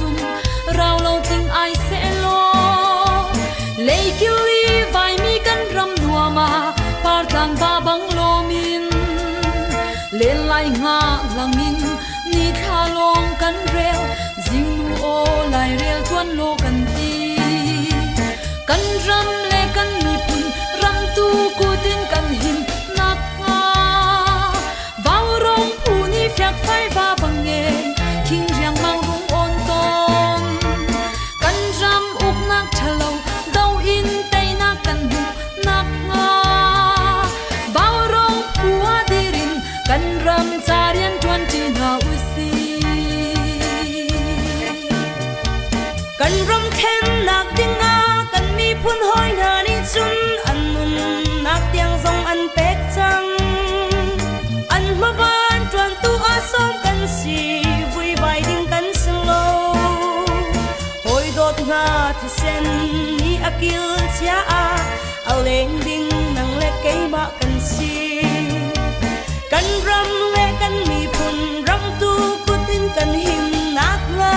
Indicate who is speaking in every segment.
Speaker 1: tum rau lo tling ai seh law leikil i vaimi kan ram nuam ah partlang va bang lawmin len lai nga langin ni thla lawng kan rel zingnu aw lai rel tuan law kan ti kan ram le kan miphun ram tu kutin kan him nak hnga Vaurawng phu nih fiakfai va bang nge thing riangmang rung on tawn. Kan ram uknak ṭhalo do in teinak kan hmuh nakhnga. Vaurawng phu ah dir in kan ram ca rian ṭuan ṭi hna usih.
Speaker 2: Kan ram thlennak dingah kan miphun hawi hna nih cun an nunnak tiang zong an pek cang. An hmaban ṭuantu ah sawm kan si, vuivai ding kan si lo. Hawi dawt hna thisen nih a kil chia ah a leng ding nang le keimah kan si. Kan ram le kan miphun ram tu kut in kan him nakhnga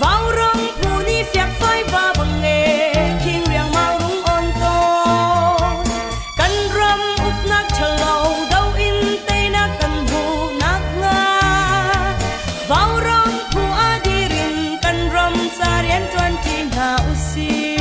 Speaker 2: Vaurawng phu nih fiakfai va bang nge khing riangmang rung on tawn. Kan ram uknak ṭhalo do in teinak kan hmuh nakhnga Vaurawng phu a dir in kan ram ca rian ṭuan ṭi hna usih.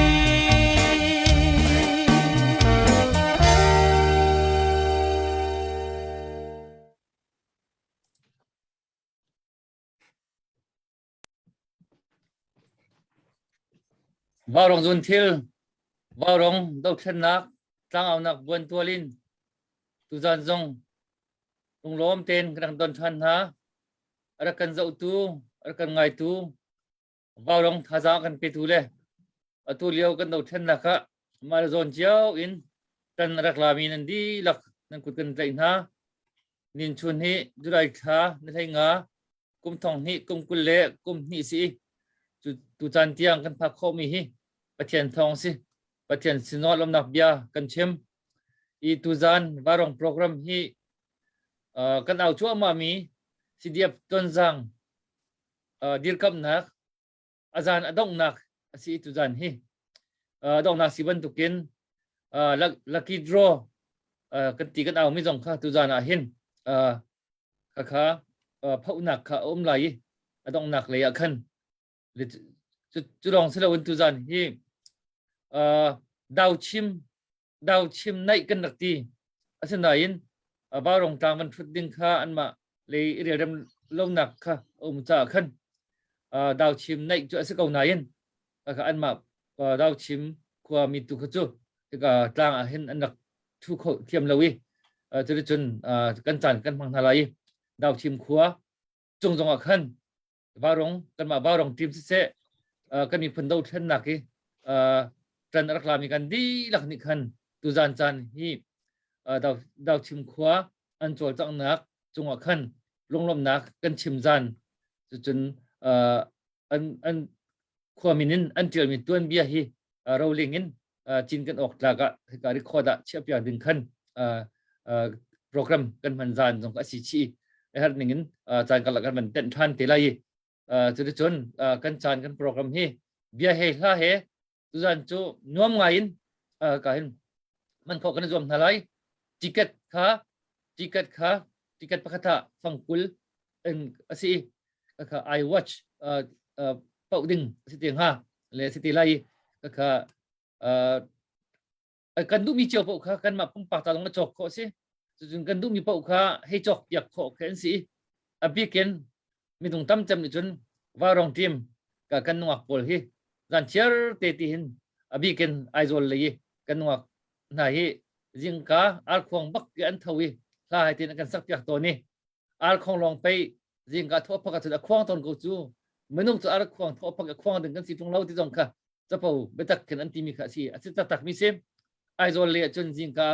Speaker 3: Vaurawng zunthil, vaurawng dothlennak, tlangaunak buantual in tuzan zong lunglawm tein kan rak don ṭhan hna. A rak kan zohtu, a rak kan ngaitu, vaurawng thazaang kan petu le atu lio kan dothlennak ah mah le zawn cio in kan rak lami nan dihlak nan kut kan tlaih hna. Nin chun hi July thla ni hlei nga kum thong hnih kum kul le kum hnih si cu tu caan tiang kan phak khawhmi hi Pathian thawng si Pathian sinawh lawmnak bia kan chim i tuzan varong program hi kan au cuahmah mi CDF Tonzang dirkamnak a zan a donghnak a si tuzan hi donghnak si bantukin lucky draw kan ti kan au mi zong kha tuzan ah hin Khakha phohnak kha a um lai i a donghnak lei ah khan cu lawng si loin tuzan hi dauchim dauchim naih kan rak ti asinain Vaurawng tlang van ṭhut ding kha anmah lei i relrem lonak kha a um caah khan dauchim naih cu a si ko nain anmah dauchim khuami tu kha cu hika tlang ah hin an rak thu kho thiam lo i cuticun kan caan kan hmang hna lai i Dauthim khua cung zong ah khan Varong kanmah Varong team siseh kan miphun dothlennak i ṭan a rak lami kan dihlak nih khan tuzan caan hi Dauthim khua an cawlcanghnak cungah khan lunglawmhnak kan chim zan cucun an an khua min in an ṭialmi tuanbia hi roling in cin kan awk tlak ah hika record ah chiahpiak ding khan program kan hman zan zong a si chih i a herh ning in caan karlak kan van tenh ṭhan te lai i cuticun kan caan kan program hi bia he hla he tuzan cu nuam ngai in ka hin man khawh kan i zuam hna lai ticket kha ticket kha ticket pakhat ah fangkul in a si i kha I watch pauh ding a si te hnga le a si te lai i kha kan duhmi cio paoh kha kanmah pumpak ta lawng a cawk khawh a si cucun kan duhmi paoh kha hei cawk piak khawh khi an si i a bikin minung tam cem nih cun vaurawng team ka kan nungak pawl hi zan chiar te ti hin a bikin Aizawl lei i kan nungak hna hi zingka arkhuang bak ti an tho i hla hai tin an kan sak piak tawn i arkhuang lawng pei zingka thawh phak ahcun a khuang tawn ko cu minung cu arkhuang thawh phak a khuang ding kan si ṭung lo ti zong kha capo biatak khin an timi kha a si a si taktak mi si Aizawl lei ahcun zingka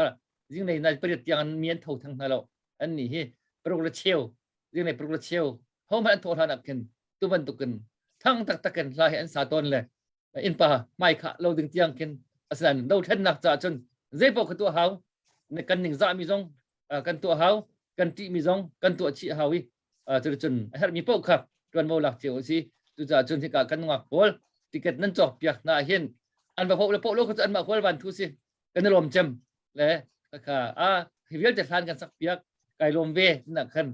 Speaker 3: zinglei nai pariat tiang an mi an tho thang hna lo an nih hi paruk le cheu zinglei paruk le cheu ho hmanh an thawh hlan ah khin tu bantukin thang taktak in hla hi an sa tawn le innpa hmai kha lo ding tiang khin asinain dothlennak caah cun zeipaoh kha tuah hau kan ningzah mi zong kan tuah hau kan ṭih mi zong kan tuah chih hau i cuticun a herhmi paoh kha ṭuanvo lak cio a si. Cucaah cun hika kan nungak pawl ticket nan cawk piak hna hin an va poh le poh lo kha cu anmah hual van thu si. Kan i lawm cem le kha a hi vialte hlan kan sak piak kai lawm ve nak khan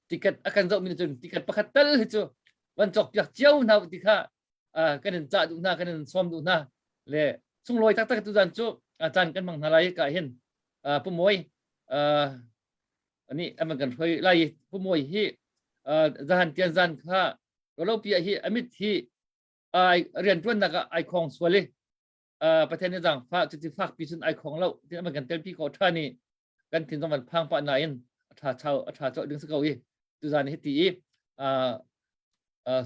Speaker 3: ticket a kan zoh mi cun ticket pakhat tal hi cu van cawk piak cio hna ti kha kan in cah duh hna kan in sawm duh hna le sunglawi taktak tu zan cu caan kan hmang hna lai ka hin pumawi ani aman kan hroi lai pumawi hi zahan tian zan kha rolopia hi amit hi ai rian tuan nak ai khong suali Pathian nih zaangfah cuti fakpi cun ai khong lo ti aman kan telpi ko tha ni kan thin zong van phang pa nain a tha chau a tha chau ding si ko i tuzan hi ti i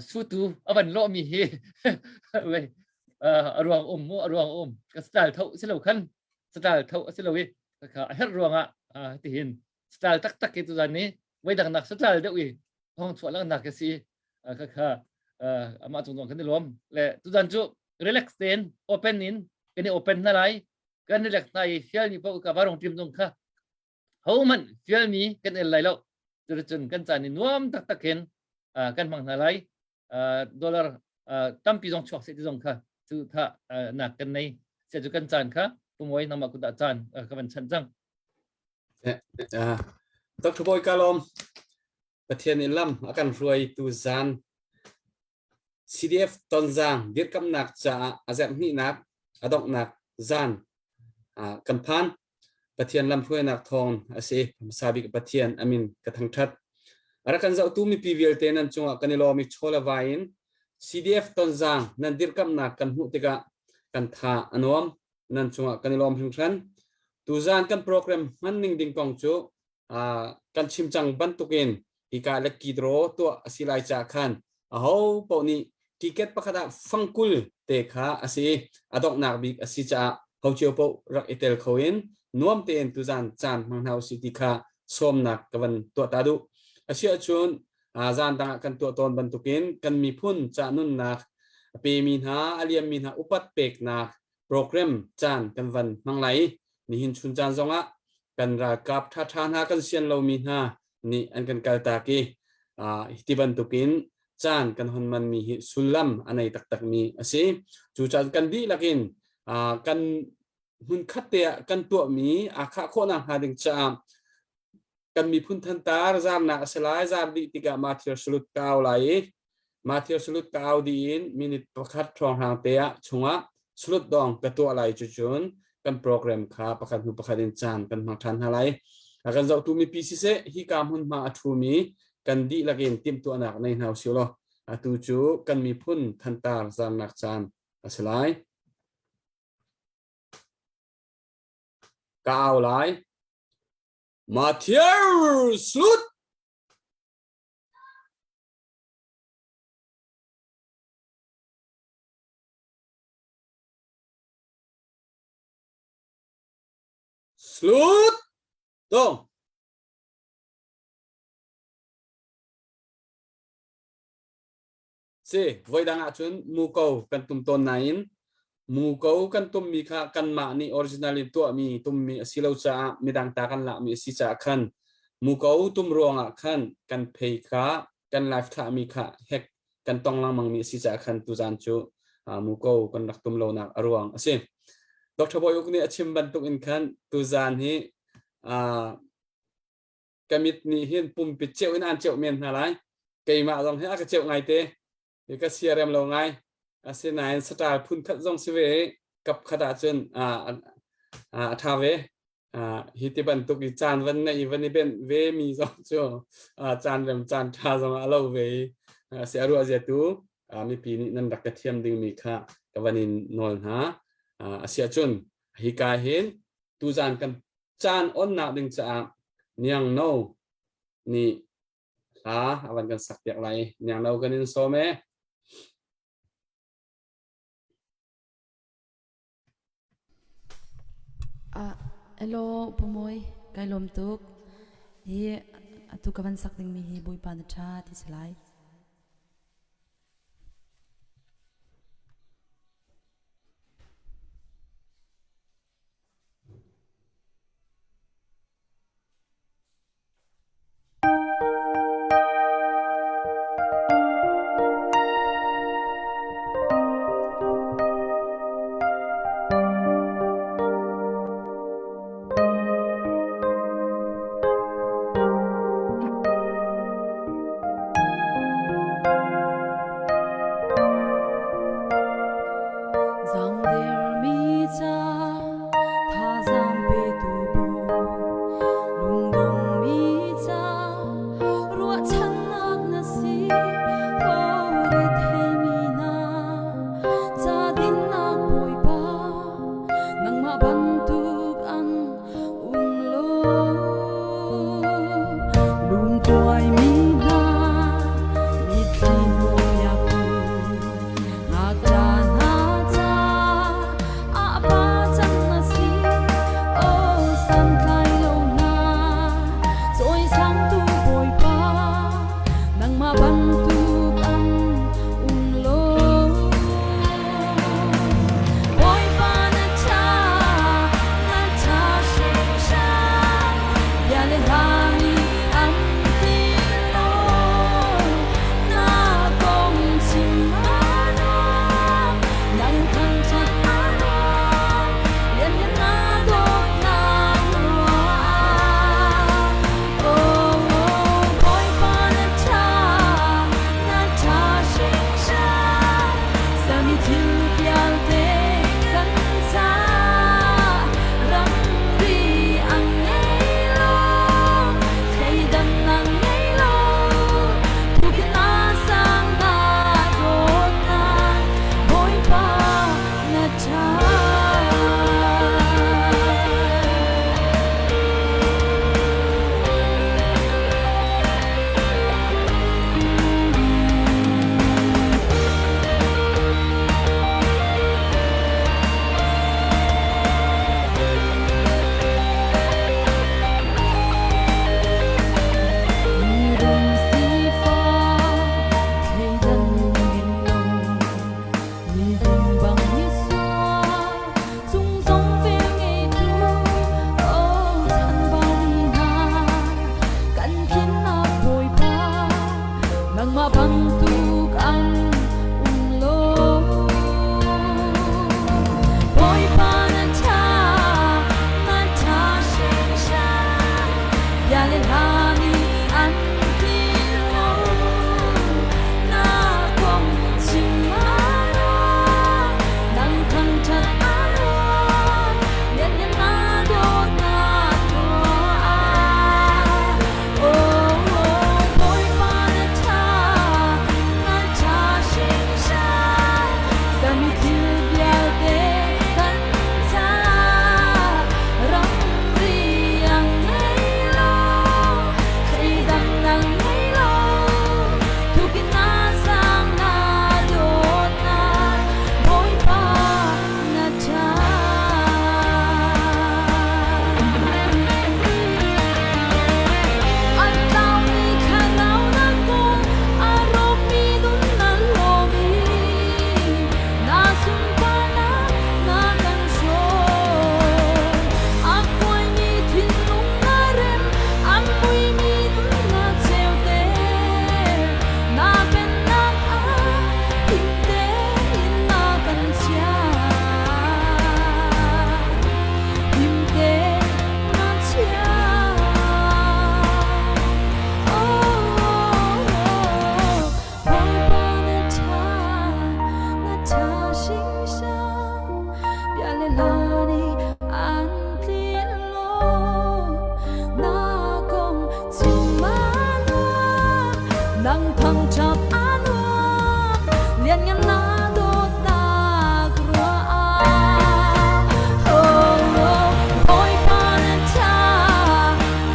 Speaker 3: sutu a van lawh mi hi a ruang um mu a ruang um ka style tho si lo khan style tho a si lo i kha a herh ruangah ti hin style taktak i tuzan ni voi dang nak style deuh i thong chuah lang nak si kha kha amah cung zong kan i lawm le tuzan cu relax tein open in kan i open na lai kan relax na i fial mi paoh ka varong tim zong kha hohmanh fialmi kan el lai lo. Cuticun kan caan i nuam taktak in kan hmang hna lai. Dollar tampi zong chuak seh ti zong kha cu tha nak kan nei. Se cu kan caan kha pumoi nangmah kut ah caan ka van chanh cang.
Speaker 4: Dr. Bawi ka lawm. Pathian in lam a kan hruai tu zan CDF Tonzang dirkamnak caah a zerhhnihnak a donghnak zan kan phan. Pathian lamhruainak thawng a si. Hmasa bik Pathian amin ka thangṭhat. A rak kan zohtu mipi vialte nan cungah kan i lawm i chaw le vai in CDF Tonzang nan dirkamnak kan hmuh tikah kan tha a nuam. Nan cungah kan i lawm hringhran. Tuzan kan program hman ning ding kong cu kan chim cang bantukin hika lucky draw tuah a si lai caah khan aho paoh nih ticket pakhat ah fangkul te kha a si a donghnak bik a si caah ho cio paoh rak i tel kho in nuam tein tuzan caan hmang hna usih ti kha sawmnak ka van tuah ta duh. Asiahcun zan dang ah kan tuah tawn bantukin kan miphun ca nunnak a pemi hna a liammi hna upat peknak program caan kan van hmang lai i nihin chun caan zongah kan ralkap ṭhaṭha hna kan sian lomi hna nih an kan kaltak i ti bantukin caan kan hon manmi hi sullam a nei taktakmi a si. Cu caan kan dihlak in kan hmunkhat te ah kan tuahmi aa khah khawhnak hnga ding caah kan miphun thantar zarnak a si lai zar dih tikah Matthew salut ka au lai i Matthew salut ka au dih in minute pakhat hrawnghrang te ah chungah salut dong ka tuah lai cu cun kan program kha pakhat hnu pakhat in caan kan hmang ṭhan hna lai. A kan zohtu mipi siseh hika hmunhma a ṭhumi kan dihlak in timhtuahnak nei hna usih law atu cu kan miphun thantar zarnak caan a si lai. Ka au lai. Matthew Slut! Slut! Dong! Si, voidang ahcun muko kan tum tawn nain muko kan tummi kha kanmah nih original in tuahmi tummi a si lo caah midang ta kan lakmi a si caah khan muko tum ruangah khan kan phei kha kan live thlahmi kha hack kan tong lengmangmi a si caah khan tuzan cu muko kan rak tum lonak a ruang a si. Dr. Bawi Uk nih a chim bantuk in khan tuzan hi ka mit nih hin pumpi ceuh in an ceuh men hna lai keimah zong hi a ka ceuh ngai te ka siarem lo ngai asinain saṭal phun khat zong si ve i kap khat ahcun a ṭha ve hi ti bantuk i caan van nei van i benh ve mi zong cu caan rem caan ṭha zong a lo ve i si a ruah zia tu mipi nih nan rak ka thiam dingmi kha ka van in nawl hna asiahcun hika hin tuzan kan caan onnak ding caah Niang No nih hla a van kan sak piak lai. Niang No kan in sawm e.
Speaker 1: Hello Pumawi, kai lawm tuk. Hi atu ka van sak dingmi hi Bawipa na ṭha ti si lai. Kuaimi hna mitthli hnawhpiaktu ngakṭah hna ca ah pa can na si. Aw santlai lo hna cawisangtu Bawipa nangmah bantuk an um lo. Bawipa na ṭha, na ṭha hringhran, bia le hla nih an tlinh lo. Na kong chim a nuam, nang thangṭhat a nuam, lianngan na dawtnak ruah. Oh, Bawipa na ṭha, na ṭha hringhran, Sami thil vialte kan caah ramri ang ngei lo, thleidannak ngei lo, thukin a sang na dawtnak, Bawipa na ṭha. Mirum sifak thleidan ngei lo, miding bang misual cung zong vel ngeitu, oh chanbaumi hna, kan tlinnak Bawipa, nangmah bantuk an um lo. Bawipa na ṭha, na ṭha hringhran, bia le hla nih an tlinh lo. Na kong chim a nuam, nang thangṭhat a nuam, lianngan na dawtnak ruah. Oh, Bawipa na ṭha, na ṭha hringhran, sami thil vialte kan caah ramri ang ngei lo, thleidang ang ngei lo, tukin na sang na dawtnak, Bawipa na ṭha. An tlaumi thlarau na kawl, a rawkmi nun na lawm i na sunparnak na kan hrawm. A kuaimi thinlung na rem, a muimi nun na ceuter. Na pennak ah him tein na kan chiah. Him tein na chiah. Oh, Bawipa na ṭha, na ṭha hringhran, bia le hla nih an tlinh lo. Na kong chim a nuam, nang thangṭhat a nuam, lianngan na dawtnak ruah ah. Oh, Bawipa na ṭha,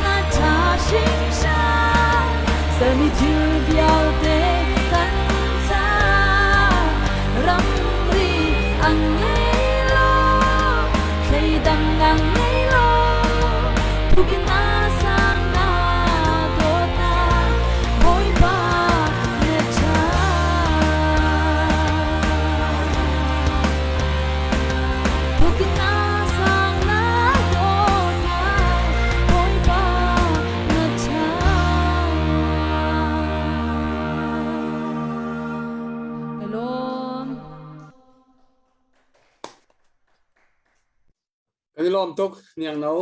Speaker 1: na ṭha hringhran, sermi thil vialte kan caah ramri ang ngei lo, thleidang ang ngei lo, tukin a sang na dawtnak, Bawipa na ṭha. Tukin a sang na dawtnak, Bawipa na ṭha. Ka lawm.
Speaker 4: Kan i lawm tuk niang no.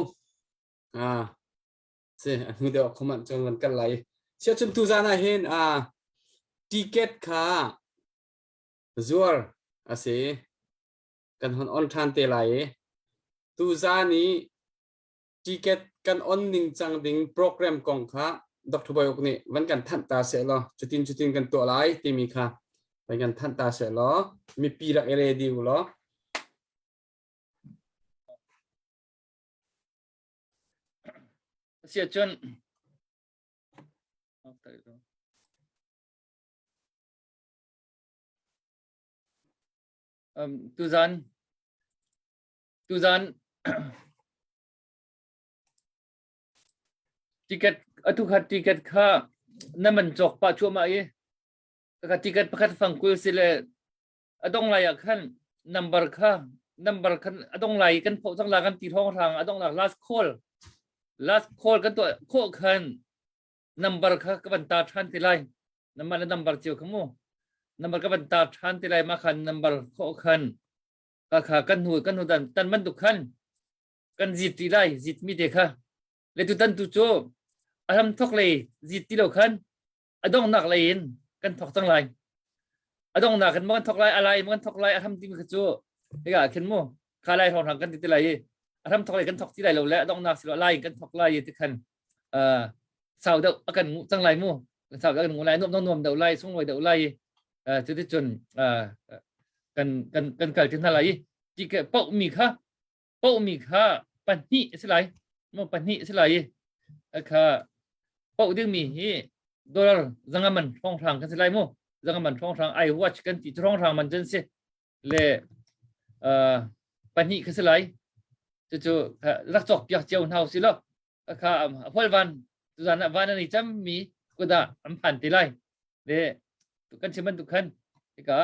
Speaker 4: Ah, si a hnu deuh khuman cun van kal lai. Sia cun tu zan ah hin ah ticket kha zuar a si. Kan hon on ṭhan te lai i tu zan i ticket kan on ning cang ding program kong kha Dr. Boy Uk nih van kan thanh ta seh law cutin cutin kan tuah lai timi kha van kan thanh ta seh law mipi rak i ready u law
Speaker 3: Asiahcun. Tuzan tuzan ticket atu kha ticket kha na man cawk pah cuahmah i ka ticket pakhat fang 20 si le a dong lai ah khan number kha number khan a dong lai kan phoh cang la kan ti thong hrang a dong la last call last call kan tuah khawh khan number kha ka van tar than ti lai number le number cio kha mu number ka van tar than ti lai ma khan number khawh khan ka kha kan hnu kan hnu dan tan bantuk khan kan zit ti lai zit mi te kha le tu tan tu cu a ram thok lei zit ti lo khan a donghnak lei in kan thok cang lai a donghnak in maw kan thok lai a lai maw kan thok lai a hram timi kha cu hika ah khin mu kha lai hrawng hrang kan ti ti lai i a hram thok lei kan thok ti lai lo le a donghnak si lo a lai in kan thok lai i ti khan sau deuh a kan ngu cang lai mu sau deuh kan ngu lai nuam nuam deuh lai sunglawi deuh lai cuti cun kan kan kan kal ti hna lai i ti ke poh mi kha poh mi kha pahnih a si lai mo pahnih a si lai i kha poh dingmi hi dollar zanga man hrawnghrang kan si lai mu zanga man hrawnghrang i watch kan ti hrawnghrang man cun si le pahnih kha si lai cucu rak cawk piak cio hna si lo kha hual van tuzan ah van an i cam mi kudah an phan ti lai le kan chim bantuk khan hika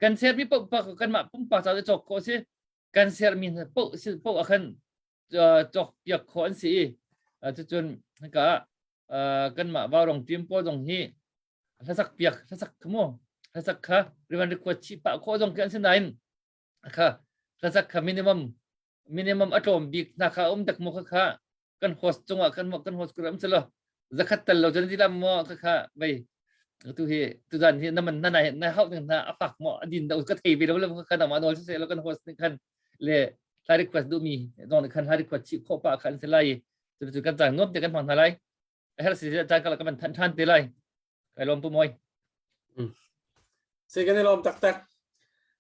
Speaker 3: kan ser mi paoh kanmah pumpak ca cawk khawh si kan ser mi paoh si paoh ah khan cawk piak khawh an si i cucun hika kanmah vaurong team pawl zong hi hlasak piak hlasak kha mu hlasak kha rivan request chih pah khawh zong khi an si nain kha hlasak kha minimum minimum a tlawm bik hna kha um tak mu kha kha kan host cungah kan kan host kur am selo zakhat tal lo cun dilam mo kha kha vei tu hi tu zan hi na man na nai na hau ding na afak mo adin da ka thei ve lo lo kha na ma nol se lo kan host ni khan le hla request du mi zong khan hla request chi kho pa khan se lai tu tu kan chang nuam te kan hmang hna lai her si chan kala kan than than te lai Kai lawm pu Mawi.
Speaker 4: Se kan i lawm taktak.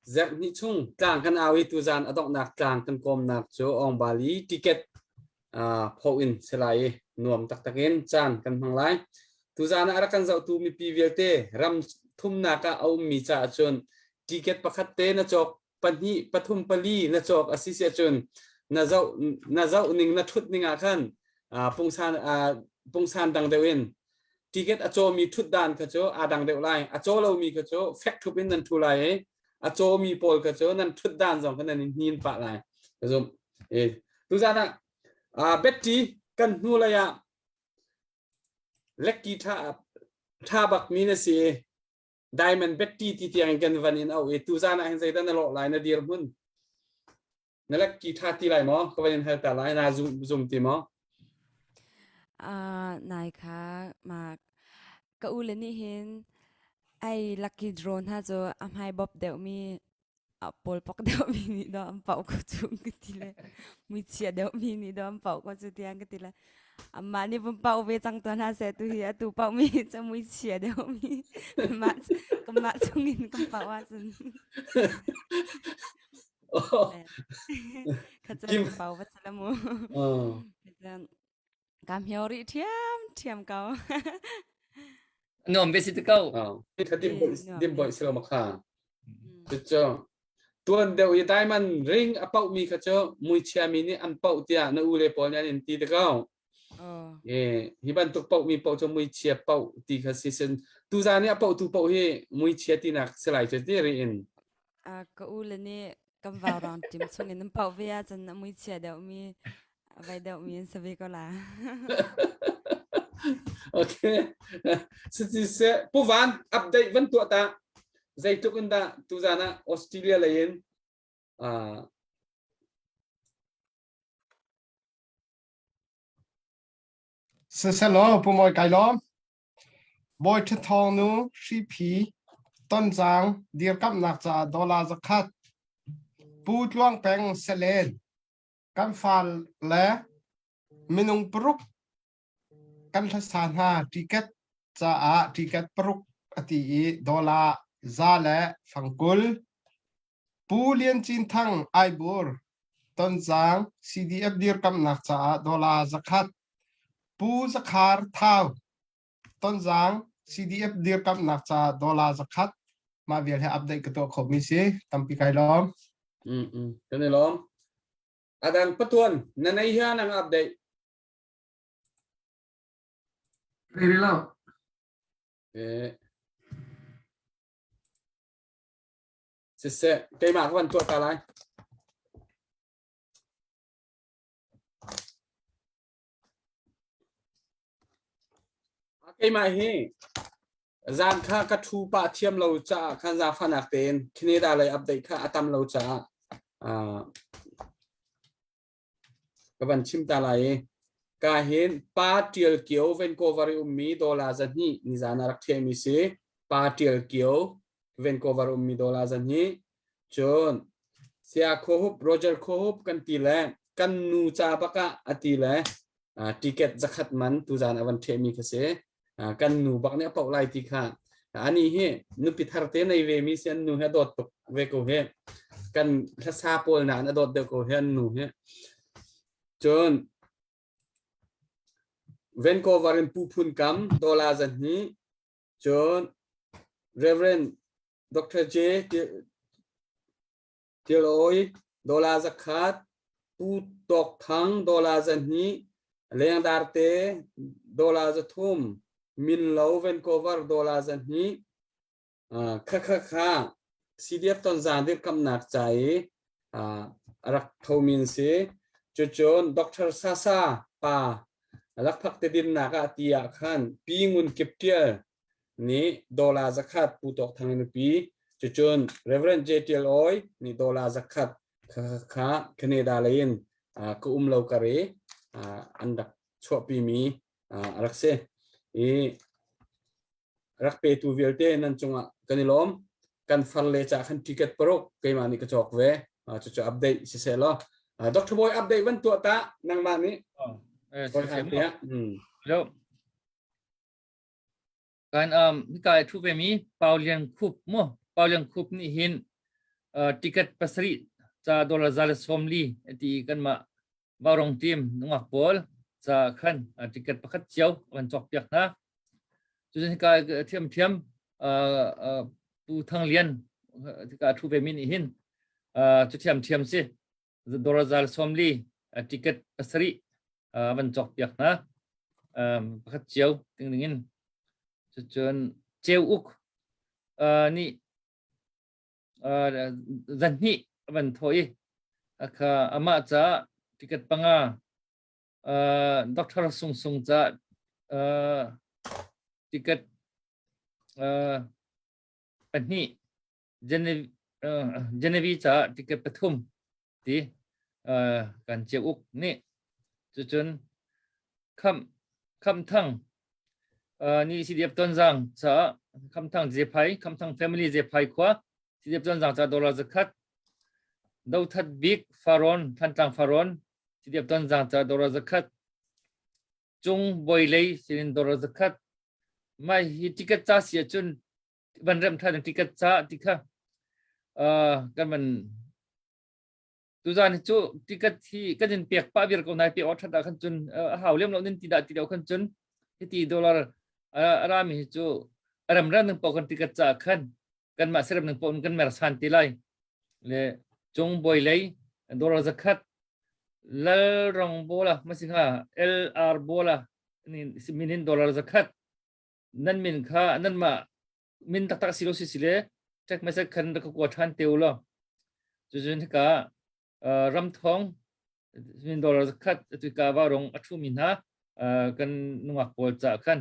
Speaker 4: Zerh hnih chung tlang kan au i tuzan a donghnak tlang kan kawmnak cu Ong Bali ticket pho in si lai i nuam taktak in caan kan hmang lai. Tuzan ah a rak kan zohtu mipi vialte ram thumnak ah a ummi caah cun ticket pakhat te na cawk pahnih pathum pali na cawk a si si ahcun na zoh na zoh ning na thut ning ah khan pungsan pungsan dang deuh in ticket a cawmi thutdan kha cu aa dang deuh lai a caw lomi kha cu fek thup in nan thu lai i a cawmi pawl kha cu nan thutdan zong kha nan i hnin pah lai ka zumh e tuzan ah Betty kan hnu lei ah lekki tha tha bak mi na si Diamond Betty ti tiang in kan van in au i tuzan ah hin zeidah na lawh lai na dir hmun na lek ki tha ti lai maw ka van in hal ta lai na zum zum ti maw
Speaker 5: Uh, nai kha ma ka u le nih hin ai lucky draw hna cu a hmai bop deuh mi a pawl pok deuh mi nih do an pau ko cu ka ti le muichia deuh mi nih do an pau ko cu tiang ka ti le amah nih vun pau ve cang tuan hna seh tu hi atu pau mi cu muichia deuh mi mah kanmah chungin kan pau ahcun kha cu pau va sala mu Ka hmio rih ṭhiam ṭhiam ko.
Speaker 3: Nuam ve si te ko.
Speaker 4: Kha dim boy si lo ma kha. Cucu tuan deuh i diamond ring a pauh mi kha cu muichia mi nih an pauh tiah na u le pawl nih an in ti te ko. E hi bantuk pauh mi pauh cu muichia pauh ti kha si sin tuzan i a pauh tu pauh hi muichia tinak si lai cu ti ri in.
Speaker 5: Ka u le nih kan vau rang tim chung in an pauh ve ahcun a muichia deuh mi vai deuh mi an si ve ko la.
Speaker 4: Okay. Siti se Pu Van update van tuah ta. Zeitluk in dah tuzan ah Australia lei in
Speaker 6: Siselaw Pu Mawi kai lawm. Bawi Ṭhathawng nu Hriphi Tonzang dirkamhnak caah dollar 100. Pu Tluang Peng Selen kan fale minung paruk kan hlasa hna ticket caah ticket paruk a ti i dollar za le fang 20. Pu Lian Cin Thang Aibur Tonzang CDF dirkamhnak caah dollar 100. Pu Za Khar Thau. Tonzang CDF dirkamhnak ca dollar zakhat mah vial he update ka tuah khomi si tampi kai lawm.
Speaker 4: Mm mm kan i lawm. Adang patuan na nei hian ang update.
Speaker 7: Rili lo.
Speaker 4: Eh. Siseh, keimah ka van tuah ta lai. Keimah hi zan kha ka thu pah thiam lo caah khan zaangfahnak tein Canada lei update kha a tam lo caah ka van chim ta lai i ka hin pa Tial Kio Vancouver i ummi dollar 200 nizan ah rak ṭhiahmi si pa Tial Kio Vancouver ummi dollar 200 cun Saya Khuahup Roger Khuahup kan ti le kan nu ca bak ah a ti le ticket zakhat man tuzan a van ṭhehmi kha si kan nu bak nih a poh lai ti kha ani hi nupi thar te nei ve mi si an nu he dawt tuk ve ko he kan hlasa pawl na an a dawt deuh ko he an nu he cun Vancouver in Pu Phun Kam dollar zan hi cun Reverend Dr. J Tilawi dollar zakhat, Pu Tawk Thang dollar 200, Lengdar te dollar 300, Minlo Vancouver dollar 200, kha kha kha CDF tonzang dirkamnak ca i a rak thomi an si. Cucun Dr. Sasa pa lakphak te dinnak ah ti ah khan Pi Ngun Kip Tial nih dollar zakhat Pu Tawk Thang nupi cucun Reverend J. Tial Awi nih dollar zakhat kha Canada lei in ka um lo kar i an rak chuahpi mi a rak si i rak petu vialte nan cungah kan i lawm kan far le ca khan ticket paruk keimah nih ka cawk ve cucu update si seh law Dr. Boy update van tuah ta nangmah nih
Speaker 3: Kan um hika i ṭhu vemi Pau Lian Khup mu Pau Lian Khup nih hin uh, ticket pasarih ca dollar za le sawm li ti kanmah Vaurong team nungak pawl ca khan uh, ticket pakhat cio kan cawk piak hna. Cun hika thiam thiam uh, uh, Pu Thang Lian hika ṭhu vemi nih hin uh, cu thiam thiam si dollar za le sawm li ticket pasarih van cawk piak hna pakhat cio ting ding in cucun ceu uk nih zan hnih van thaw i akha amah ca ticket panga Dr. Sung Sung ca ticket pahnih Genevieve caah ticket pathum ti kan uk nih cucun Khamh Khamh Thang nih CDF Tonzang caah Khamh Thang Zephai Khamh Thang family Zephai khua CDF Tonzang caah dollar zakhat Dothat Bik Faron Thantlang Faron CDF Tonzang caah dollar zakhat Cung Bawilei sinin dollar zakhat Mai hi ticket ca si ahcun van rem than ticket ca ti kha kan van tuzan hi cu ticket hi kan in pek pa vir ko nai pe or that ah khan cun a hau lem lo nin ti dah ti lo khan cun hiti dollar a rami hi cu ram ran ning po kan ticket ca khan kan mah serem ning po kan mer san ti lai le cung boi lei dollar zakhat lal rong bola masinga lr bola ni minin dollar zakhat nan min kha nanmah min taktak si lo si si le text message khan rak ka kua ṭhan te u law cucun hika ramthong min dollar zakhat atu ka va rong a ṭhumi hna kan nungak pawl ca khan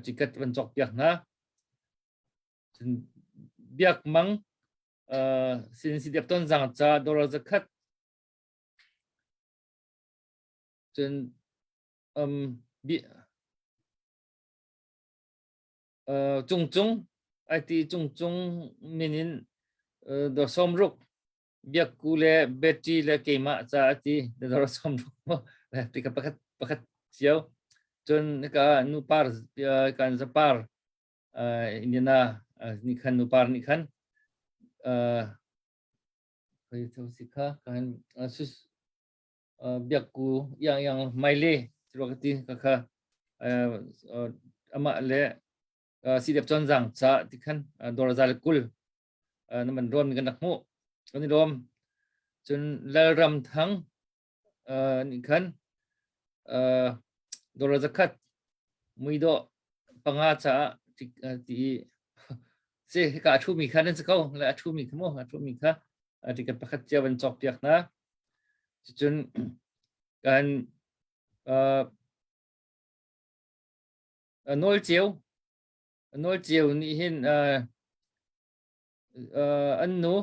Speaker 3: ticket van cawk piak hna cun biak mang sin si dep ton zang ca dollar zakhat cun um bi Cungcung IT Cungcung min in dawr sawmruk Biakku le Betty le keimah ca a ti dawr sawmruk mu ti ka pakhat pakhat cio cun ka nupar kan zapar Indiana nih khan nupar nih khan khoi tho si kha kan sus biakku yang yang maile ka ti ka kha. Amah le CDF Tonzang ca ti khan dollar za le 20 na man rawn kan rak hmuh. Kan i lawm. Cun Lalram Thang nih khan dollar 100 muidawh 5 caah ti si hika a ṭhumi kha nan si ko le a ṭhumi kha mu a ṭhumi kha ticket pakhat cio van cawk piak hna. Cucun kan nawl ceu nawl ceu nih hin an nu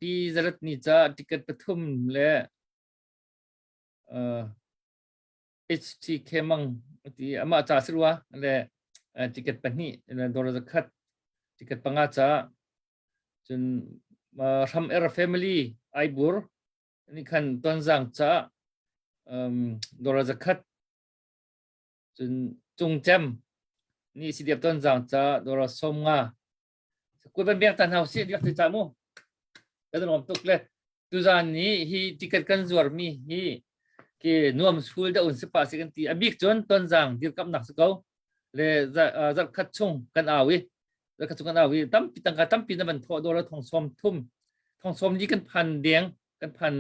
Speaker 3: pi zarat ni ca ticket pathum le HTK mang ti amah ca si rua le ticket pahnih dollar 100 ticket 5 ca cun Hram Er family Aibur ni khan Tonzang ca dollar 100 cun Cungcem ni CDF Tonzang ca dollar 50. Kut van biak ta hna usih biak ti ca mu. Kan lawm tuk le tuzan ni hi ticket kan zuar mi hi ke nuam sul da un si pa si kan ti a bik cun Tonzang dirkamnak si ko le zarkhat chung kan au i zarkhat chung kan au i tampi tangka tampi na van thawh dollar 30,000 40,000 kan phan deng kan phan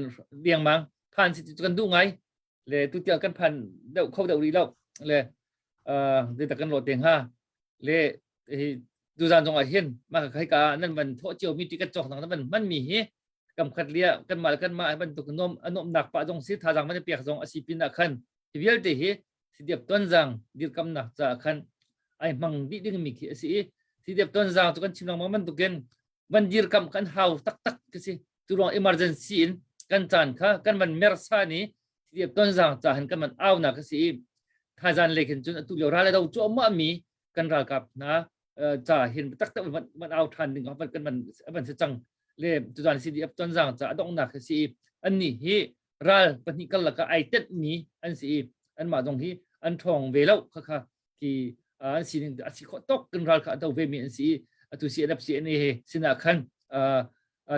Speaker 3: deng mang phan si kan duh ngai le tu tiang kan phan deuh kho deuh rih lo le zeitak kan lawh te hnga le hi tuzan zong ah hin mah ka ka nan van thawh cio mi ticket cawk nan van hman mi hi kam khat lia kan mah kan mah bantuk nom anom nak pa zong si thazang man piak zong asi pin ah khan hi vialte hi CDF Tonzang dirkamnak ca khan ai hmang dih ding mi khi asi i CDF Tonzang cu kan chim lengmang bantukin van dirkam kan hau taktak khi si cu ruang emergency in kan caan kha kan van mersa ni CDF Tonzang ca han kan van au nak asi i thaizan le khin cun atu lio ral do cuahmah mi kan ralkap hna ca hin taktak van van au than ding van kan van van si cang le tuzan CDF Tonzang ca adongnak khi si i annih hi ral pahnih karlak ah ai tenh mi an si i anmah zong hi an ṭhawng ve lo kha kha ki an sining a si khawh tok kan ral kha a do ve mi an si i atu CNF CNA he sinah khan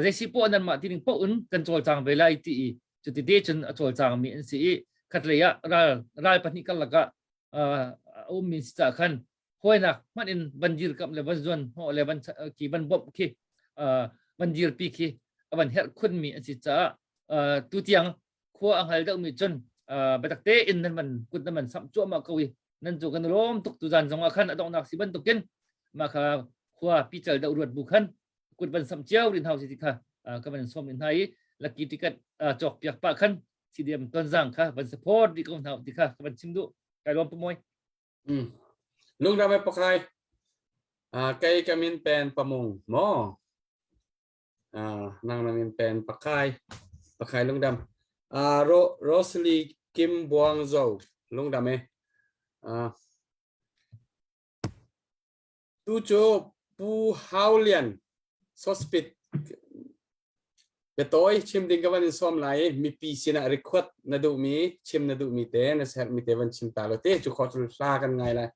Speaker 3: zei si poh nan mah tining poh in kan cawlcang ve lai ti i cuti te cun a cawlcang mi an si i khatlei ah ral ral pahnih karlak ah a um mi si cah khan hawinak hmanh in van dirkamh le van zuan hnawh le van ki van bawmh khi van dirpi khi a van herh khun mi an si caah tutiang khua a hngal deuhmi cun biatak tein nan van kut nan van samh cuahmah ko i nan cu kan lawm tuk tuzan zong ah khan a donghnak si bantukin mah kha khua pical deuh ruat bu khan kut van samh cio rin hau si ti kha ka van sawm in hna i lucky ticket cawk piak pah khan CDM Tonzang kha van support dih ko hna ti kha ka van chim duh kai lawm pamoy.
Speaker 4: Lungdam e pakai kei kamin pen pamung mo nang na min pen pakai pakai lungdam ro Rosalie Kim Buang Zo lungdam e tu cu Pu Hau Lian sospit biatawi chim ding ka van in sawm lai i mipi sinah request na duhmi chim na duhmi te na sermi te van chim ta lo te cu kho cu hla kan ngai lai.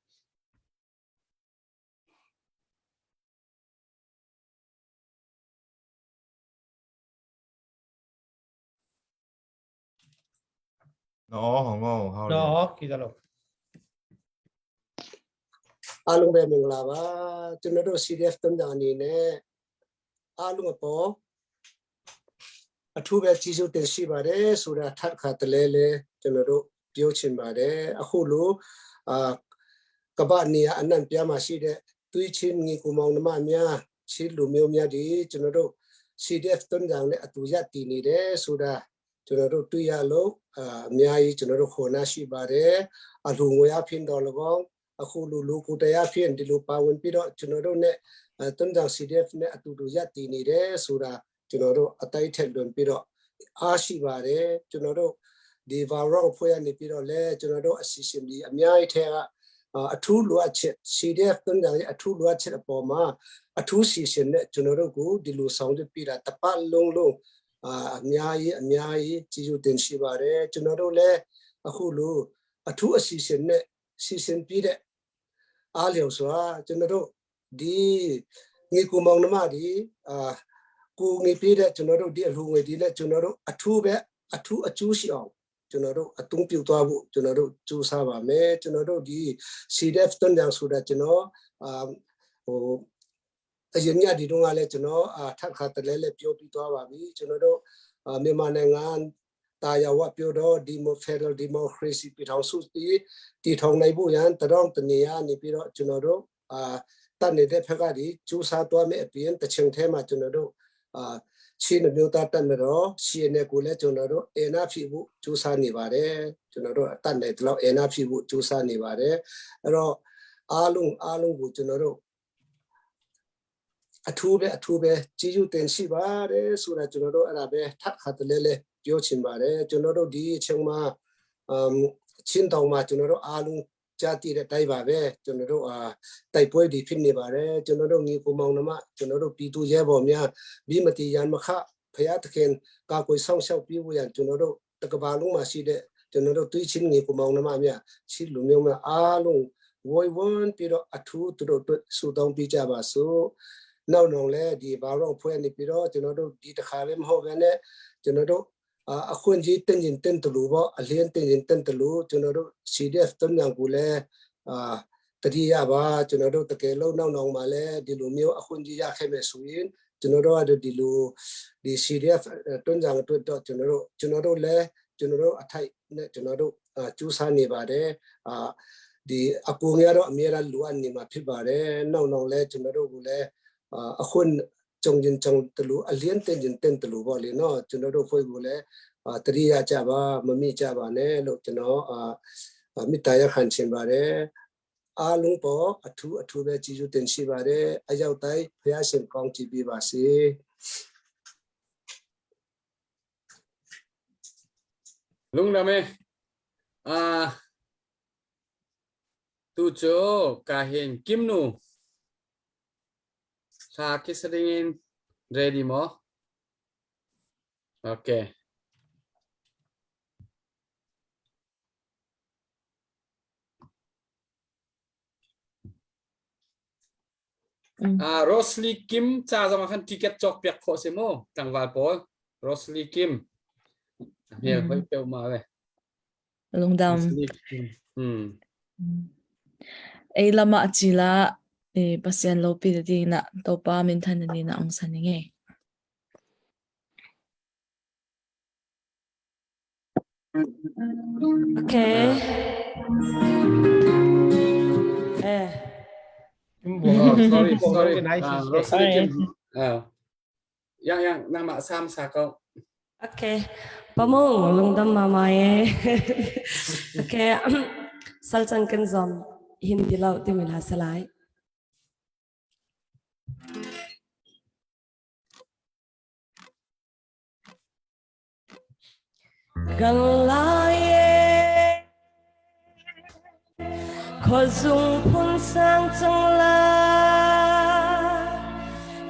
Speaker 8: No,
Speaker 9: hau No, kita lo.
Speaker 10: အားလုံးပဲမင်္ဂလာပါကျွန်တော်တို့ CDF တုံးတာအနေနဲ့အားလုံးအပေါ်အထူးပဲကြီးစိုးတင်ရှိပါတယ်ဆိုတာထပ်ခါတလဲလဲကျွန်တော်တို့ပြောချင်ပါတယ်အခုလိုအာကမ္ဘာနေရာအနှံ့ပြားမှာရှိတဲ့သွေးချင်းညီကိုမောင်နှမများချင်းလူမျိုးများဒီကျွန်တော်တို့ CDF တုံးကြံနဲ့အတူရပ်တည်နေတယ်ဆိုတာကျွန်တော်တို့တွေ့ရလို့အများကြီးကျွန်တော်တို့ခေါ်နာရှိပါတယ်အလူငွေအဖြစ်တော်၎င်းအခုလူလူကိုတရားဖြစ်ဒီလိုပါဝင်ပြီးတော့ကျွန်တော်တို့ ਨੇ တုံးကြံ CDF နဲ့အတူတူရပ်တည်နေတယ်ဆိုတာကျွန်တော်တို့အတိုက်ထက်လွန်ပြီးတော့အားရှိပါတယ်ကျွန်တော်တို့ဒီ Varong ဖွဲ့ရနေပြီးတော့လဲကျွန်တော်တို့အစီအစဉ်ဒီအများကြီးထဲကအထူးလိုအပ်ချက် CDF တုံးကြရဲ့အထူးလိုအပ်ချက်အပေါ်မှာအထူးစီစဉ်နဲ့ကျွန်တော်တို့ကိုဒီလိုဆောင်ရွက်ပြတာတပတ်လုံးလုံးအာအများကြီးအများကြီးကျေးဇူးတင်ရှိပါတယ်ကျွန်တော်တို့လည်းအခုလိုအထူးအစီအစဉ်နဲ့စီစဉ်ပြီးတဲ့အားလျော်စွာကျွန်တော်တို့ဒီငေကူမောင်နှမဒီအာကိုငေပေးတဲ့ကျွန်တော်တို့ဒီအလှငွေဒီနဲ့ကျွန်တော်တို့အထူးပဲအထူးအကျိုးရှိအောင် ကျွန်တော်တို့အတုံးပြုသွားဖို့ကျွန်တော်တို့ကြိုးစားပါမယ်ကျွန်တော်တို့ဒီ CDF တွန်းကြံဆိုတာကျွန်တော်အာဟိုအရင်ညဒီတုန်းကလည်းကျွန်တော်အာထပ်ခါတလဲလဲပြောပြီးသွားပါပြီကျွန်တော်တို့မြန်မာနိုင်ငံတာယာဝပြောတော့ဒီမိုဖက်ဒရယ်ဒီမိုကရေစီပြည်ထောင်စုတည်တည်ထောင်နိုင်ဖို့ရန်တရောင်းတနေရနေပြီးတော့ကျွန်တော်တို့အာတတ်နေတဲ့ဖက်ကဒီစူးစမ်းသွားမယ့်အပြင်တစ်ချိန်ထဲမှာကျွန်တော်တို့အာချင်းမျိုးသားတက်မတော်ရှင်နေကိုလည်းကျွန်တော်တို့အနာဖြစ်ဖို့ကြိုးစားနေပါတယ်ကျွန်တော်တို့အတတ်နေတလို့အနာဖြစ်ဖို့ကြိုးစားနေပါတယ်အဲ့တော့အားလုံးအားလုံးကိုကျွန်တော်တို့အထူးပဲအထူးပဲကြီးကျူးတင်ရှိပါတယ်ဆိုတာကျွန်တော်တို့အဲ့ဒါပဲထပ်ခါတလဲလဲပြောချင်ပါတယ်ကျွန်တော်တို့ဒီအချိန်မှာအမ်ချင်းတောင်မှာကျွန်တော်တို့အားလုံးကြားတည်တဲ့အတိုင်းပါပဲကျွန်တော်တို့အာတိုက်ပွဲဒီဖြစ်နေပါတယ်ကျွန်တော်တို့ညီကိုမောင်နှမကျွန်တော်တို့ပြည်သူရဲဘော်များမိမတီရန်မခဖရာသခင်ကာကွယ်ဆောင်ရှောက်ပြီးဖို့ရန်ကျွန်တော်တို့တကဘာလုံးမှာရှိတဲ့ကျွန်တော်တို့တွေးချင်းညီကိုမောင်နှမများချစ်လူမျိုးများအားလုံးဝိုင်ဝန်းပြီးတော့အထူးသူတို့အတွက်ဆုတောင်းပေးကြပါစို့နောက်တော့လဲဒီဘာတော့ဖွဲ့နေပြီးတော့ကျွန်တော်တို့ဒီတခါပဲမဟုတ်ဘဲနဲ့ကျွန်တော်တို့အခွင့်ကြီးတင်ရင်တင်တလူပေါ့အလင်းတင်ရင်တင်တလူကျွန်တော်တို့ CDF တုံးညံကိုလည်းအာတတိယပါကျွန်တော်တို့တကယ်လို့နောက်နောက်မှာလည်းဒီလိုမျိုးအခွင့်ကြီးရခဲ့မယ်ဆိုရင်ကျွန်တော်တို့ကဒီလိုဒီ CDF တွန်းကြံအတွက်တော့ကျွန်တော်တို့ကျွန်တော်တို့လည်းကျွန်တော်တို့အထိုက်နဲ့ကျွန်တော်တို့ကြိုးစားနေပါတယ်အာဒီအကူငယ်တော့အများအားလိုအပ်နေမှာဖြစ်ပါတယ်နောက်နောက်လဲကျွန်တော်တို့ကလည်းအခွင့်ကြုံရင်ကြုံတလူအလင်းတင်ရင်တင်တလူပေါ့လေနော်ကျွန်တော်တို့ဖွဲ့ကိုလည်းတတိယကြပါမမိကြပါနဲ့လို့ကျွန်တော်အာမေတ္တာရက်ခံချင်ပါတယ်အားလုံးပေါ်အထူးအထူးပဲကျေးဇူးတင်ရှိပါတယ်အရောက်တိုင်းဘုရားရှင်ကောင်းချီးပေးပါစေ
Speaker 4: Lungdam ah tu cu ka hin Kim nu thla kisaring in ready maw? Okay. Ah Rosely Kim ca zong ah khan ticket cawk piak khawh si mu tlangval pawl Rosely Kim hmel hoi peu ma le
Speaker 8: Lungdam.
Speaker 4: Rosely Kim
Speaker 8: Ei lama chila e pasian lo pi ti na topa min than ni na ong san nge.
Speaker 2: Okay. Eh.
Speaker 4: Oh, sorry, sorry. Rosely Kim. Yang yang nangmah sam sa ko.
Speaker 2: Okay. Pamung lungdam mama ye. Okay. Sal chan kan zom hindi lau ti min ha salai. Kan lai e khuazung phun sang cang la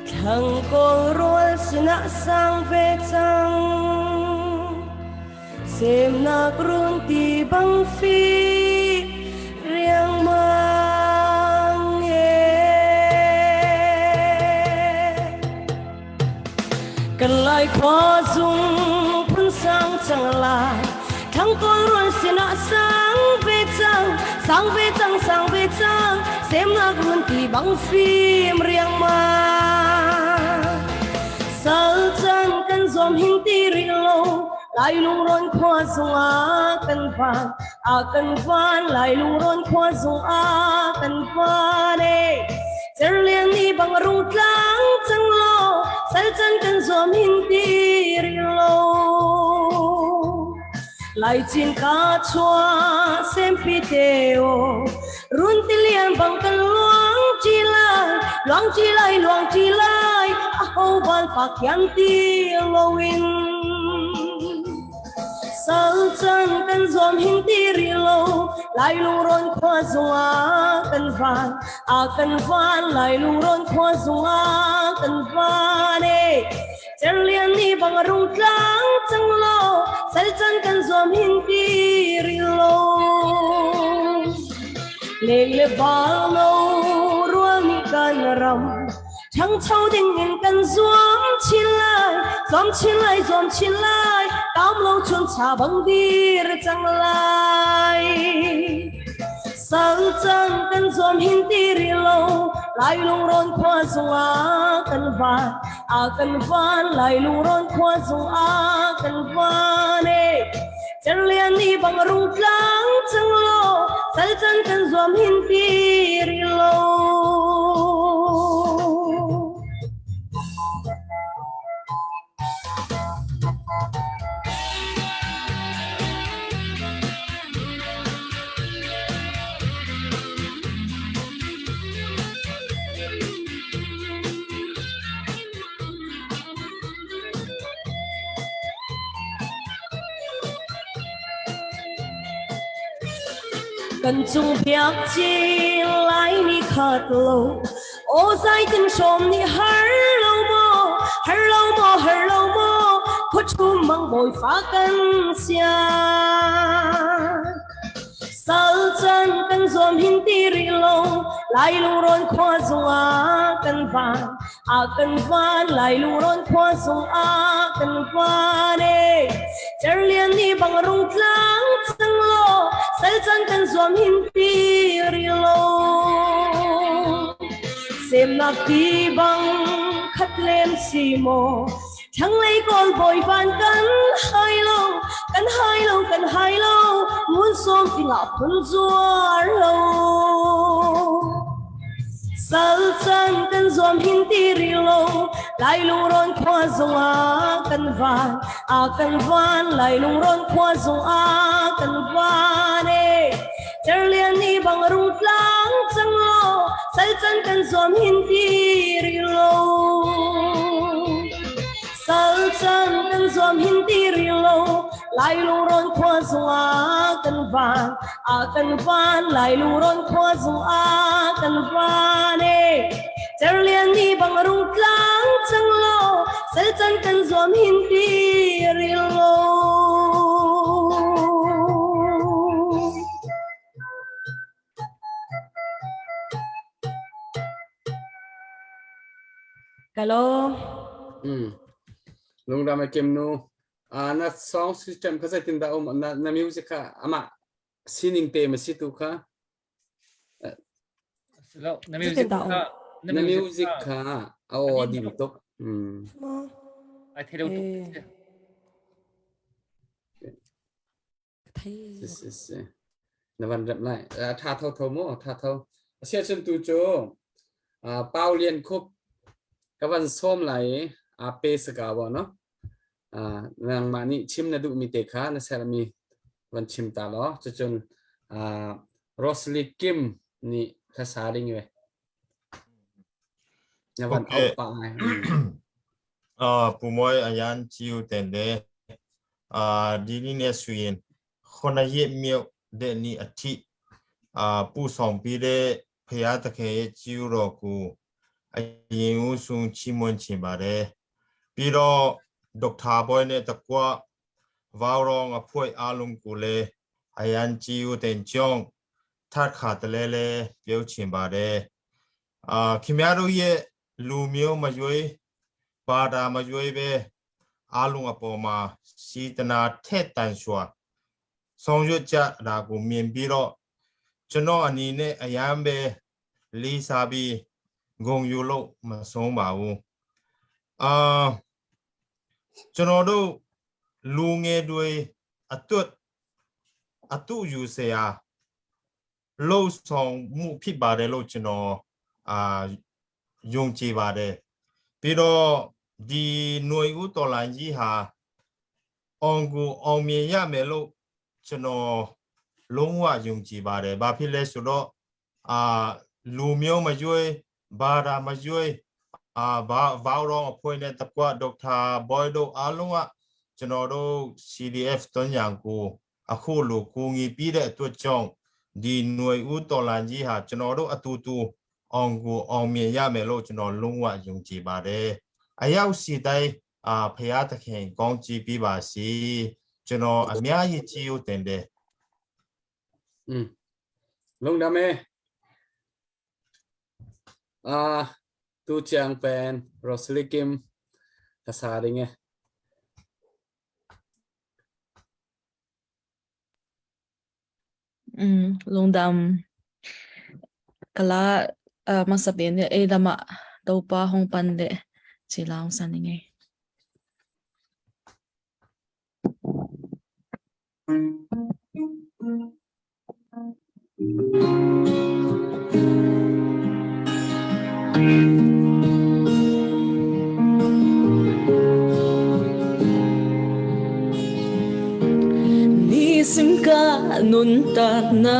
Speaker 2: thlang kawl rual sinah sang ve cang semnak run ti bang fi riangmang e Kan lai khua zung phun sang cang lai thang kawl rual sinah sang ve cang sang ve cang sang ve cang semnak run ti bang fim riangmang Sal chan kan zuam hin ti rih lo lai lungrawn khua zung ah kan van a kan van lai lungrawn khua zung ah kan van e Cerlian ni bang rung tlang cang law sal chan kan zuam hin ti rih lo Lai chin ka chua sempi teo run ti lian bang kan luang chi lai luang chi lai luang chi lai a ho bal pa khiang ti loin Sal chan kan zuam hin ti rih lo lai lungrawn khua zung ah kan van a kan van lai lungrawn khua zung ah kan van e Cerlian ni bang rung tlang cang law sal chan kan zuam hin ti rih lo Leng le val no rual ni kan ram ṭhangcho ding in kan zuam chin lai, zuam chin lai, zuam chin lai, tam lo chun cha bang dir cang lai. Sal cang kan zuam hin ti ri lo, lai lungrawn khua zung ah kan van, a kan van, lai lungrawn khua zung ah kan van e. Cerlian ni bang rung tlang cang lo, sal can kan zuam hin ti ri lo. Kan cung biak cin lai ni khat lo o zai tin hrawm ni har lo maw har lo maw har lo maw khuachum mang bawi fa kan sia Sal can kan zuam hin ti rih lo lai lungrawn khua zung ah kan van a kan van lai lungrawn khua zung ah kan van e cerlian ni bang rung tlang cang lo sal can kan zuam hin ti rih lo semnak ti bang khat lem si maw Thlanglei kawl bawi van kan hai lo, kan hai lo, kan hai lo, ngun sawm tingah phun zuar lo. Sal can kan zuam hin ti ri lo, lai lungrawn khua zong ah kan van, a kan van, lai lungrawn khua zong ah kan van e. Cerlian ni bang rung tlang cang lo, sal can kan zuam hin ti ri lo. Sal can kan zuam hin ti ri lo, lai lungrawn khua zung ah kan van, a kan van, lai lungrawn khua zung ah kan van e. Cerlian ni bang rung tlang cang lo, sal can kan zuam hin ti ri lo. Kalom.
Speaker 4: Lungdam a kem nu. Na song system kha zeitin dah um na, na music kha ama sining te ma si tu kha
Speaker 3: Na music kha
Speaker 4: na music kha a aw dim tuk.
Speaker 3: Ai thei lo tuk.
Speaker 4: Si si si. Na van rep lai. Tha tho tho mu, tha tho. Asia cun tu cu Pau Lian Khup ka van sawm lai i a pe saka bo no. Nangmah nih chim na duhmi te kha na sermi van chim ta law. Cucun Rosely Kim nih hlasa ding ve. Na van auh pah ngai.
Speaker 9: အာပူမွိုင်အယန်ချီယူတဲ့လေအာဒီနေ့နဲ့ဆိုရင်ခုနရက်မြောက်တဲ့နေ့အထိအာပူဆောင်ပြီးတဲ့ဖရာတခင်ရဲ့ချီယူတော်ကိုအရင်ဦးဆုံးချီးမွမ်းချင်ပါတယ်ပြီးတော့ဒေါက်တာဘွိုင်နဲ့တကွဝါရောင်အဖွဲ့အားလုံးကိုလည်းအယန်ချီယူတဲ့ကြောင့်ထပ်ခါတလဲလဲပြောချင်ပါတယ်အာခင်ဗျားတို့ရဲ့လူမျိုးမရွေး ဘာသာမရွေးပဲအားလုံးအပေါ်မှာစေတနာထက်တန်စွာဆောင်ရွက်ကြတာကိုမြင်ပြီးတော့ကျွန်တော်အနေနဲ့အရန်ပဲလေးစားပြီးဂုဏ်ယူလို့မဆုံးပါဘူးအာကျွန်တော်တို့လူငယ်တွေအတွက်အတူယူစရာလှုပ်ဆောင်မှုဖြစ်ပါတယ်လို့ကျွန်တော်အာယုံကြည်ပါတယ်ပြီးတော့ဒီຫນွေဦးတော်လန်ကြီးဟာအောင်ကိုအောင်မြင်ရမယ်လို့ကျွန်တော်လုံးဝယုံကြည်ပါတယ်။ဘာဖြစ်လဲဆိုတော့အာလူမျိုးမရွေးဘာသာမရွေးအာဘာဗောက်ရောအဖွဲ့နဲ့တကွဒေါက်တာဘွိုင်တို့အားလုံးကကျွန်တော်တို့ CDF တွန်းရံကိုအခုလိုကူညီပြီးတဲ့အတွက်ကြောင့်ဒီຫນွေဦးတော်လန်ကြီးဟာကျွန်တော်တို့အတူတူအောင်ကိုအောင်မြင်ရမယ်လို့ကျွန်တော်လုံးဝယုံကြည်ပါတယ်။အရောက်စီတိုင်းအာဖရာသခင်ကောင်းချီးပေးပါစေကျွန်တော်အများကြီးကြည်ရတင်တယ်
Speaker 4: อืมลงดาเมอ่าตูจางเป็นโรสลิกิม Ka sa ding e.
Speaker 8: Lungdam kala hmasa bik nih ei lam ah topa hong pan le cilaung san a ngei.
Speaker 2: Nisim ka nun tak na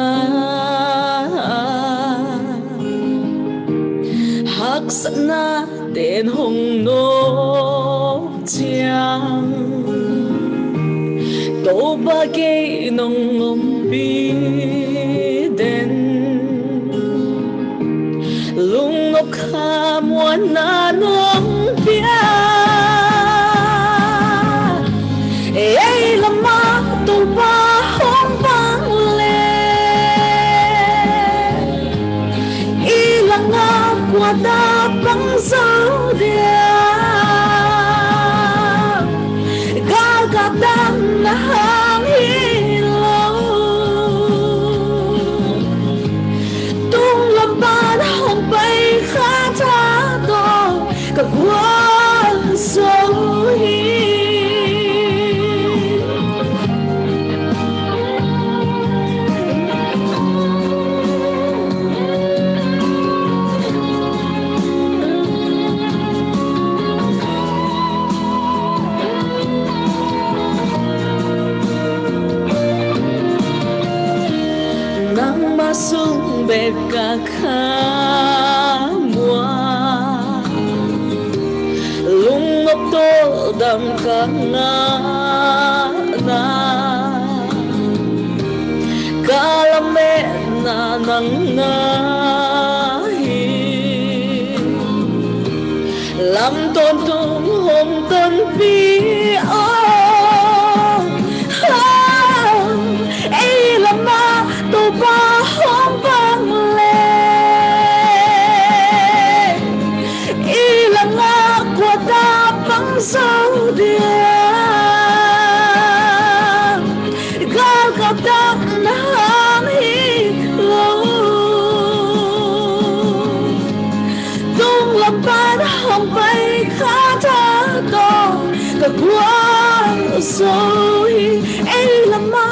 Speaker 2: Haksana ten hong no chiang To ba ke nong om pi den Lung ngọc kha muan na nong pia Ei la ma tu ba hong bang le I la nga qua ta bang dấu dia Ga ga dang na hang hi lo Tung lam ban hong bay kha tha to ka guan so hi Nangmah sung bek ka kha mua lung ngọc to dam ka nga na kalame na nang na hi lam ton tung hong ton pi oh ei lama to ba hong bang le i la nga qua ta bang dấu dia gal ka tak na hang hi lo tung lam ban hong bay kha tha to ka guang so hi ei lama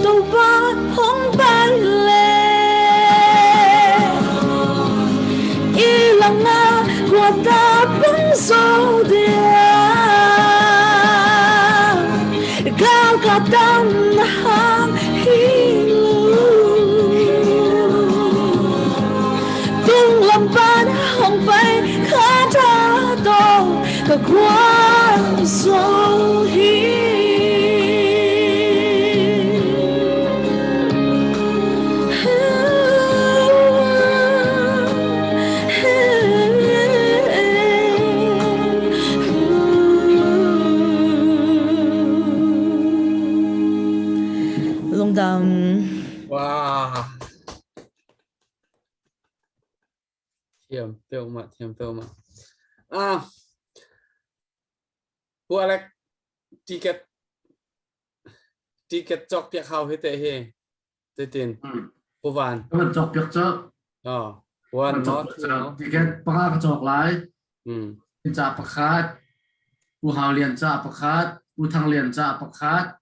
Speaker 2: to ba hong bay le i la nga qua ta bang zo dia gal ka tam na hang hi lu tung lam ban hong bay kha tha to ka guang zo hi
Speaker 8: Lungdam.
Speaker 4: Wow. Thiam teo ma, thiam teo ma. Ah. Pu Alec ticket ticket cawk piak hau hi te hi. Zeitin? Pu Van.
Speaker 7: Kan cawk piak cu.
Speaker 4: Oh. One mo, two mo.
Speaker 7: Ticket panga ka cawk lai. Ca pakhat, Pu Hau Lian ca pakhat, Pu Thang Lian ca pakhat,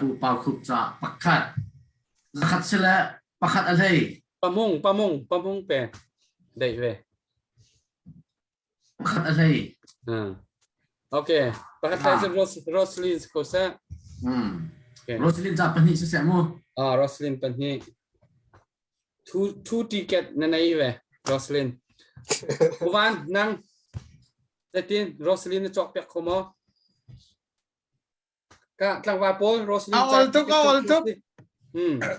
Speaker 7: Pu Pau Khup ca pakhat. Zakhat sile pakhat a hlei.
Speaker 4: Pamung, pamung, pamung pe. Dei ve.
Speaker 7: Pakhat a hlei.
Speaker 4: Okay. Pakhat hlei cu Ros Roslyn ko seh.
Speaker 7: Okay. Roslyn ca pahnih siseh mu.
Speaker 4: Ah, Roslyn pahnih. Two two ticket na nei ve Roslyn. Uvan nang zetin Roslyn na cawk piak kho maw? Ka tlangval pawl Roslyn
Speaker 6: A ol tuk, a ol tuk.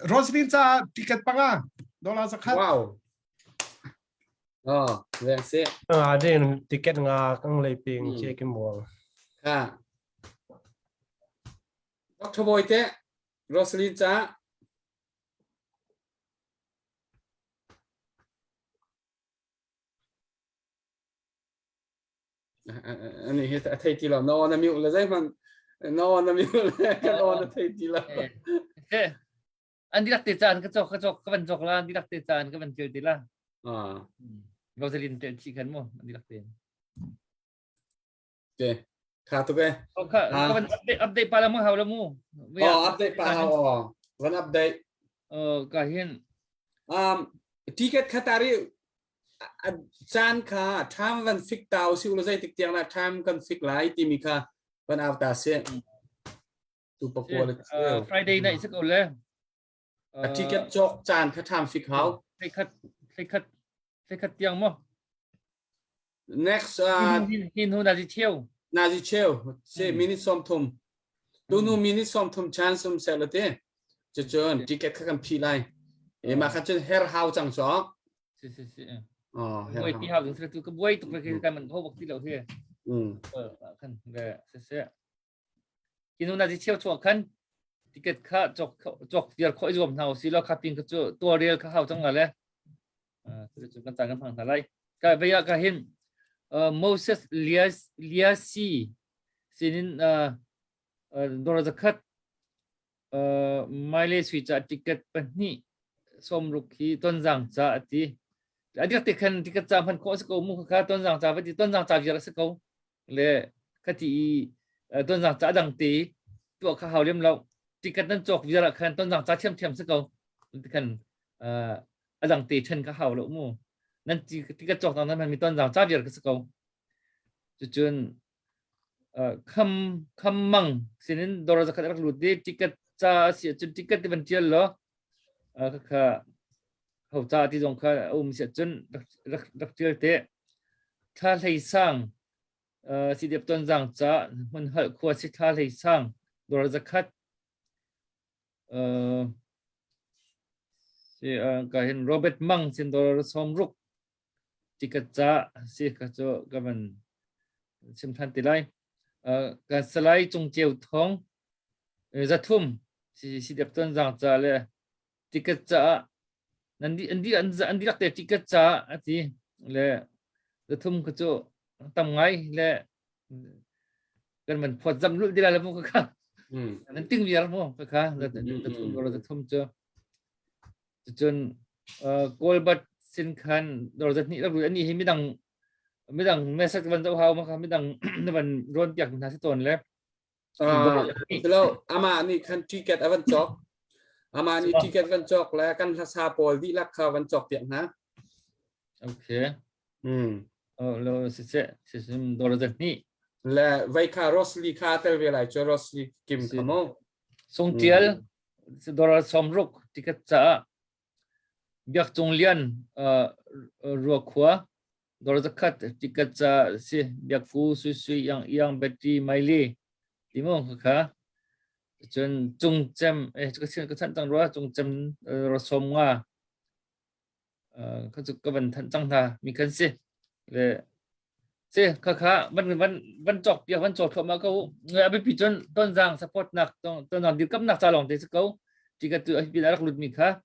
Speaker 6: Roslyn ca ticket panga dollar zakhat.
Speaker 4: Wow. Oh, veng si.
Speaker 11: Nga din ticket nga kang lei ping che kim buang.
Speaker 4: Ka. Dr. Boy te Roslyn ca Ani hi a thei ti lo. No na mute le zeihmanh no na mute le kan aw na thei ti lo.
Speaker 3: An dilak te caan ka cawk ka cawk ka van cawk la an dilak te caan ka van ṭial te la.
Speaker 4: Ah.
Speaker 3: Rosalind tel chi khan mu an dilak te.
Speaker 4: Okay. Tha tuk e.
Speaker 3: Oh, ka ka van update update pa la mu hau la mu.
Speaker 4: Oh, update pa hau oh. Van update.
Speaker 3: Oh, ka hin.
Speaker 4: Um ticket kha tari caan kha time van fik tau si ulo zei tik tiang la time kan fik lai timi kha van au ta si. Tu pakua le
Speaker 3: Friday night se ko le.
Speaker 4: A ticket cawk caan kha time fik hau.
Speaker 3: Thleikhat thleikhat thleikhat tiang mo.
Speaker 4: Next uh,
Speaker 3: hin hu nazi cheu.
Speaker 4: Nazi cheu se minute som thum. Tu nu minute som thum chance um se la te. Cu cun ticket kha kan phi lai. E ma kha cun her hau cang so.
Speaker 3: Si si si. Oh, her hau. Ti hau ding tu ka buai tuk ke kan man ho bak ti lo hi.
Speaker 4: Mm.
Speaker 3: Kan le si si. Hi nu nazi cheu chuak khan ticket kha cawk cawk viar khawh i zuam hna usih law kha pin kha cu tuarel kha hau cang la le. Cu kan caan kan hmang hna lai. Ka vei ah ka hin Moses Lias Liasi sinin dora zakhat Maile sui ca ticket pahnih sawmruk hi tonzang ca a ti. A diak te khan ticket ca hman khawh a si ko mu kha tonzang ca va ti tonzang ca viar a si ko. Le khati i tonzang ca dang te tuah kha hau lem lo. Ticket nan cawk viar ah khan tonzang ca thiamthiam si ko. Ti khan a dang te then kha hau lo mu. Nan ticket cawk nan hman mi tonzang ca viar ka si ko. Cucun kham kham mang sinin dawr zakhat rak lut di ticket ca a si ahcun ticket ti van tial law kha ho ca ti zong kha a um si ahcun rak rak tial te thla hlei sang si dep ton zang ca hmun hal khua si thla hlei sang dawr zakhat si ka hin Robert Mang sin dawr som ruk ticket ca si ka cu ka van chim than ti lai. Ka salai Cung Ceu Thong zathum si si dep ton zang ca le ticket ca nan di an di an an di rak te ticket ca ati le zathum ka cu tam ngai le kan van phot zam lul dila le mu ka kha nan ting viar mu ka kha zathum zathum cu Cucun Kawlbat sin khan dawr zat nih rak ani hi midang midang message van zoh hau ma kha midang na van rawn piak hna si tawn le.
Speaker 4: Hello, ama nih khan ticket a van cawk. Ama nih ticket van cawk le kan hlasa pawl dihlak kha van cawk piak hna.
Speaker 3: Okay.
Speaker 4: Hmm.
Speaker 3: Oh, lo si se si sim dawr zat nih.
Speaker 4: Le vai kha Rosli kha tel ve lai chu Rosli Kim kha mo.
Speaker 3: Sung Tial dollar 60 ticket caah Biak Cung Lian Ruakhua dollar zakhat ticket ca si Biak Ku Sui Sui Yang Yang Betty Miley ti mu kha cun Cung Cem eh ka ka chan cang rua Cung Cem ro som nga kha cu ka van thanh cang hna mi kan si le si kha kha van van van cawk piak van cawk thluahmah ko a biapi cun tonzang support nak tonzang dirkamnak ca lawng te si ko ticket tu a pi rak lut mi kha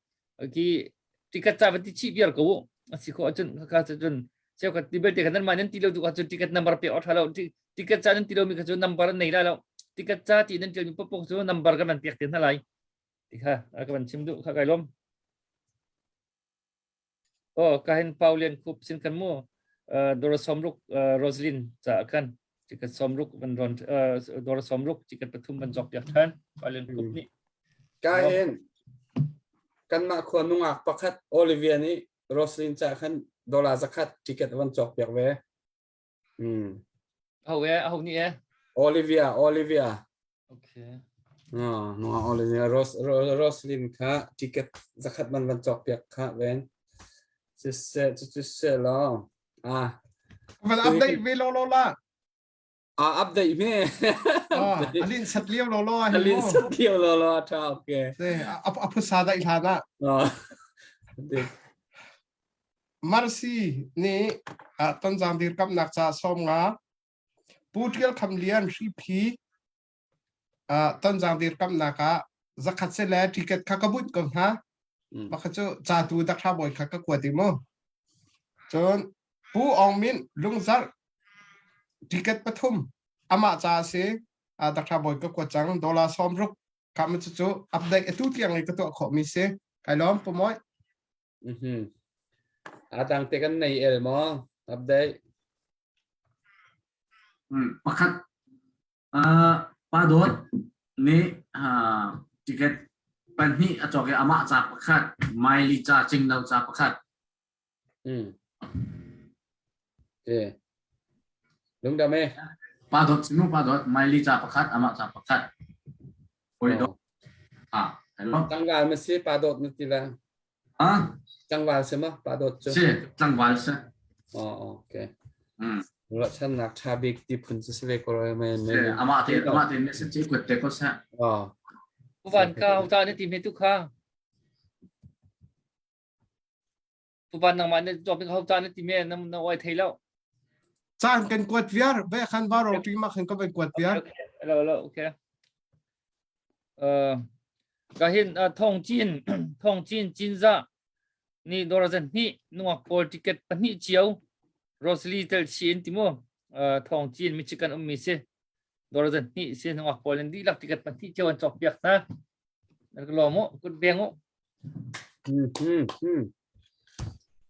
Speaker 3: ki ticket ca van ti chih viar ko a si kho ahcun kha kha cun cheukhat ti belte kha nan mah nan ti lo tu kha cun ticket number pe awk tha lo ticket ca nan ti lo mi kha cu number an nei la lo ticket ca ti nan tial mi popok cu number kan van pek te hna lai ti kha ka van chim duh kha kai lom Oh, kahin Pau Lian Khup sin kan mu dora somruk Roslyn ca kan ticket somruk van ron dora somruk ticket pathum van jok piak than Pau Lian Khup nih.
Speaker 4: Kahin kanmah khua nungak pakhat Olivia nih Roslyn ca khan dollar zakhat ticket van cawk piak ve. Hmm.
Speaker 3: Ho e, ho ni e?
Speaker 4: Olivia, Olivia.
Speaker 3: Okay.
Speaker 4: No, no, Olivia Ros Roslyn kha ticket zakhat man van cawk piak kha ven. Si se cu se lo. Ah.
Speaker 6: Van update ve lo lo la.
Speaker 4: Ah, update me.
Speaker 6: Ah, alin sat liao lo lo
Speaker 4: ah. Alin sat liao lo lo tha okay.
Speaker 6: Se a a phusa dai hlan ah.
Speaker 4: Ah.
Speaker 6: Marsi nih Tonzang dirkamnak ca 50 Pu Ṭial Kham Lian Hriphi Tonzang dirkamnak ah zakhat se le ticket kha ka bunh ko hna. Pakhat cu ca tu Dakhra bawi kha ka kuat i mu. Cun Pu Aung Min Lungzarh. Ticket pathum amah ca a si. Dr. Bawi ka kuat cang dollar 60 kam cu cu update atu tiang i ka tuah khawh mi si. Kai lawm Pu Mawi.
Speaker 4: Mhm. A dang te kan nei el maw? Update.
Speaker 7: Pakhat pa dawt nih ticket pahnih a cawk i amah ca pakhat, Miley ca cingno ca pakhat.
Speaker 4: Okay. Lungdam e.
Speaker 7: Pa dawt sinu pa dawt Miley ca pakhat, amah ca pakhat. Koi dawt. Ah, hello.
Speaker 4: Tlangval ma si pa dawt na ti la.
Speaker 7: Ah?
Speaker 4: Tlangval si ma pa dawt cu.
Speaker 7: Si, tlangval si.
Speaker 4: Oh, okay. Ruahchannak ṭha bik ti phun cu si ve ko roi men.
Speaker 7: Si, amah te amah te message kuat te ko sa.
Speaker 4: Oh.
Speaker 3: Van ka uta ne ti me tu kha. Tuban nangmah na job ho ta na ti me na na oi thei lo.
Speaker 6: Caan kan kuat viar ve khan va ro ti ma khan ka van kuat viar.
Speaker 3: Hello hello okay. Uh ka hin thong chin thong chin chin za ni dorazan ni nuak pawl ticket pahnih chiao Rosely tel chin timo thong chin Michigan um mi si dorazan ni si nuak pawl in dihlak ticket pahnih chiao an chok piak na Nan ka lawm u, kut beng u.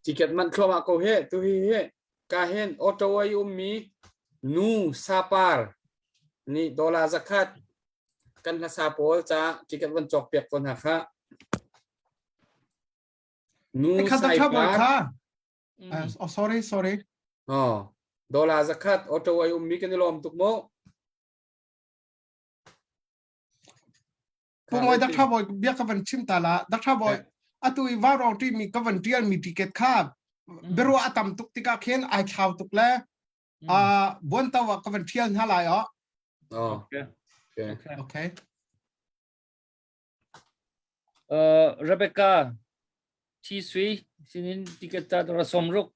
Speaker 4: Ticket man thluahmah ko he, tu hi he ka hen Ottawa i ummi nu sapar nih dollar zakhat kan hlasa pawl ca ticket van cawk piak ko hna kha. Nu
Speaker 6: Kha ta tha boy
Speaker 4: saipar
Speaker 6: kha. Oh sorry sorry.
Speaker 4: Oh, dollar zakhat Ottawa i ummi kan i lawm tuk mu.
Speaker 6: Pu Mawi Dr. Bawi bia ka van chim ta la Dr. Bawi atu i vaurawng ṭi mi ka van ṭial mi ticket kha biaruah a tam tuk tikah khin ai thlau tuk le buanto ah ka van ṭhial hna lai oh.
Speaker 4: Okay.
Speaker 6: Okay. Okay.
Speaker 3: Rebecca Thi Sui sinin ticket ca dora 60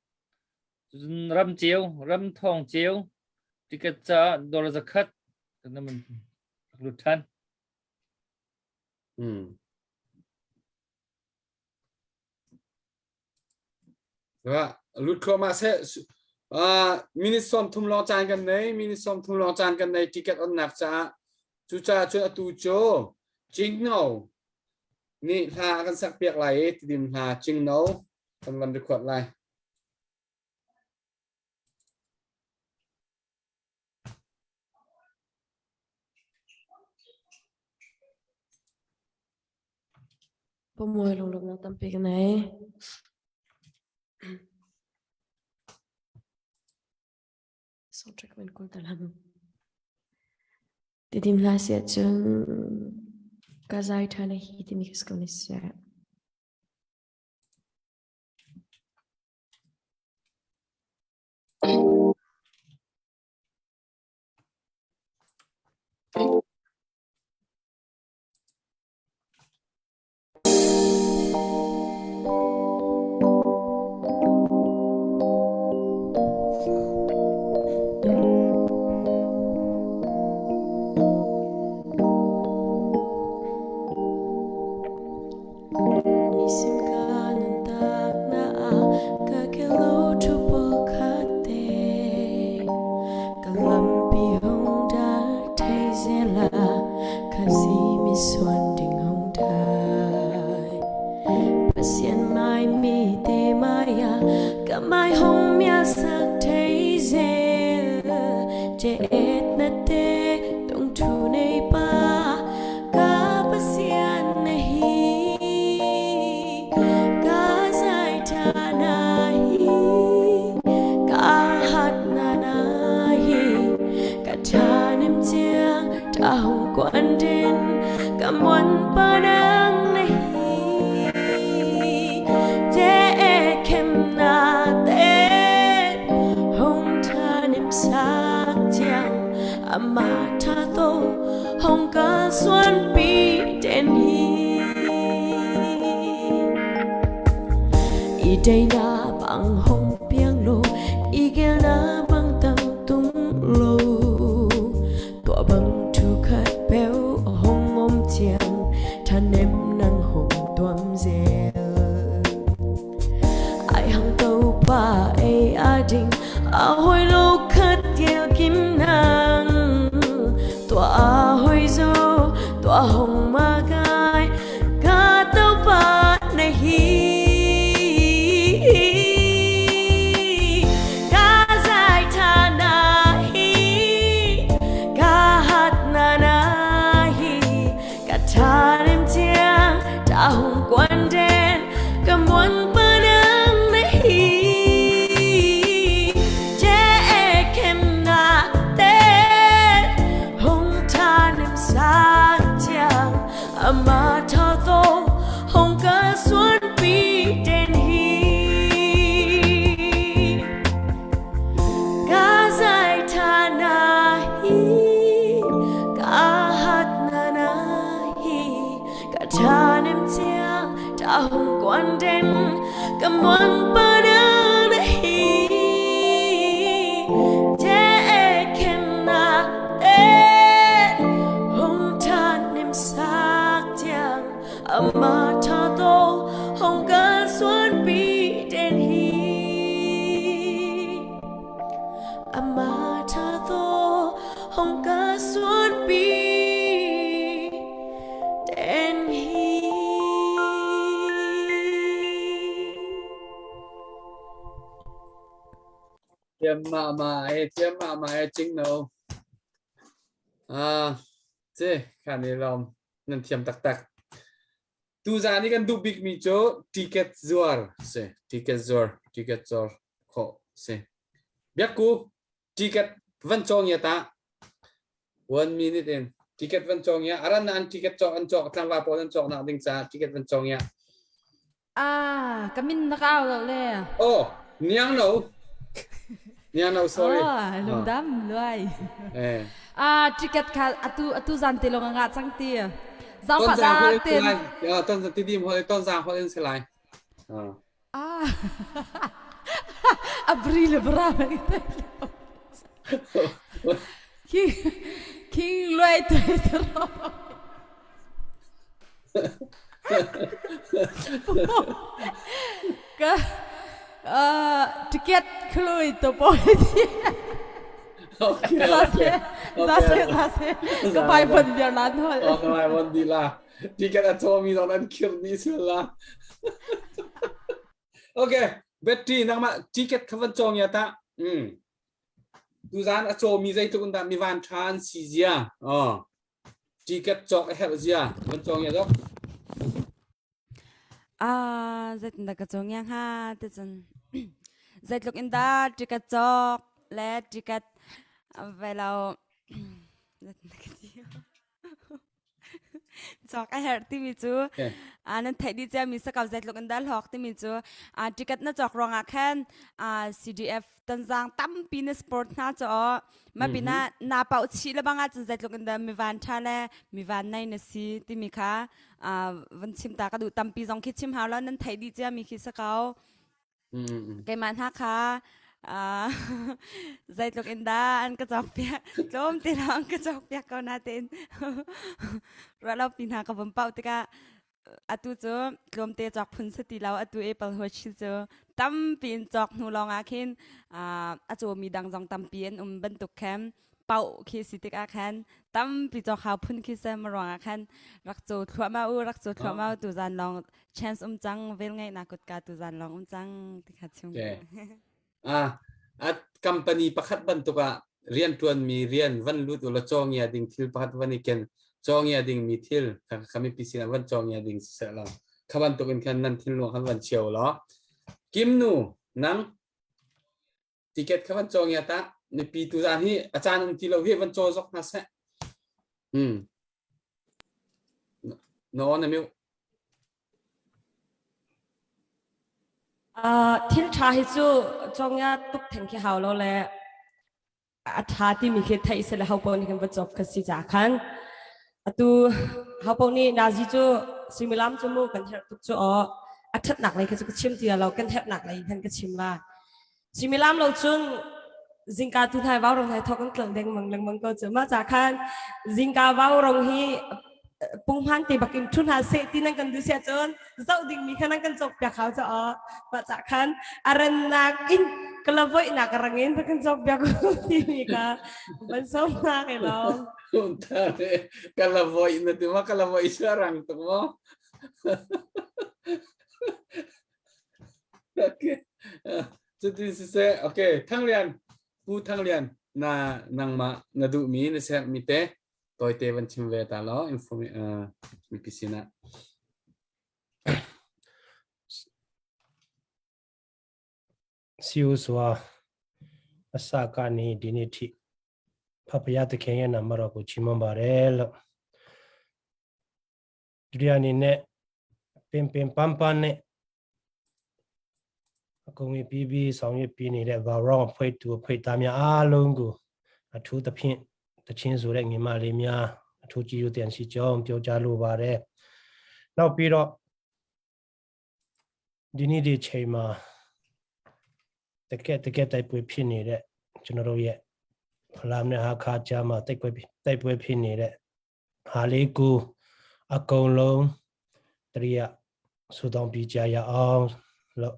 Speaker 3: ram ceu ram thong ceu ticket ca dora 100 kan man lut than.
Speaker 4: Lut thluahmah seh. Minute 30 lawng caan kan nei. Minute 30 lawng caan kan nei ticket onnak caah. Cucaah cun atu cu Cingno nih hla a kan sak piak lai i tidim hla Cingno kan van record lai.
Speaker 12: Pamuai lunglawmhnak tampi ka nei. Soundtrack man kul ta lang. Tidim hla siah cun ka zai ṭha na hi timi ka sko ni siah. Mai hong mia sak thei zel che et na te tung thu nei pa Ka Pasian na hi ka zai tha na hi ka hat na na hi ka tha nem chiang ta hong quan đến ka muan pa nang na hi che kem na te hong tha nem sak chiang ama tha to hong ka suan pi den hi i day na bang hong piang lo i gel na bang tang tung lo tua bang thu khat beu hong om chiang tha nem nang hong tuam zel ai hang tàu pa ai a ding a hoi lo khat yel kim. Ta hung quan den ka muang pa na hi te khen na te hung tha nim sak tiang ama tha to hong ka suan pi den hi ama tha to hong ka suan pi den hi.
Speaker 4: Tiam ma ma e tiam ma ma e ching no. Ah, ce khan i lom nan thiam taktak. Tuzan i kan duh bikmi cu ticket zuar si. Ticket zuar, ticket zuar khawh si. Biakku, ticket van cawng ya ta. One minute in. Ticket van cawng ya. Aran na an ticket cawk an cawk tlangval pawl an cawk nak ding caah ticket van cawng ya.
Speaker 1: Ah, ka min na ka au lo le.
Speaker 4: Oh, niang no. Niang no, sorry.
Speaker 1: Oh, lungdam luai.
Speaker 4: Eh.
Speaker 1: Ah, ticket kha atu atu zan te long nga chang ti. Zang fa da ten.
Speaker 4: Ya, ton ti dim hol ton zang hol in selai. Ah.
Speaker 1: Ah. Abri le bra King King luai te Ka ticket khlui to poi ti.
Speaker 4: Okay, okay.
Speaker 1: Za se za se ka pai bon biar lan hol.
Speaker 4: Oh, ka pai bon di la. Ticket a chaw mi zong an khir ni sul la. Okay, Betty nangmah ticket kha van cawng ya ta. Mm. Tuzan a caw mi zeitluk in dah mi van tha an si zia. Oh. Ticket cawk a herh zia van cawng ya dok.
Speaker 5: Ah, zeitindah ka cawng ya hnga ti cun zeitluk in dah ticket cawk le ticket ve lo zeitindah ka ti Cawk a herh timi cu nan theih dih ciami sakau zeitluk in dah hlawk timi cu ticket na cawk ruangah khan CDF Tonzang tampi na sport hna cu aw ma pinah na pauh chih le bang ahcun zeitluk in dah mi van ṭha le mi van nei na si timi kha van chim ta ka duh tampi zong khi chim hau lo nan theih dih ciami khi sakau keimah hna kha zeitluk in dah an ka cawk piak tlawm te lawng an ka cawk piak ko natein ruah lo pi hna ka vun pauh tikah atu cu tlawmte cawk phun si ti lo atu apple huachi cu tampi in cawk hnu lawng ah khin a cawmi dang zong tampi an um bantuk khan pauh khi si tikah khan tampi cawk hau phun khi se ma ruang ah khan rak caw thluahmah u rak caw thluahmah u tu zan lawng chance um cang vel ngeih nak kutka tu zan lawng um cang ti kha chim
Speaker 4: Ah, a company pakhat bantuk ah rianṭuanmi rian van lut u law cawngia ding thil pakhat van i ken cawngia dingmi thil kha mipi sinah van cawngia ding siseh law kha bantuk in khan nan thinlung khan van cheu law Kim nu nang ticket kha van cawngia ta mipi tu zan hi a caan um ti lo hi van caw zok hna seh hmm no na miu
Speaker 2: Thil ṭha hi cu cawngya tuk theng khi hau lo le a ṭha timi khi theih si le ho paoh nih kan va cawk kha si caah khan atu ho paoh nih nazi cu suimilam cu mu kan herh tuk cu aw a ṭhatnak lei kha cu ka chim ti lo kan herhnak lei khan ka chim la Suimilam lo cun zingka tu hnai vaurong hai thok an tlolh dengmang lengmang ko cu mah ca khan zingka vaurong hi punghman te bakin thu hna seh ti nan kan duh sia cun zoh ding mi kha nan kan cawk piak hau ca mah ca khan arannak in kalavoi nak rangin kan cawk piak ti mi ka ban som na ke lo
Speaker 4: kalavoi na ti ma kalavoi sarang tuk mo Okay. Cutin siseh, okay, Thanglian, Pu Thanglian, na nangmah na duhmi na sermi te tawite van chim ve ta law inform uh, mipi sinah.
Speaker 11: စီဦးစွာအစကနေဒီနေ့ထိဖဖရသခင်ရဲ့နာမတော်ကိုချီးမွမ်းပါတယ်လို့ဒုတိယအနေနဲ့ပင်ပင်ပန်းပန်းနဲ့အကုန်ကြီးပြီးပြီးဆောင်ရွက်ပြီးနေတဲ့ Varon အဖွဲ့သူအဖွဲ့သားများအားလုံးကိုအထူးသဖြင့်တချင်းဆိုတဲ့ညီမလေးများအထူးကြည်ညိုတင်ရှိကြောင်းပြောကြားလိုပါတယ်။နောက်ပြီးတော့ ဒီနေ့ဒီချိန်မှာတကက်တကက်တိုက်ပွဲဖြစ်နေတဲ့ကျွန်တော်တို့ရဲ့ဖလာမ်နဲ့ဟာခါကြားမှာတိုက်ပွဲတိုက်ပွဲဖြစ်နေတဲ့ဟာလေးကိုအကုန်လုံးတရိယာဆူတောင်းပြီးကြရအောင်လို့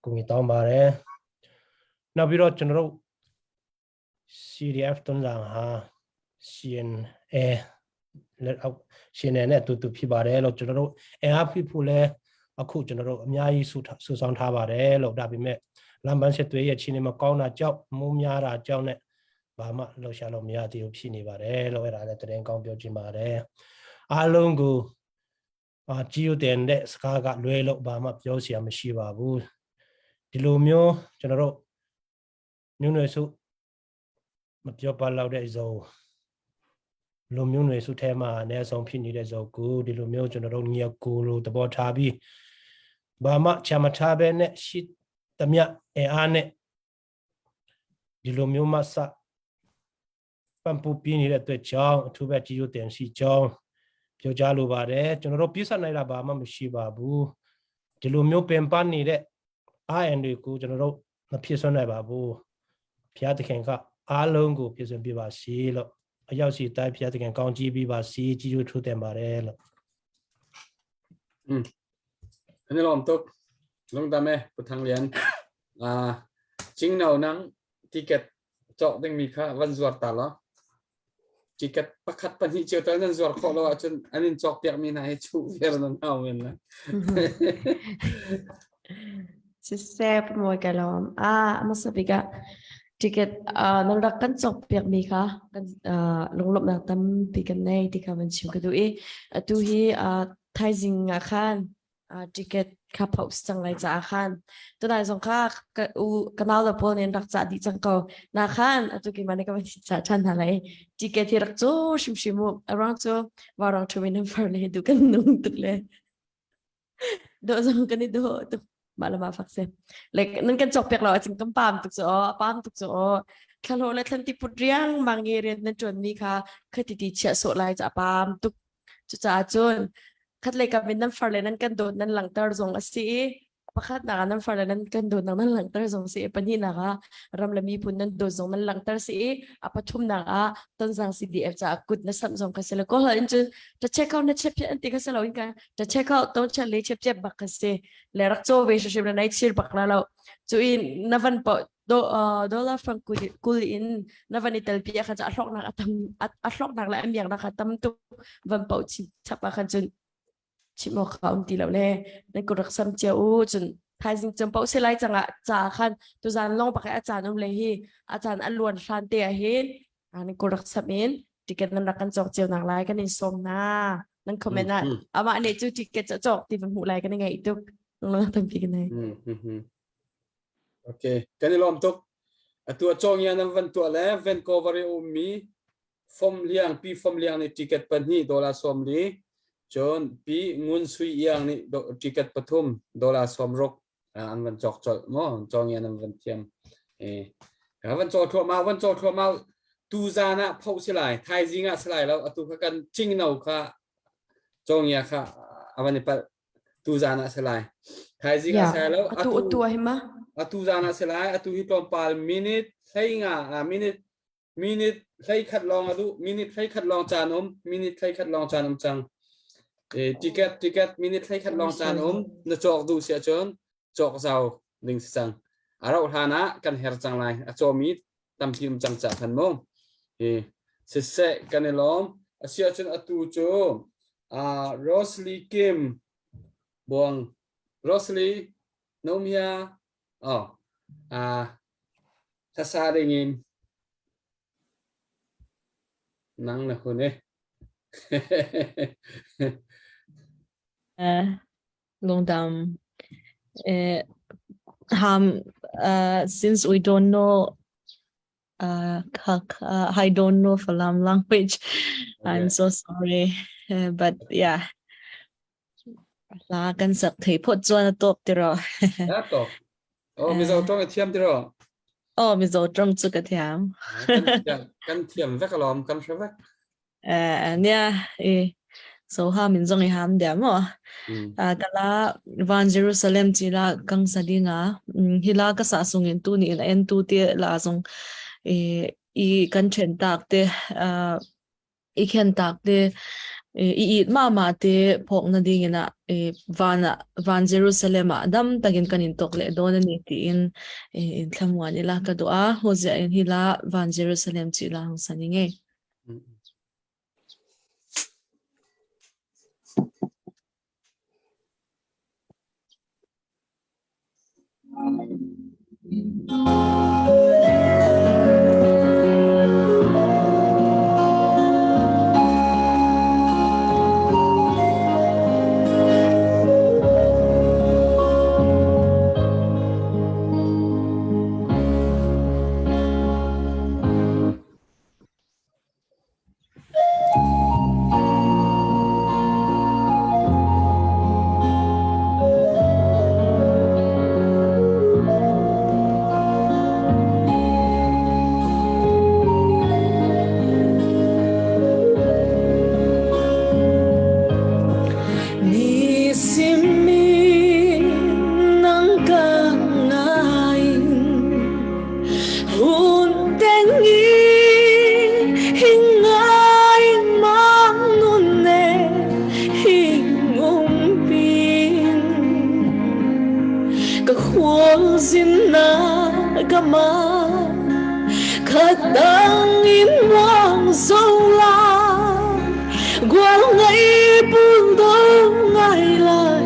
Speaker 11: ကိုကြီးတောင်းပါတယ်နောက်ပြီးတော့ကျွန်တော်တို့ CDF တွန်းဆောင်ဟာ CNA လက်အောက် CNA နဲ့အတူတူဖြစ်ပါတယ်လို့ကျွန်တော်တို့အင်အားဖြစ်ဖို့လဲအခုကျွန်တော်တို့အများကြီးစုစုဆောင်ထားပါတယ်လို့ဒါပေမဲ့လမ်းပန်းဆက်သွေးရဲ့ချင်းနေမကောင်းတာကြောင့်မိုးများတာကြောင့်နဲ့ဘာမှလှုပ်ရှားလို့မရသေးဘူးဖြစ်နေပါတယ်လို့အဲ့ဒါလည်းတရင်ကောင်းပြောချင်ပါတယ်အားလုံးကိုအာကြည်ရတဲ့တဲ့စကားကလွဲလို့ဘာမှပြောစရာမရှိပါဘူးဒီလိုမျိုးကျွန်တော်တို့ မျိုးနွယ်စုမပြောပါတော့တဲ့ဇုံလူမျိုးနွယ်စုထဲမှာအနည်းဆုံးဖြစ်နေတဲ့ဇုံကိုဒီလိုမျိုးကျွန်တော်တို့ညကိုလိုသဘောထားပြီးဘာမှချမထားပဲနဲ့ရှိသမျှအင်အားနဲ့ဒီလိုမျိုးမှစပံပူပြနေတဲ့အတွက်ကြောင့်အထူးပဲကြည်ရတင်ရှိကြောင်းပြောကြားလိုပါတယ်ကျွန်တော်တို့ပြည့်စက်နိုင်တာဘာမှမရှိပါဘူးဒီလိုမျိုးပင်ပန်းနေတဲ့ RN တွေကိုကျွန်တော်တို့မဖြစ်စွမ်းနိုင်ပါဘူးဘုရားသခင်ကအားလုံးကိုပြည့်စုံပြပါစေလို့အရောက်စီတိုင်းဘုရားသခင်ကောင်းကြီးပြပါစေကြီးကျူးထူးတင်ပါတယ်လို့
Speaker 4: อืมอันนี้ลอมตุกลงตามไหมปุทางเรียนอ่าจิงเหนานังติเกตจอกดิ้งมีค่าวันจวดตาละ ticket pakhat pahnih cio tal nan zuar khawh lo ahcun an in cawk piak mi hna hi chuh viar nan hau men la.
Speaker 12: Siseh mawi ka lawm. Ah, hmasa bik ah ticket ah nan rak kan cawk piak mi kha kan ah lunglawmhnak tampi kan nei ti kha van chim ka duh i atu hi ah thaizing ah khan ticket kha post cang lai caah khan tunai zong kha ka u ka nau le pawl nih an rak cah dih cang ko na khan atu keimah nih ka van cah ṭhan hna lai ticket hi rak cu hrimhrim mu aruang cu warang ṭhumin an far le du kan nung tuk le do zong kan i do tuk mah le mah fak se like nan kan cawk piak lo acing kan pam tuk cu aw pam tuk cu aw thlanho le thlan ti put riang mang nge rian nan ṭuan mi kha khati ti chia sawh lai ca pam tuk Cucaah cun khatlei kam in nan farle nan kan dawt nan langhter zong a si i pakhat nak ah nan farle nan kan dawtnak nan langhter zong si i pahnihnak ah ram le miphun nan dawt zong nan langhter si i a pathumnak ah Tonzang CDF caah kut na samh zong kha si le kawl in cun ta check out na chep an ti kha si lo in ka ta check out ton chan le chep chep bak kha si le rak cho ve hrim na nai chir bak la lo cu in na van po do dollar franc kul in na van i tel pi kha a hlawknak a tam a hlawknak le a miaknak kha tam tuk van pau chim chap ah khan cun chim awk kha um ti lo le nan kut rak sam cia u cun thaizing cem pau se lai changah ca khan tuzan long pakai a caan um le hi a caan a luan hlan te ah hin nan kut rak sam in ticket nan rak kan cawk cio nak lai kan in sawm na nan comment ah amah nih cu ticket cawk ti van hmuh lai kan i ngaih tuk tampi kan nei
Speaker 4: Okay, kan i lawm tuk. Atu a cawng ya nan van tuah le Vancouver i ummi Fom Liang Pi Fom Liang nih ticket pahnih dollar sawm li cun Pi Ngun Sui Iang nih ticket pathum dollar sawm ruk an van cawk colh mo cawng ya nan van thiam. Eh van caw thluahmah van caw thluahmah tu zan ah pho si lai thaizing ah si lai lo atu kha kan cing no kha cawng ya kha avan i palh tu zan ah si lai thaizing ah si lo
Speaker 12: atu atu ah ma
Speaker 4: atu zan ah si lai atu hi tlawmpal minute hlei nga minute minute hlei khat lawng adu minute hlei khat lawng caan um minute hlei khat lawng caan um cang e ticket ticket minute hlei khat lawng caan um na cawk duh si ahcun cawk zau ding si cang a rauh hlan ah kan her cang lai a cawmi tampi um cang ca khan mu hi siseh kan i lawm asi ahcun atu cu uh, Rosely Kim buang Rosely Nomia oh uh, thasa ding in nang na hun e
Speaker 8: Lungdam. Uh, um, uh, since we don't know uh, uh, I don't know Falam language. Okay. I'm so sorry. Uh, but yeah. La kan sak thei phot chuan a top tiro.
Speaker 4: A top. Oh, Mizo tong a thiam tiro.
Speaker 8: Oh, Mizo tong chu ka thiam.
Speaker 4: Kan thiam vek alom kan hre vek.
Speaker 8: Eh, nia e. So ha min zong i ham dia mo. Kala van Jerusalem chi la kang sa dinga hila ka sa sung in tu ni in en tu te la zong i kan then tak te i khen tak te i it ma ma te phok na ding ina van van Jerusalem ah dam takin kan in tok le don ani ti in in thlamuan ila ka dua ho zia in hila van Jerusalem chi la hang sani nge. Mi simi nang ka ngain Hun tengi hingaing mang nune hingumpin Ka khual zin na ka ma Khatang in muang zo la Gual ngai pun do ngai lai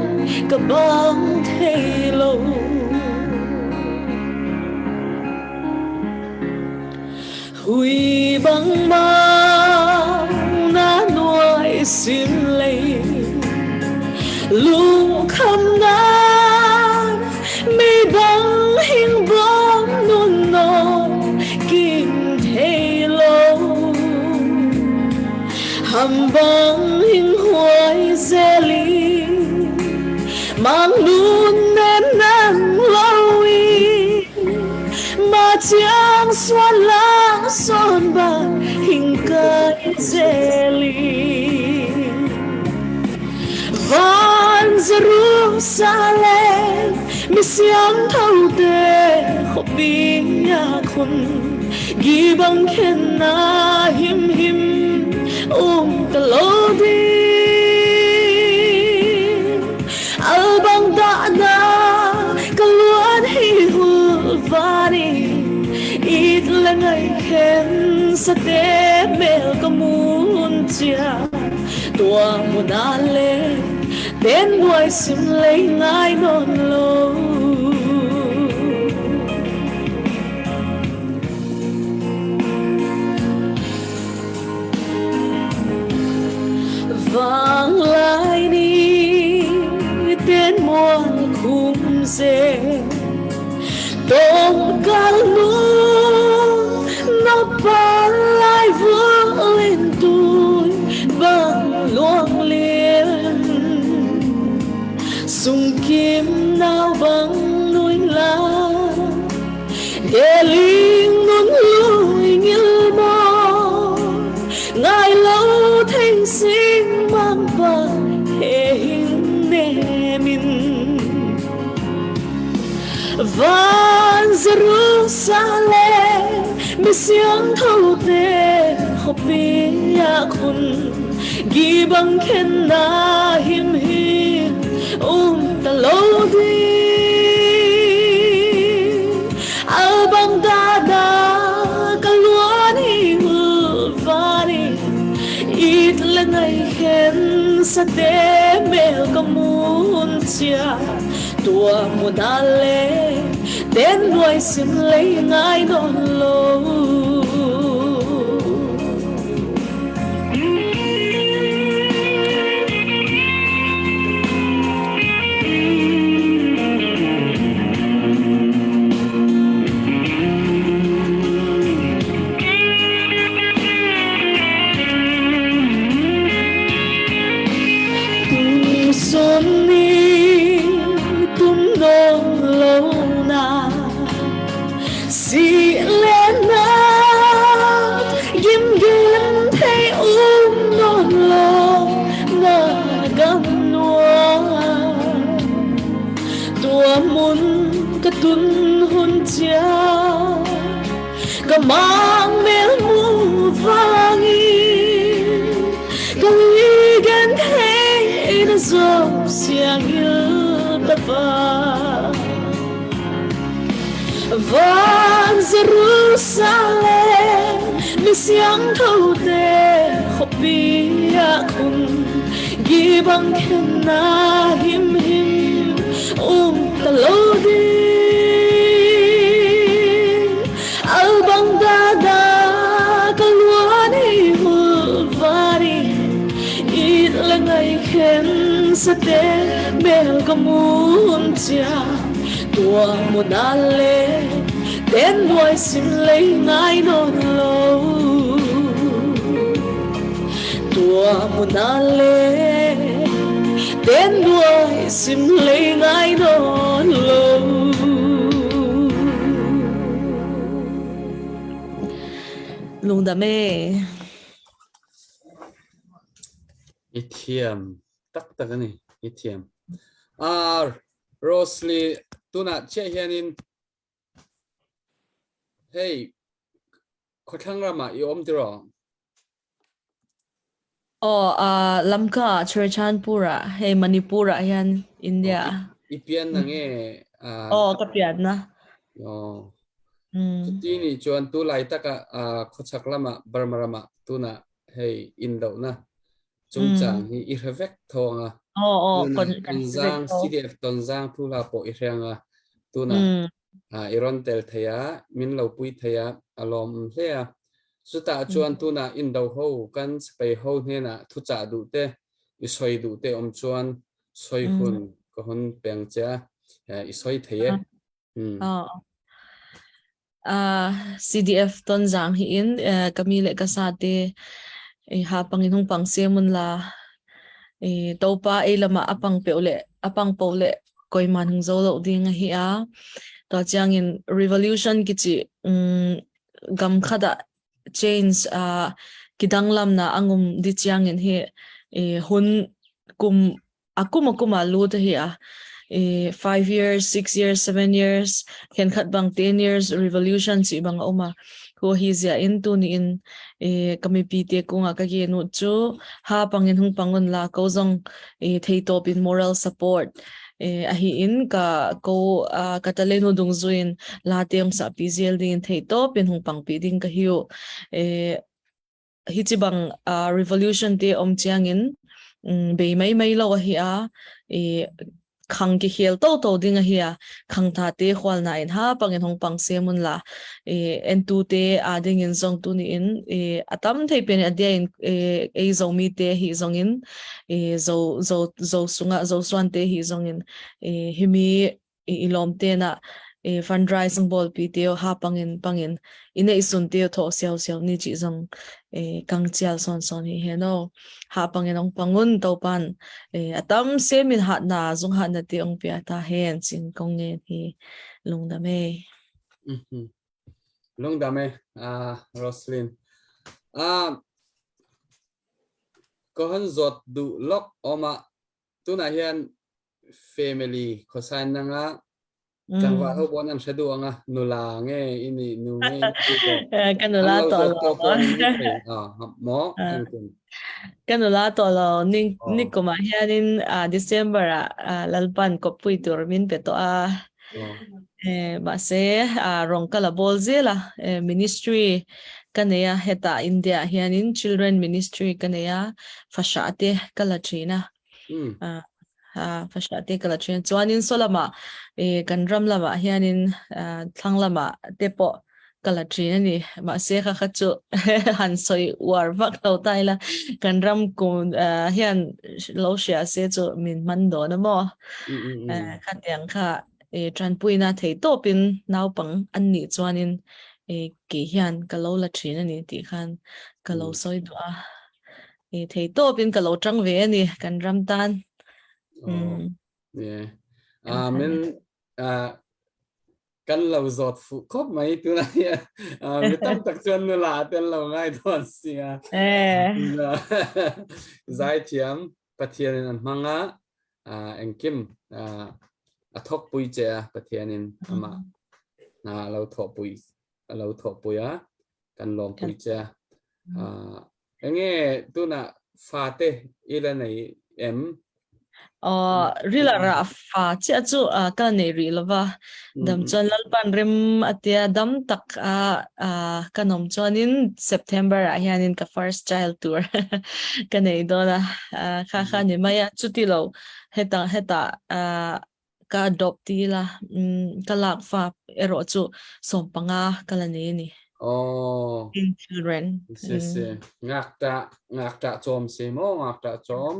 Speaker 8: Ka bang thei lo. Hui bang mau na nuai sim lei lung kham nan mi bang hing bom nun no kim thei lo hàm bang hing huai zeli mang nun nem nem lowi ma chiang xoan la son ba hình kai zeli van Jerusalem mi siang thau te khopi ya khun gi bang khen na him him um ta lo di al bang da na ka luan hi hul vani it la ngai khen sa te mel ka mun chia tua mu na le ten nuai sim lấy ngai non lo. Vang lai ni tên muôn khum dê tôm cal nu nó pa lại vương lên tôi bằng luông liền sung kim nào bằng núi la để linh nun lùi như mò ngài lâu thanh sinh mang và hệ hình nề mình Van Jerusalem mi siang thau te khopi ya khun gi bang khen na him hi ta lo di al bang da da ka luan hi hul vani it la ngai khen sa te mel ka mun chia tua mu na le ten nuai sim lấy ngai non lo. Tum son ni tum non lo na si le na gim gim thei non lo na.
Speaker 12: tun hun chia ka mang mel mu vangin ka ligan thei na zo siang il ta va Van Jerusalem mi siang tho te khuapi ah khun gi bang khen na him him um ta lo ding al bang da da ka luan hi hul vari it la ngai khen sa te mel ka mun chia tua mu na le ten muai sim lấy ngai non lo tua mu na le ten muai sim lấy ngai non lo
Speaker 8: Lungdam e.
Speaker 4: I thiam taktak ani i thiam. Ah Rosely tunah chiah hianin hei khuathlang ram ah i um tiraw?
Speaker 8: Aw, uh, Lamka Churachandpur ah hei Manipur ah hian India.
Speaker 4: Oh, i pian na nge?
Speaker 8: Uh, oh, ka pian na.
Speaker 4: Oh. Cuti nih chuan tu lai tak ah uh, khuachak lam ah Burma ram ah tuna hei in do na cungcang hi i hre vek thawng a
Speaker 8: Aw aw
Speaker 4: tuna Tonzang CDF Tonzang thu la pawh i hreng a tuna i ron tel thei a min lo pui thei a a lawm hle a chutah chuan tuna indo ho kan sipai ho hnenah thuchah duh te i soi duh te om chuan soi hun ka hun peng che a i soi thei e.
Speaker 8: Aw. CDF Tonzang hi in kami le ka sa te i ha pangin hung pang se mun la i topa ei lama apang pe le apang po le koi man hung zo lo ding hi a to chiang in revolution kichi um gam khada change a kidang lam na angum di chiang in hi i hun kum akum akum ah lut a hi a i 5 years 6 years 7 years khenkhat bang 10 years revolution chi bang a um a ko hi zia in tu ni in e kami pi te kunga ka ge nu chu ha pangin hung pangun la ko zong e thei top in moral support e a hi in ka ko ka tale nu dung zuin la teong sa pi zel ding thei top in hung pang pi ding ka hiu e Hi chi bang revolution te om chiang in bei mai mai lo a hi a i khang ki hel to to ding a hi a khang tha te khwal na in ha pangin hong pang se mun la e en tu te a ding in zong tu ni in e atam thei pen adia in e ei zo mi te hi zong in e zo zo zo sunga zo suan te hi zong in e himi i lawm te na e fundraising ball pi teo ha pangin pangin ine isun teo tho siao siao ni chi zong e kang chial son son hi he no ha pangin ong pangun to pan e atam semin ha na zung ha na te ong pia ta hen chin kong nge hi lungda me.
Speaker 4: Lungda me ah Roslyn ah ko han zot du lok oma tunah hian family khawsain nanga tlangval ho pawh an hre duh anga nula nge ini nu nge
Speaker 8: Ka nula
Speaker 4: to
Speaker 8: lo
Speaker 4: to pawh ni thei a maw engtin
Speaker 8: Ka nula to lo ni ni kumah hianin December ah Lalpan kawppui tur min pe tawh a mahse rawng ka la bawl zel a ministry ka nei a hetah India ah hianin children ministry ka nei a fahrah te ka la thin a fahrah te ka la thin a chuanin saw lamah kan ram lamah hianin thlang lamah te pawh ka la thin a ni mahse kha kha chu han sawi uar vak lo ta ila kan ram kum hian lo hria se chu min hman dawn a maw khatiang kha tanpuina thei tawpin naupang an nih chuanin kei hian ka lo la thin a ni tih khan ka lo sawi duh a. Thei tawpin ka lo tang ve a ni kan ram tan.
Speaker 4: Yeah. Amen. Kan lo zawt fuh khawp mai tunah hian mi tam tak chuan nula tel lo ngai dawn sia. Zaithiam Pathian in an hmang a engkim. A thok pui che a Pathian in ama na lo thawh pui a lo thawh pui a kan lawm pui che a. Enge tuna fate ila nei em?
Speaker 8: Rila ra fa chia chu ka nei ri lova dam chuan lalpan rem atia dam tak a ka nom chuanin September ah hianin ka first child tur ka nei dona kha kha ni mai a chuti lo heta heta ka adopt ti ila ka lak fa erawh chu 15 ka la nei a ni.
Speaker 4: Oh.
Speaker 8: In children.
Speaker 4: Si si. Ngakta ngakta chom si mo ngakta chom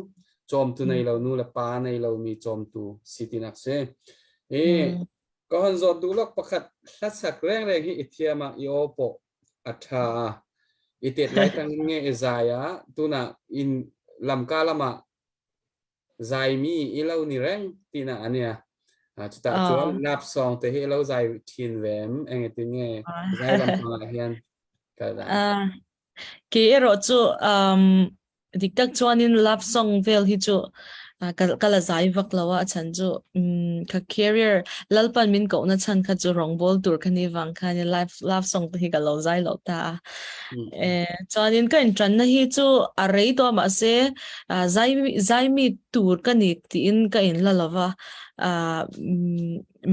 Speaker 4: chom tu nei lo nu le pa nei lo mi chom tu si tinak si. E ka hon zawt du lok pakhat hlasak reng reng hi i thiam a i aw pawh a tha i tet lai tang nge i zai a tuna in lamka lama zaimi i lo ni reng tina ania chuta chuan lap song te hi lo zai thin vem enge tin nge zai lam pangah hian kal dan
Speaker 8: ke ero chu um dik tak chuanin love song vel hi chu ka la zai vak lo a chan chu ka career lalpan min ko na chan kha chu rongbol tur ka ni wang khan life love song te hi ka lo zai lo ta e chuanin ka in tran na hi chu a rei to ma se zai zaimi tur ka ni tiin ka in la lova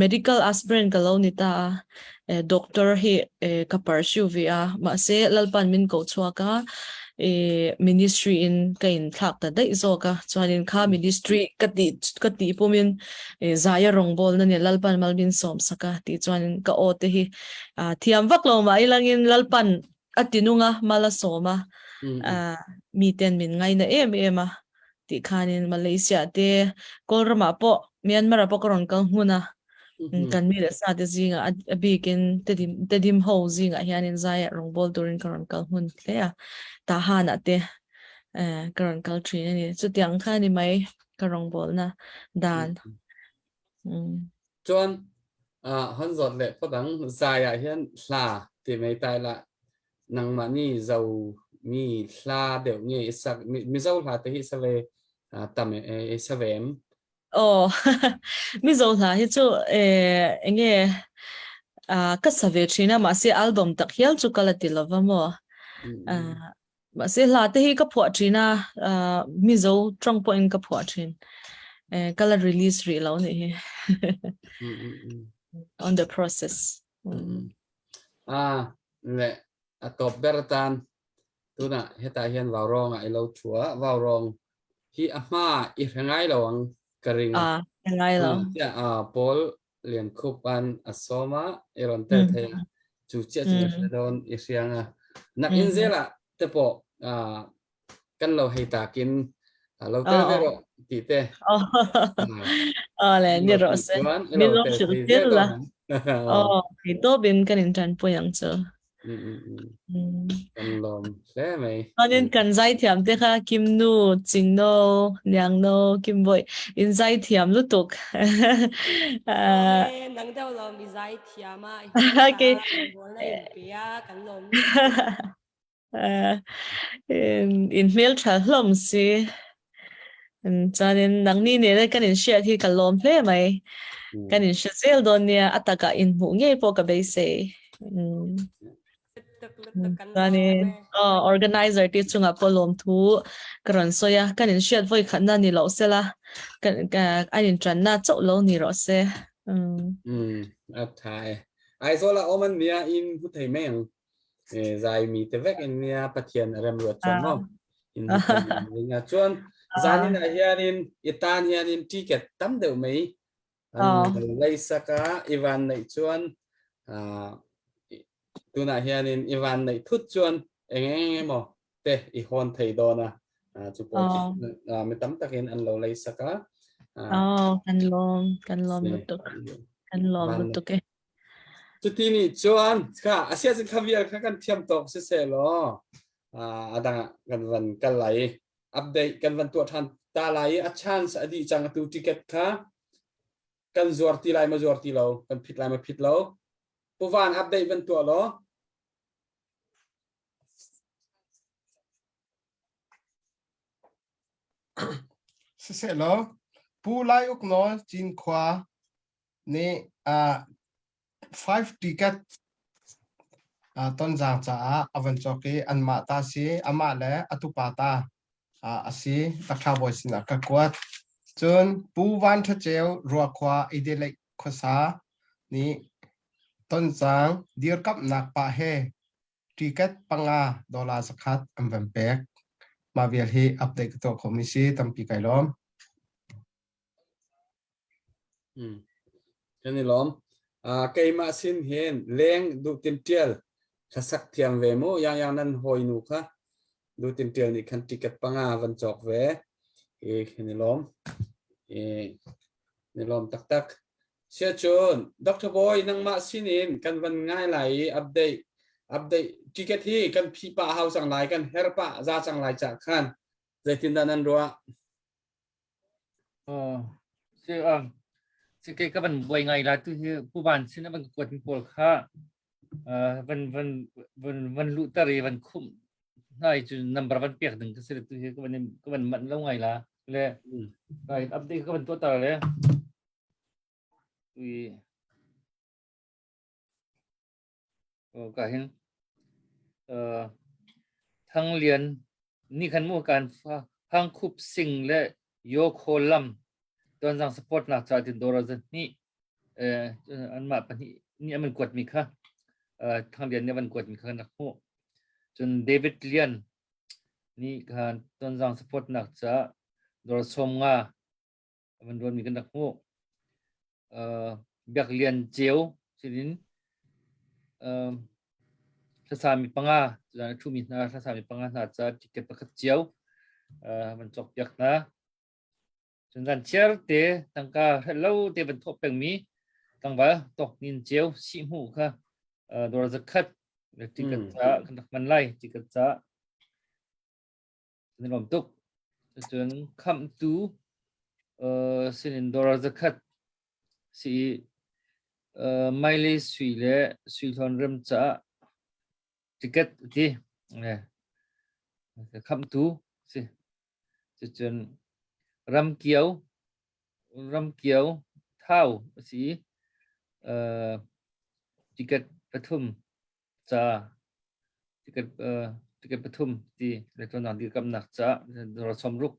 Speaker 8: medical aspirant ka lo ni ta a doctor hi ka pursue ve a mahse lalpan min ko chhuak a ministry in ka in thlak ta daih zawk a chuanin kha ministry ka ti ka ti pumin zaia rawngbawl na ni lalpan mal min sawm saka ti chuanin ka aw te hi thiam vak lo mah ilangin lalpan a tinunga mal a sawm a miten min ngaina em em a ti khanin Malaysia te Kawlramah pawh Myanmar ah pawh ka rawn kal hmun a kan mi leh sa te zinga a bikin tedim tedim ho zingah hianin zai ah rawngbawl turin ka rawn kal hmun hle a Tahan ah te ka rawn kal thin a ni chutiang kha ni mai ka rawngbawlna dan.
Speaker 4: Chuan hon zawt leh phawt ang zai ah hian hla ti mai tai la nangmah ni zo mi hla deuh nge i sak Mizo hla te hi sa ve tam i sa ve em?
Speaker 8: Aw Mizo hla hi chu enge ka sa ve thin a mahse album tak hial chu ka la ti lova maw. Mahse hla te hi ka phuah thin a, Mizo tawng pawhin ka phuah thin. Ka la release rih lo nih hi. On the process.
Speaker 4: Ah, le a top ber tan tuna hetah hian vau rawng ah i lo thu a, vau rawng hi a hma i hre ngai lo ang ka ring.
Speaker 8: Ah, hre ngai lo.
Speaker 4: Ah, Paul lian khup an a sawm a i rawn tel thei a chu chiah chu i hre dawn i hriang a nak in zela te pawh kan lo hei takin lo tel ve rawh ti te
Speaker 8: le ni rawh se min lo hrilh tel la oh hei tawpin kan in tan pui ang chu
Speaker 4: Kan lawm hle mai.
Speaker 8: Chuanin kan zaithiam te kha Kim Nu, Ching No, Niang No, Kim Bawih in zaithiam lutuk.
Speaker 2: Lawm e, nang deuh lawm i zaithiam a, i hmel tha a, rawngbawlna in pe a, kan lawm lutuk.
Speaker 8: In hmel tha hlawm si. Chuanin nangni nena kan inhriat hi ka lawm hle mai. Kan inhre zel dawn nia, a takah inhmuh ngei pawh ka beisei. Chuanin aw organizer te chungah pawh lawmthu ka rawn sawi a, kan inhriat vawi khatna ni loh sela, kan an intanna chauh lo ni rawh se.
Speaker 4: A tha e. Aizawl ah awm an nia in hmu thei mai ang. Zai mi te vek in nia Pathian a remruat chuan maw in ringa chuan zanin ah hianin i tan hianin ticket tam deuh mai an lei saka i van neih chuan tunah hianin i van neih thut chuan eng eng emaw te i hawn thei dawn a chu pawh chu mi tam takin an lo lei saka
Speaker 8: kan lawm kan lawm lutuk kan lawm lutuk e
Speaker 4: Cuti nih cun kha a sia cun kha vial kha kan thiam tawk siseh law a dang ah kan van kal lai i update kan van tuah ṭhan ta lai i a chance a dih cang atu ticket kha kan zuar ti lai ma zuar ti lo kan phit lai ma phit lo Pu Van update van tuah law
Speaker 6: Siseh law Pu Lai Uk Nawl Cinkhua. Nih 5 ticket Tonzang caah a van cawk i anmah ta si, amah le a tupa ta a si. Takṭha bawi sinah ka kuat. Cun Pu Van Ṭha Ceu Ruakhua Ideleih khuasa nih Tonzang dirkamhnak pah he ticket panga dollar zakhat an van pek. Mah vial hi update ka tuah khomi si tampi kai lawm.
Speaker 4: Kan i lawm. Keimah sin hin leng duhtin ṭial hlasak thiam ve mu. Yang yang nan hawinu kha duhtin ṭial nih khan ticket panga van cawk ve. I kan i lawm. I ni lawm taktak. Siacun Dr. Boy nangmah sin in kan van ngai lai i update update ticket hi kan phi pah hau cang lai kan her pah za cang lai cah khan zeitindah nan ruah?
Speaker 3: Si si kei ka van buai ngai la tu hi pu van sin a van kuat mi pawl kha van van van van luhter i van khumh hna i cu number van pek ding ka si tu hi ka van ka van manh lo ngai la le kai update ka van tuah le i Ka hin Thanglian nih khan mu kan Hangkhup Sing le Yo Khaw Lam Tonzang support nak ca tin dawr zan hnih anmah pahnih nih an kuat mi kha Thanglian nih an kuat mi kha kan rak hmuh. Cun David Lian nih khan Tonzang support nak ca dawr 50 van ruanmi kan rak hmuh. Uh, Biak Lian Ceu sinin uh, hlasami panga a ṭhumi hna hlasami panga hna ca ticket pakhat cio uh, van cawk piak hna. Cun zan chiar te tangka lo te van thawh pengmi tlangval tawk nin ceu sihmu kha uh, dawr zakhat ticket ca kan rak man lai ticket ca Kan i lawm tuk. Cun khamhtu uh, sinin dollar zakhat si uh, Miley Sui le Sui Hlawn Rem caah ticket ti eh, khamhtu si. Cucun Ramkio Ramkio Thau si uh, ticket pathum ca ticket ticket pathum ti le tuanang dirkamnak ca dor sawmruk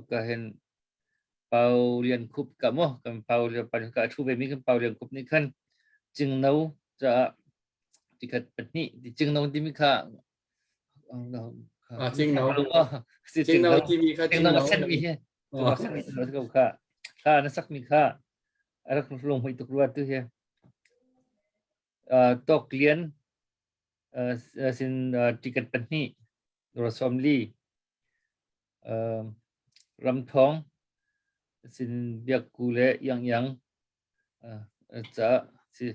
Speaker 3: ka hen Pau Lian Khup ka mo kan Pau Lian pan ka thu ve mi kan Pau Lian Khup nih khan Cingno ca ticket pahnih ti Cingno timi kha
Speaker 4: Ah, Cingno. Cingno timi kha
Speaker 3: Cingno sen mi hi kha kha na sak mi kha rak lung hoi tuk rua tu hi Tawk Lian sin ticket pahnih Rosomli Ramthawng sin Biakku le Iang Iang ca si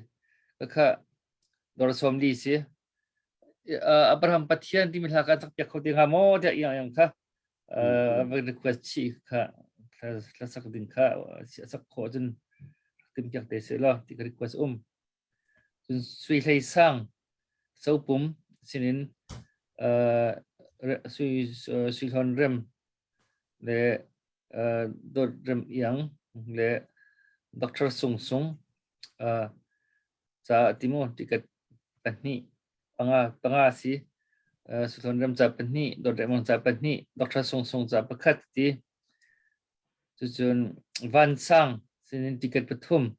Speaker 3: kha Dawr sawmli si Abraham Pathian timi hla kan sak piak kho te hnga maw tiah Iang Iang kha request chih kha thla sak ding kha sak khawh cun tim piak te seh law ti ka request um. Cun Sui Hlei Sang Sopum sinin Sui Sui Hlawn Rem le Dawt Rem Iang le Dr. Sung Sung ca ti mu ticket pahnih panga panga si Sui Hlawn Rem ca pahnih Dawt Rem Iang ca pahnih Dr. Sung Sung ca pakhat ti cucun Vansang sinin ticket pathum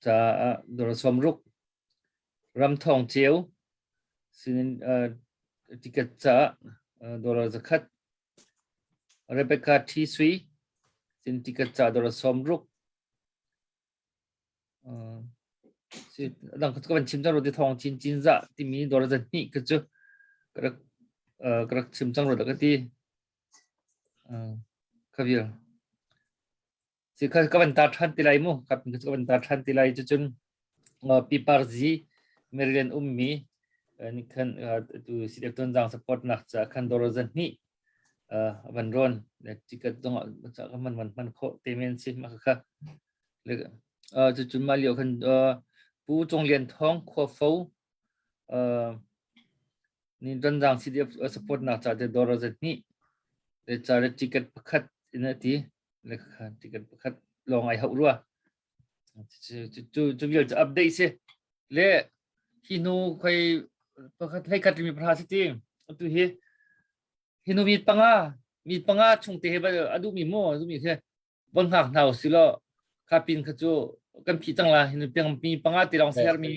Speaker 3: caah dawr 60 Ramthawng Ceu sinin ticket caah dollar 100 Rebecca T Sui sin ticket caah dollar 60 dang ka van chim cang ro ti thawng chin chin za timi dollar 2 ka cu ka rak ka rak chim cang ro ka ti ka vial Si kha ka van tar ṭhan ti lai mu. Ka ka van tar ṭhan ti lai cucun Pipar Zi Maryland ummi nih khan tu CDF Tonzang support nak ca khan dollar zahnih van rawn ticket zong ca ka man man hman khawh te men si ma kha cucun mah lio khan Pu Cung Lian Thawng Khuafo ni Tonzang CDF support nak ca te dollar zahnih le ca le ticket pakhat in a ti. Le kha ticket pakhat lawng ai hauh rua. Cu cu vial cu update si. Le hi nu khoi pakhat hlei khat mi pahra si ti. Atu hi hi nu mi panga mi panga chung te he a duh mi mu a duh mi he von hngak hna usih law kha pin kha cu kan phih cang la hin piang mi panga ti lawng ser mi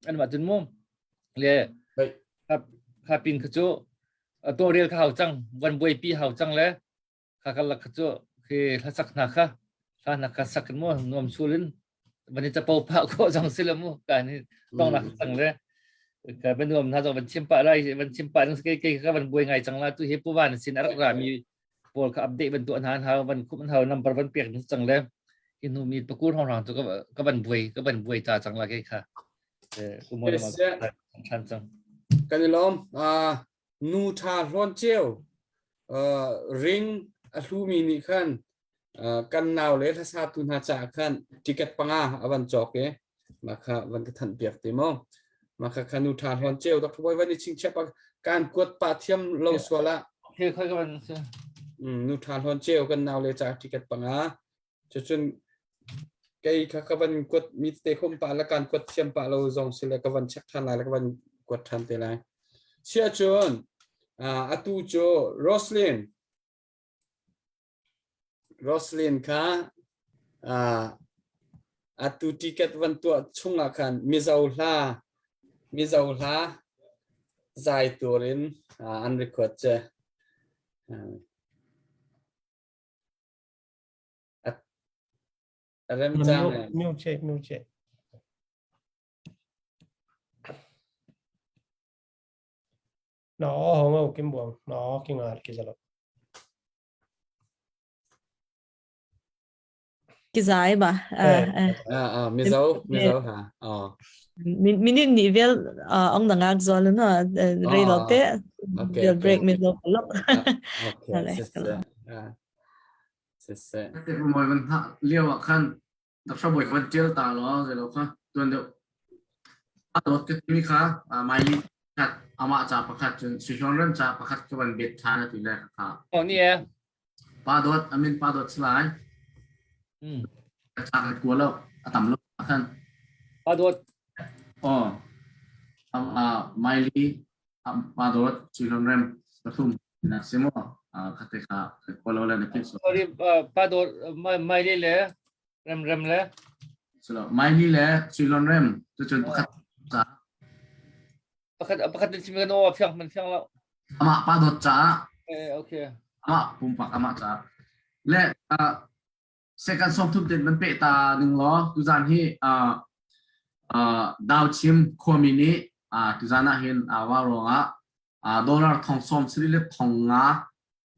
Speaker 3: an mah cun mu le kha pin kha cu tawlrel kha hau cang van buaipi hau cang le kha kan lak kha cu khi hlasak hna kha hla hna kha sak mu nuam sulin van i capo phah khawh zong si lo mu kan hi tong nak cang le ka van nuam hna zong van chim pah lai van chim pah ke ke ka van buai ngai cang la tu hi pu van sin a rak ra mi pawl kha update van tuah hna hau van khum hau number van pek ding cang le hi hnu mi pakur hong rang cu ka van buai ka van buai ta cang la ke kha kumon ma than cang
Speaker 4: kan i lawm nu tha hlawn ceu ring a hlumi nih khan kan nau le hlasatu hna caah khan ticket panga a van cawk i mah kha van ka thanh piak te maw mah kha kha nu tha hlawn ceu Dr. Boy van i chingchiap kan kuat pa thiam lo sual ah
Speaker 3: he khoi ka van
Speaker 4: nu tha hlawn ceu kan nau le ca ticket panga cucun kei kha ka van kuat mi te khom pa la kan kuat thiam pa lo zong sile ka van check than lai la ka van kuat than te lai sia cun atu cu Roslyn Roslyn kha atu ticket van tuah chungah khan Mizo hla Mizo hla zai turin an record che. A rem cang eh.
Speaker 11: Mute mute. Nó hong au kim buang nó ki ngar ki zalo.
Speaker 8: Ki zai ba.
Speaker 4: Ah ah Mizo Mizo ha. Oh.
Speaker 8: Minute ni vel ong na ngak zol no rei lo te.
Speaker 4: Okay.
Speaker 8: Break Mizo lok.
Speaker 4: Okay. Sisse. Sisse.
Speaker 7: Te moi van ha liao ah khan Dr. Bawi kha van ṭial ta law zeilo kha tuan deuh. A dawt ka timi kha Miley khat amah ca pakhat cun Suihlawn rem ca pakhat ka van bet ṭhan a ti le kha.
Speaker 3: Oh ni e.
Speaker 7: Pa dawt amin pa dawt si lai. Ka ca kan kua lo a tam lo khan.
Speaker 3: Pa dawt.
Speaker 7: Oh. Miley pa dawt Suihlawn rem pathum na si mo khate kha kua lo le na philh
Speaker 3: Sorry pa dawt Miley le rem rem le
Speaker 7: Silo Miley le Suihlawn rem cucun pakhat ca
Speaker 3: pakhat pakhat din chim kan aw fiang man fiang lo
Speaker 7: amah pa dawt caah
Speaker 3: eh okay
Speaker 7: amah pumpak amah caah le second song thum ten man pe ta ning law tuzan hi Dauchim khuami nih tuzan ah hin wa ruangah dollar thong sawm sari le thong nga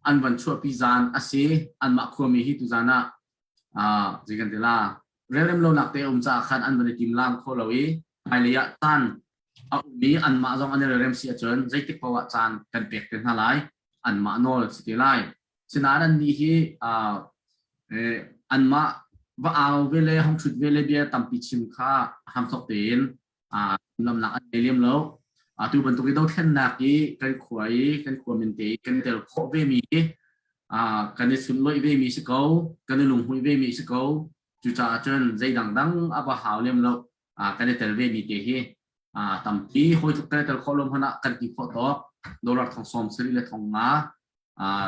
Speaker 7: an van chuahpi zan a si anmah khuami hi tuzan ah zei kan ti la relrem lonak te um caah khan an van i tim lam kho lo i hmailei ah caan a um i anmah zong an i relrem si ahcun zeitik paoh ah caan kan pek te hna lai anmah nawl si te lai sinain annih hi anmah va au ve le hong ṭhut ve le bia tampi chim kha hamthok tein lamnak an nei lem lo. Atu bantuk i dothlennak i kan khua i kan khua min te i kan tel khawh ve mi hi kan i sunlawih ve mi si ko, kan i lunghmuih ve mi si ko. Cucaah cun zei dangdang a va hau lem lo. Kan i tel ve mi te hi tampi hawi tluk kan i tel khawh lo hmanh ah kan ti khawh tawk dollar thong sawm sarih le thong nga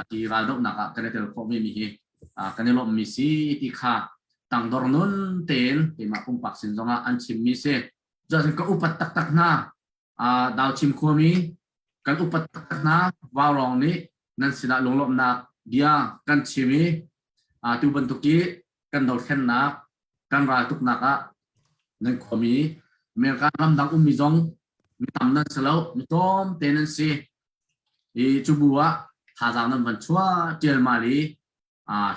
Speaker 7: ti raldohnak ah kan i tel khawh ve mi hi kan i lawmhmi si ti kha tangdor nun tein keimah pumpak sin zongah an chimmi si. Cuahcun ka upat taktak hna. Dauchim khuami kan upat taktak hna. Vaurawng nih nan sinah lunglawmhnak bia kan chim i tu bantuk i kan dothlennak kan raltuknak ah nan khuami America ramdang ummi zong mi tam nan si lo mi tlawm te nan si i cu bu ah thazaang nan van chuah ṭialmal i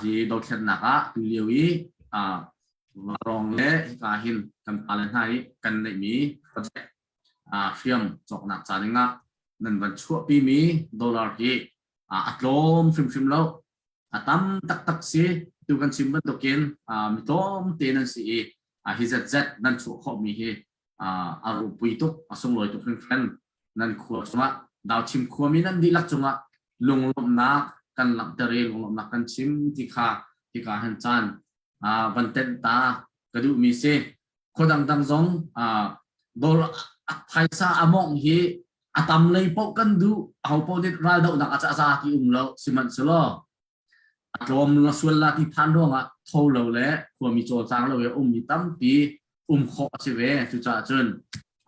Speaker 7: hi dothlennak ah tu lio i Vaurawng le hika hin kan pale hna i kan neihmi project hriam cawknak ca dingah nan van chuahpimi dollar hi a tlawm hrimhrim lo a tam taktak si tu kan chim bantukin mi tlawm te nan si i hi zetzet nan chuah khawhmi hi a ropui tuk a sunglawi tuk hringhran nan khua cungah Dauchim khuami nan dihlak cungah lunglawmhnak kan langhter i lunglawmhnak kan chim ti kha Hika han caan van tenh ta ka duhmi si. Khua dangdang zong dawr phaisa a mawngh hi a tam lei paoh kan duh. Aho paoh nih raldohnak a za ti um lo. Sihmanhsehlaw a tlawm la sual la ti phan ruangah tho lo le khuami cawlcang lo i ummi tampi um khawh a si ve. Cucaah cun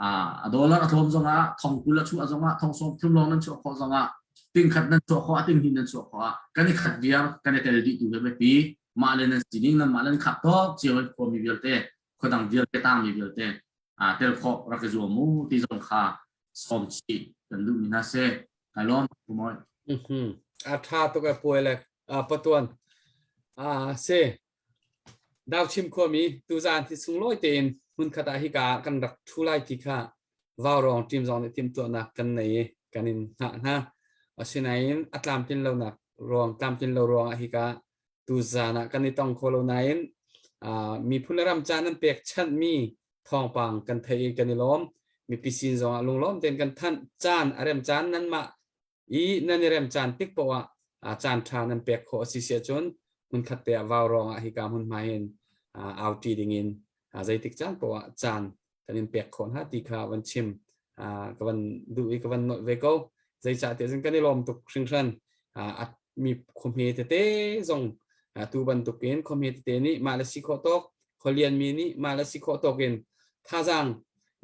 Speaker 7: a dollar a tlawm zongah thong 20 a chuah zongah thong 30 lawng nan chuah khawh zongah tingkhat nan chuah khawh ting hnih nan chuah khawh ah kan i khat viar kan i tel dih tu ve biapi mah le nan sining nan mah le nan khak tawk cio in khuami vialte khuadang vialte tangmi vialte tel khawh rak i zuam mu ti zong kha sawm chih kan duhmi hna si. Kai lawm Pu Mawi.
Speaker 4: A tha tuk e puai le patuan. Se Dauchim khuami tuzaan hi sunglawi tein hmunkhat ah hika ah kan rak ṭhu lai ti kha Vaurawng team zong nih timhtuahnak kan nei i kan in hngah hna. Asinain a tlamtlin lonak ruang tlamtlin lo ruangah hika tuzaan ah kan i tong kho lo nain miphun le ram ca nan pekchanhmi thawngpang kan theih i kan i lawm. Mipi sin zongah lunglawm tein kan thanh. Caan a rem caan nanmah i nan i rem caan tik poah ah caan ṭha nan pek khawh a si si ahcun hmunkhat te ah vaurawng ah hika hmunhma hin auṭi dingin zeitik caan poah ah caan kan in pek khawh hna ti kha van chim ka van duh i ka van nolh ve ko. Zeicahtiah cun kan i lawm tuk hringhran. Mi khuahme tete zong tu bantukin khuahme tete nih mah le si khawh tawk khualianmi nih mah le si khawh tawk in thazaang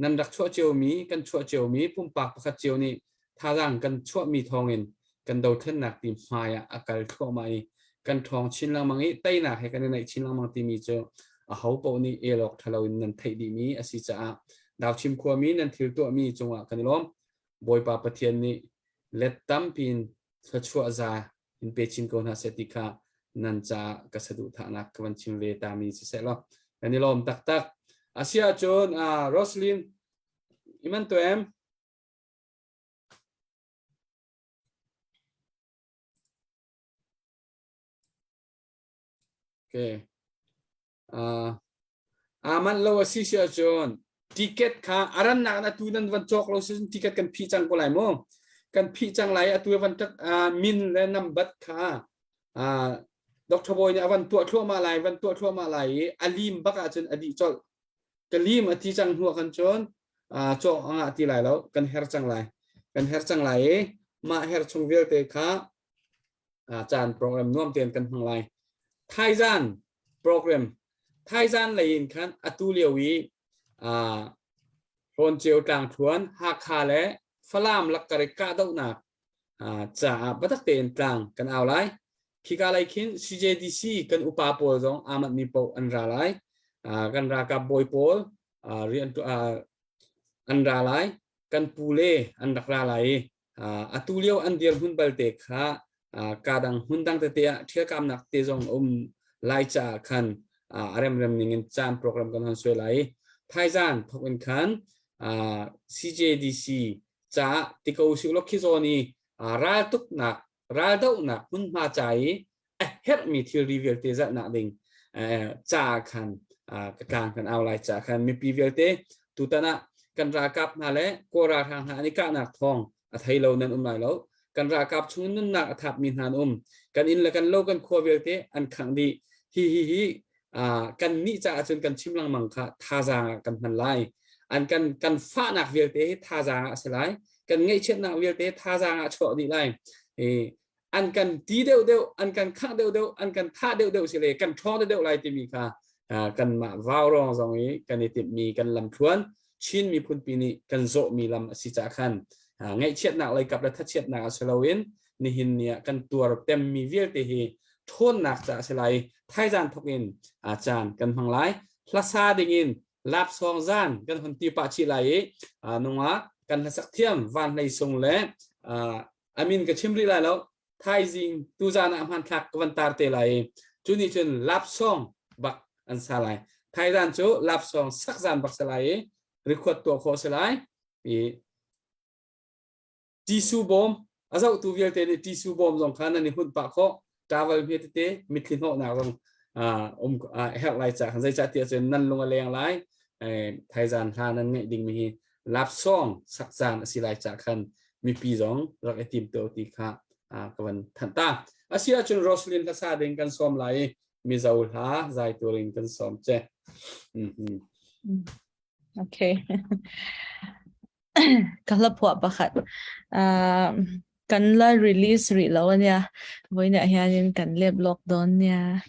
Speaker 4: nan rak chuah ciomi kan chuah ciomi pumpak pakhat cio nih thazaang kan chuahmi thawngin kan dothlennak ti hmai ah a kal thluahmah i kan ṭhawng chin lengmang i teinak he kan i naih chin lengmang timi cu aho paoh nih el awk ṭhalo in nan theih dihmi a si caah Dauchim khuami nan thil tuahmi cungah kan i lawm. Bawipa Pathian nih let tampi in thluachuah za in pe chin ko hna seh ti kha nan caah ka saduhthahnak ka van chim ve tami siseh law kan i lawm taktak. Asiahcun uh, Roslyn iman to em? Okay. Uh, aman lo a si si ahcun ticket kha arannak na tu nan van cawk lo si ticket kan phi cang ko lai mu kan phi cang lai atu van tak min le nambat kha Dr. Boy nih a van tuah thluahmah lai van tuah thluahmah lai i a lim bak ahcun a dih colh ka lim a ti cang hnu ah khan cun cawk a ngah ti lai lo kan her cang lai kan her cang lai i mah her chung vialte kha caan program nuam tein kan hmang lai thaizan program thaizan lei in khan atu lio i Hlawnceu tlangthluan Hakha le Falam lakkar i kahdohnak caah biatak tein tlang kan au lai. Khika lei khin CJDC kan upa pawl zong aa manhmi paoh an ra lai. Kan ralkap bawi pawl rian an ra lai. Kan pule an rak ra lai i atu lio an dirhmun balte kha kadang hmun dang tete ah ṭhialkamnak te zong um lai caah khan a remrem ning in caan program kan hon suai lai. Thaizan thok in khan CJDC caah ti ko usih law khi zawn i raltuknak raldohnak hmunhma ca i a herhmi thilri vialte zalhnak ding caah khan ka tlang kan au lai caah khan mipi vialte tutan ah kan ralkap hna le Kawl ralhrang hna an i kahnak thawng a thei lo nan um lai lo kan ralkap chung nunnak a thapmi hna an um kan inn le kan lo kan khua vialte an khangh dih hi hi hi kan nih caah cun kan chim lengmang kha thazaang ah kan hman lai an kan kan fahnak vialte hi thazaang ah a si lai kan ngaihchiatnak vialte thazaang ah chuah dih lai an kan ti deuh deuh an kan khangh deuh deuh an kan thah deuh deuh si le kan ṭhawng deuh deuh lai timi kha kanmah vaurawng zong i kan i timhmi kan lamthluan Chin miphun pi nih kan zawhmi lam a si caah khan ngaihchiatnak lei kap le thachiatnak ah si loin nihin ni ah kan tuar temmi vialte hi ṭhawnnak caah a si lai thaizan thawk in caan kan hmang lai hlasa dingin lapsawng zan kan hun ti pah chih lai i nungak kan hlasak thiam van hlei sung le amin ka chim rih lai lo thaizing tuzan ah hmanthlak ka van tar te lai i cu nih cun lapsawng bak an sa lai thaizan cu lapsawng sak zan bak si lai i record tuah khawh si lai i Tisu bawm a zohtu vialte nih tisu bawm zong kha nan i hunh pah khawh. Travel hme tete mitthli hnawhnak zong um herh lai ca zeicah tiah cun nan lung a leng lai. Thaizan hla nan ngeih dingmi hi lapsawng sak caan a si lai ca khan mipi zong rak i tim to ti kha ka van thanh ta. Asi ahcun Roslyn hlasa ding kan sawm lai i. Mizo hla zai turin kan sawm che.
Speaker 8: Okay. Ka hla phuah pakhat. Kan la release rih lo ania. Voin ah hianin kan lep lawk dawn nia.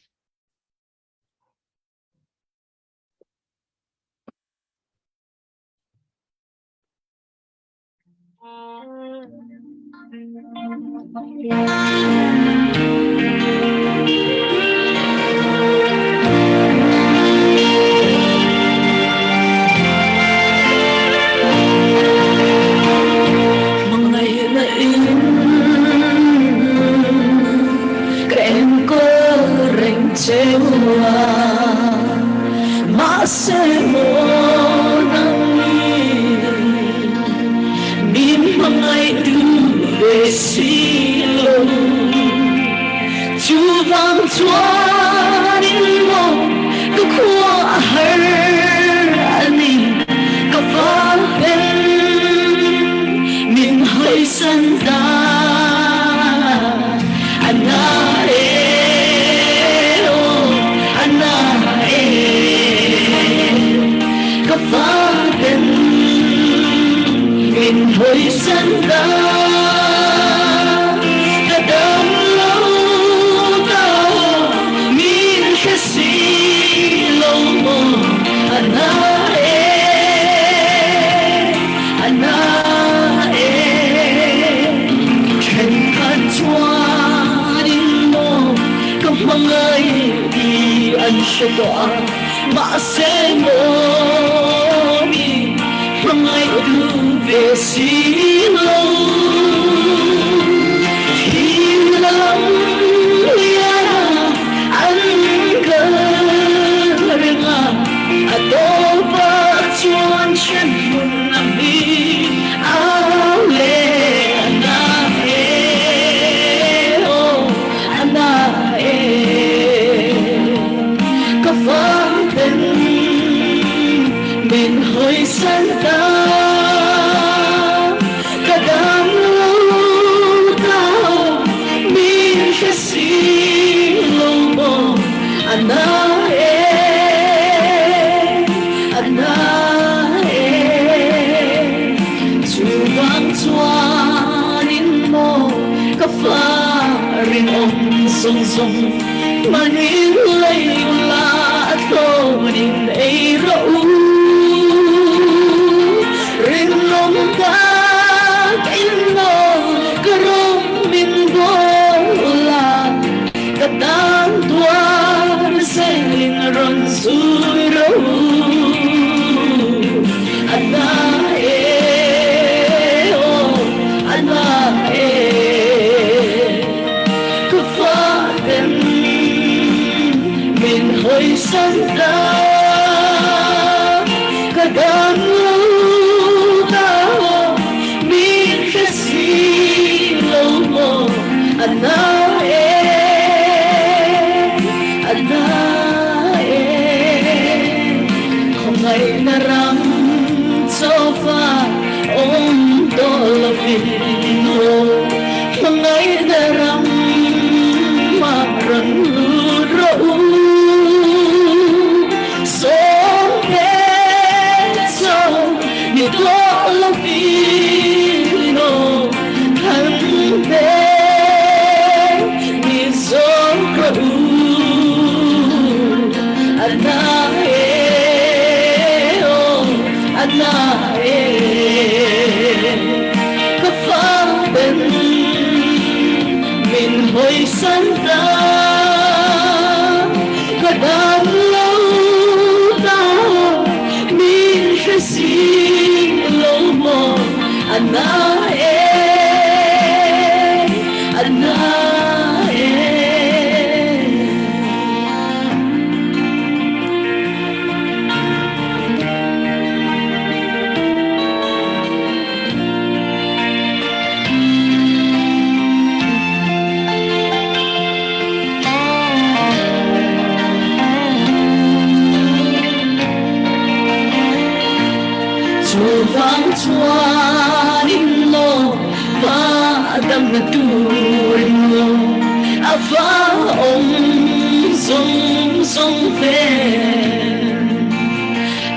Speaker 12: Sung sung pen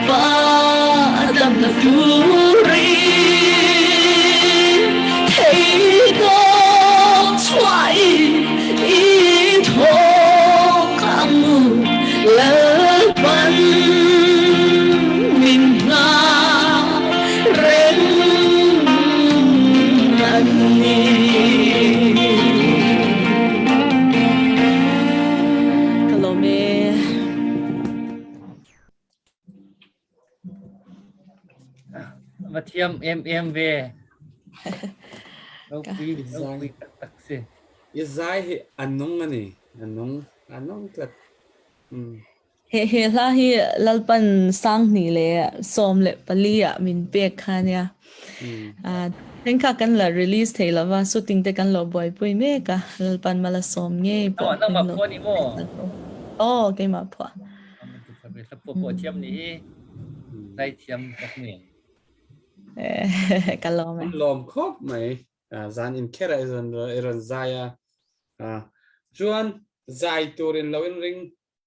Speaker 12: pa dam na turi thei to chuai i tho kang lalpan min nga rem an ni.
Speaker 8: Ka lawm e.
Speaker 3: Va thiam em em ve. Ropui ropui taktak si.
Speaker 4: I zai hi anung ani. Anung anung tlat.
Speaker 8: He he hla hi Lalpan sang hnih le 14 ah min pek kha nia. Then kha kan la release thei lova shooting te kan lo buaipui mek a Lalpan mala sawm ngei pawh
Speaker 3: Nangmah phuah ni maw?
Speaker 8: Aw keimah phuah.
Speaker 3: Hla thiam ni hi zai thiam tak ni.
Speaker 8: Ka lawm e.
Speaker 4: Lawm khawp mai. Zan in kher a i ron zai a. Chuan zai turin lo in ring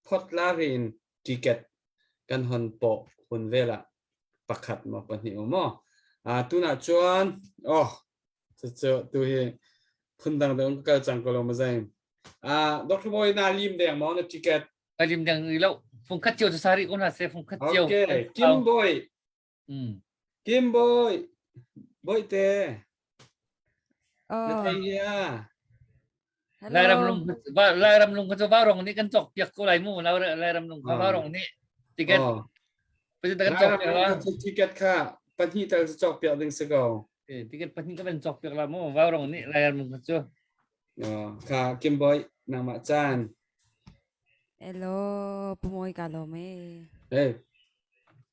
Speaker 4: phot la rin ticket kan hon pawh hun velah pakhat maw pahnih maw tunah chuan oh cu tu hi phundang deuh ka kal cang ko lo ma zai Dr. Boy na lim deng maw na ticket
Speaker 3: ka lim deng ri lo fungkhat cio cu sari ko na se fungkhat cio.
Speaker 4: Okay, Kim Boy. Kim Boy Boy te. Na thei ya.
Speaker 3: Lairam lung Lairam lung cu Vaurong nih kan cawk piak ko lai mu. Lairam lung kha Vaurong nih ticket President kan cawk piak la.
Speaker 4: Ticket kha pahnih tal cu cawk piak ding si ko.
Speaker 3: Ticket pahnih ka van cawk piak la mu Vaurong nih Lairam lung kha cu.
Speaker 4: Kha Kim Boy nangmah caan.
Speaker 5: Hello, Pumoy ka lawm e.
Speaker 4: Hey,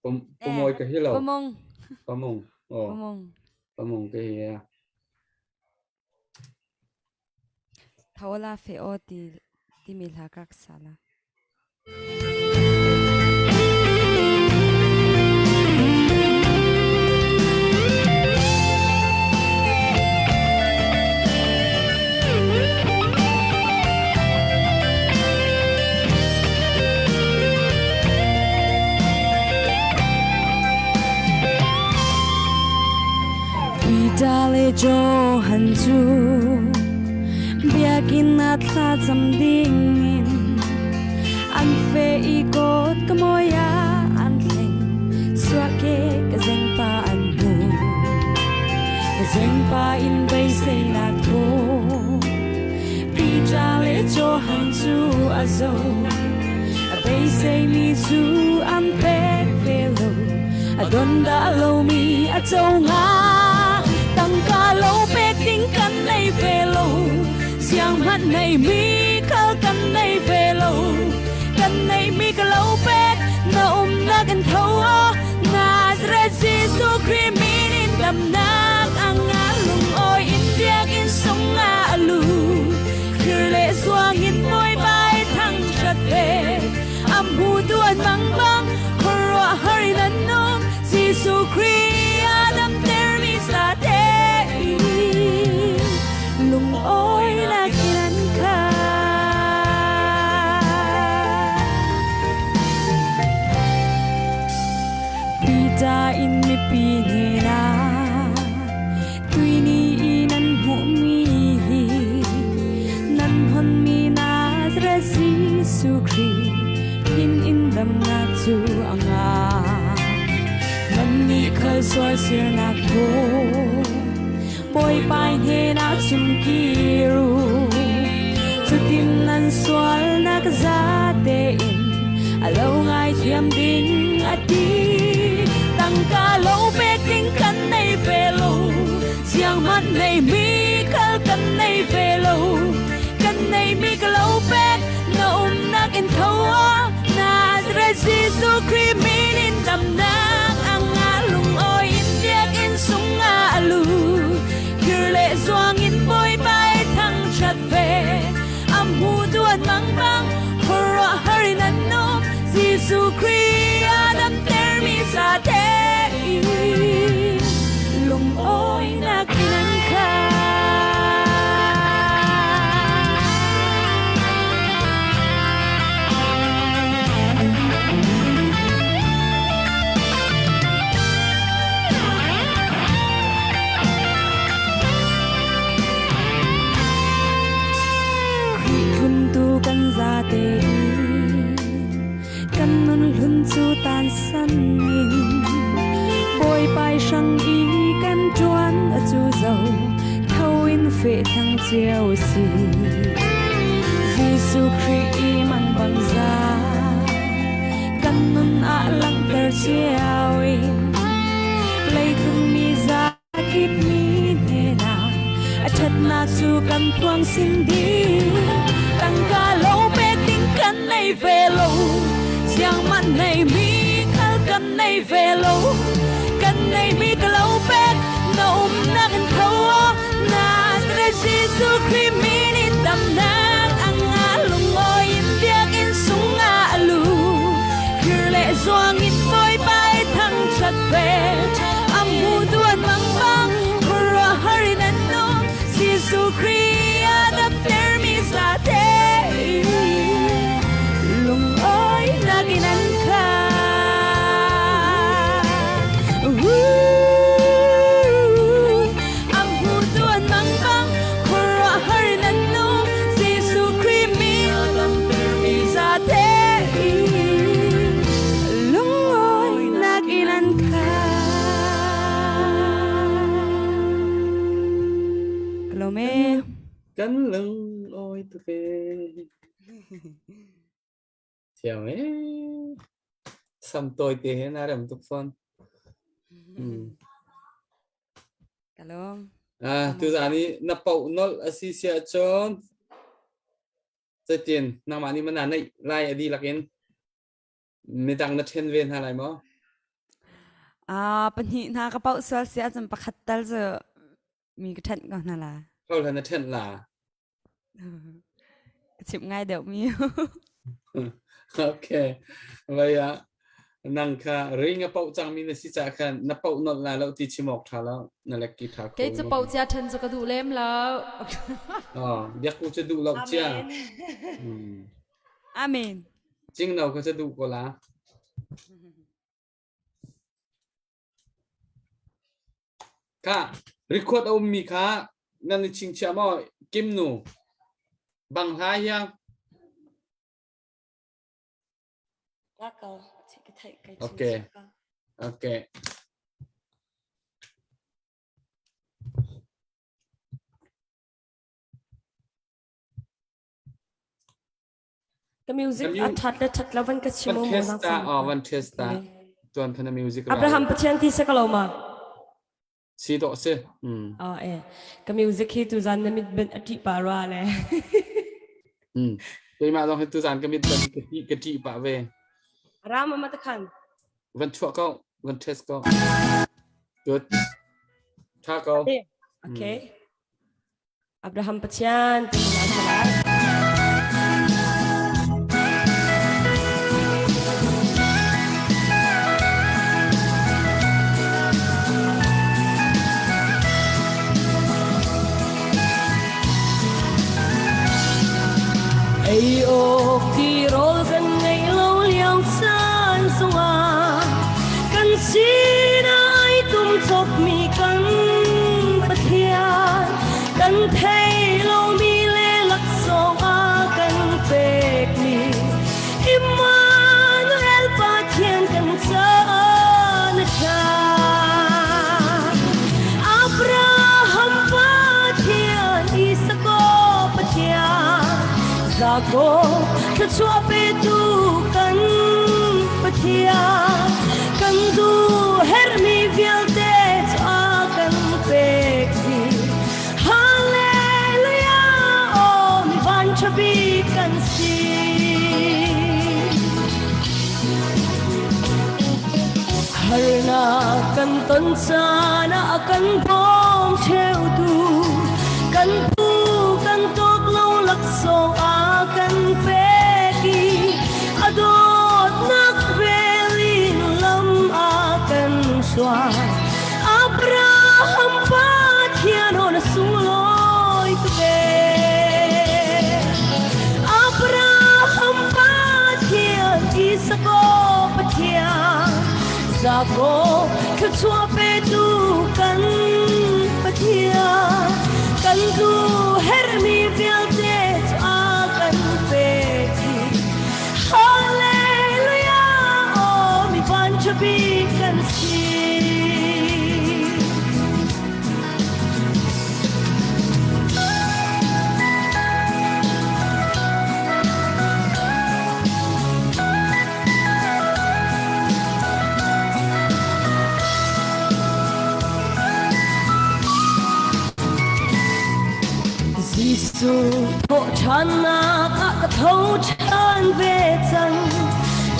Speaker 4: Pumoy ka hi lo.
Speaker 5: Pumong.
Speaker 4: Pamong. Oh.
Speaker 5: Pumong.
Speaker 4: Pamong ka hi ya.
Speaker 5: Thaola fe aw ti timi hla ka rak sa la.
Speaker 12: Peter le Johan cu biakinn ah thlacam dingin an fe i kawt ka mawi ah an thleng suake ka zengpa an hmu ka zengpa in beiseinak thaw Peter le Johan cu a zo a beiseimi cu an pek ve lo a don dah lomi a co hnga tangka lo pek ding kan nei ve lo siang hmanh nei mi khal kan nei ve lo kan nei mi ka lo pek na umnak in tho Nazareth Jesuh Khrih min in damnak ang nga lung oi in biakinn sung ah a lu khir le zuang in Bawipa i thangṭhat ve am hu tu an mang bang khuaruahhar in an um Jesuh Khrih a damtermi sa te lung awinak in an khat. Peter in mipi hnenah Tuini i nan hmuhmi hi nan honmi Nazareth Jesuh Khrih min in damnak cu a ngah. Nannih khal sual sirnak thaw Bawipa hnenah chim kir u. Cutin nan sualnak zate in a lo ngaithiam ding a ti. Tangka lo pek ding kan nei ve lo, siang hmanh nei mi khal kan nei ve lo. Kan nei mi ka lo pek, na umnak in tho Nazareth Jesuh Khrih min in damnak ang nga lung oi in biakinn sung ah a lu. Khir le zuang in Bawipa i thangṭhat ve. Am hu duan mang bang khuaruahhar in an um. Jesuh Khrih a damtermi sa te lung awinak in an khat. hrang i kan ṭuan a cu zo tho in feh thang cio si. Jesuh Khrih i mang bang za kan nun ah langhter cio in leitlung mi za kip mi hnenah a ṭhatnak cu kan phuang sin ding. Tangka lo pek ding kan nei ve lo, siang man nei mi khal kan nei ve lo. Kan nei mi ka lo pek na umnak in tho Nazareth Jesuh Khrih min in damnak ang nga lungawi in biakinn sungah a lu. Khir le zuang in Bawipa i thangṭhat ve. A mu tuan bang bang khuaruahhar in an um. Jesuh Khrih a damtermi zate lungawinak in an khat. A mu tuan bang bang khuaruahhar in an um. Jesuh Khrih min a damtermi zate lungawinak in an khat. Kalome.
Speaker 4: Kan lung awi tuk e. Thiam e. Sam tawi te he na rem tuk fawn.
Speaker 5: Kalom.
Speaker 4: Ah, tu zan i na pauh nolh a si sia cun zeitin nangmah nih mana neih lai a dihlak in midang na ṭhen ve hna lai maw?
Speaker 5: Ah, pahnih hna ka pauh sual si ahcun pakhat tal cu mi ka ṭhenh ko hna la.
Speaker 4: Ho hlan na ṭhenh la?
Speaker 5: Ka chimh ngai deuh mi.
Speaker 4: Okay. Vai ah nang kha ring a pauh cangmi na si caah khan na pauh nolh la lo ti chim awk ṭha lo na lek ki ṭha kho.
Speaker 1: Kei cu pauh cia ṭhen cu ka duh lem lo.
Speaker 4: Oh, biakku cu duh lo cia.
Speaker 5: Amen.
Speaker 4: Cingno kha cu duh ko la. Kha record a ummi kha nan i chingchiah maw Kim nu bang hlai hiang. Okay. Okay.
Speaker 13: Ka music a that le that lo van ka chim
Speaker 4: Van test ta, oh, van test ta. Tuan phana music
Speaker 13: Abraham Pathian ti se ka lo ma?
Speaker 4: Si dawh si. Mm.
Speaker 13: Ah eh. Ka music hi tu zan na mit ben a ṭih pa rua le.
Speaker 4: Keimah zong hi tu zan ka mit ben ka ṭih ka ṭih pah ve.
Speaker 13: Ram ma ta khan.
Speaker 4: Van chuah ko, van test ko. Good. Tha ko.
Speaker 13: Okay. Abraham Pathian ti hna a si lai. Ei awk tirawl kan ngeih lo lio caan zongah kan sinah ai tum cawpmi kan Pathian kan thei lomi le laksawng a kan pekmi Immanuel Pathian kan caah na ṭha. Abraham Pathian, Isak Pathian, Jacob thluachuah petu kan Pathian, kan duh herhmi vialte cu a kan pek dih. Hallelujah, aw mi vanṭha bik kan si. Harnak kan ton caan ah kan bawm ṭheutu, kan phu kan tawk lo laksawng a kan pek i a dawtnak vel in lam a kan hruai. Abraham Pathian aw na sunglawi tuk ee. Abraham Pathian, Isak aw Pathian, Jacob thluachuah petu kan Pathian, kan duh herhmi vialte cu a kan pek dih. Hallelujah, aw mi vanṭha bik kan si. Jesuh thawhṭhannak ah ka tho ṭhan ve cang.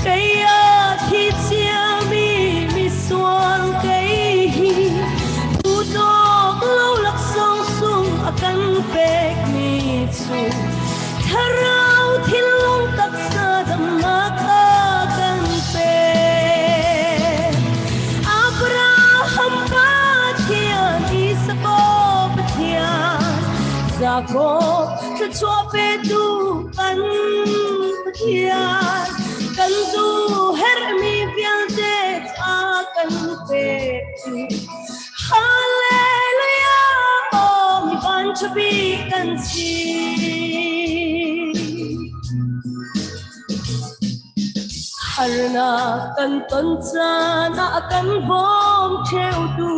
Speaker 13: Kei a thi ciami misual kei hi phu tawk lo laksawng sung a kan pekmi cu thlarau thinlung taksa damnak a kan pek. Abraham Pathian, Isak Pathian, Jacob thluachuah petu kan Pathian, kan duh herhmi vialte a kan pektu. Hallelujah, oh mi van ṭha bik kan si. Harnak kan ton caan ah kan bawm ṭheutu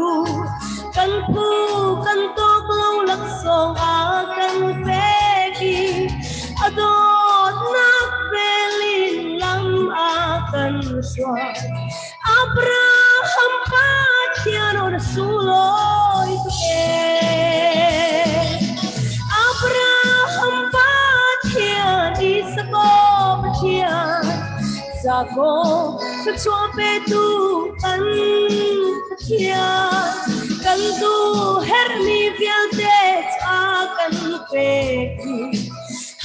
Speaker 13: kan phu kan tawk lo laksawng a kan pek i a dawtnak velin lam a kan hruai. Abraham Pathian aw na sunglawi tuk ee. Abraham Pathian, Isak Pathian, Jacob thluachuah petu kan Pathian, kan duh herhmi vialte a kan pek.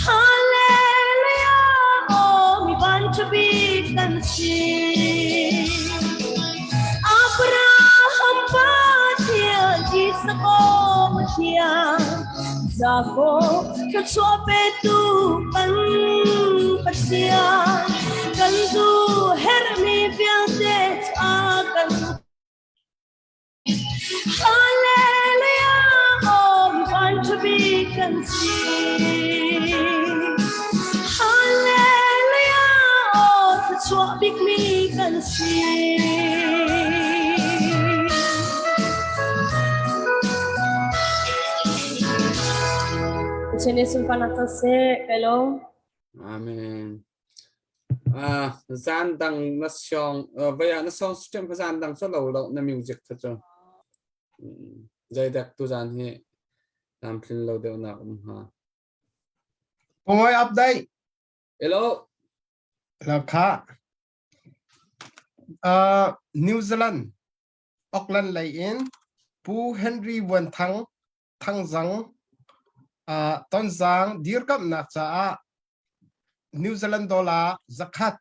Speaker 13: Hallelujah, oh mi van ṭha bik kan si. Abraham Pathian, Isak Pathian, Jacob thluachuah petu kan Pathian, kan duh herhmi vialte a kan Hallelujah, oh mi van ṭha bik kan si. Hallelujah, oh thluachuah bikmi kan si. Pathian nih sunparnak cang seh, kai lawm.
Speaker 4: Amen. Ah, zan dang na song vaya na song system kha zan dang so lo lo na music kha cu. Zeidek tu zan hi tam thlin lo deuh nak um ha.
Speaker 6: Pungoi update.
Speaker 4: Hello.
Speaker 6: La kha. Uh, New Zealand Auckland lei in Pu Henry Wan Thang Thangzang uh, Tonzang dirkamnak caah New Zealand dollar zakhat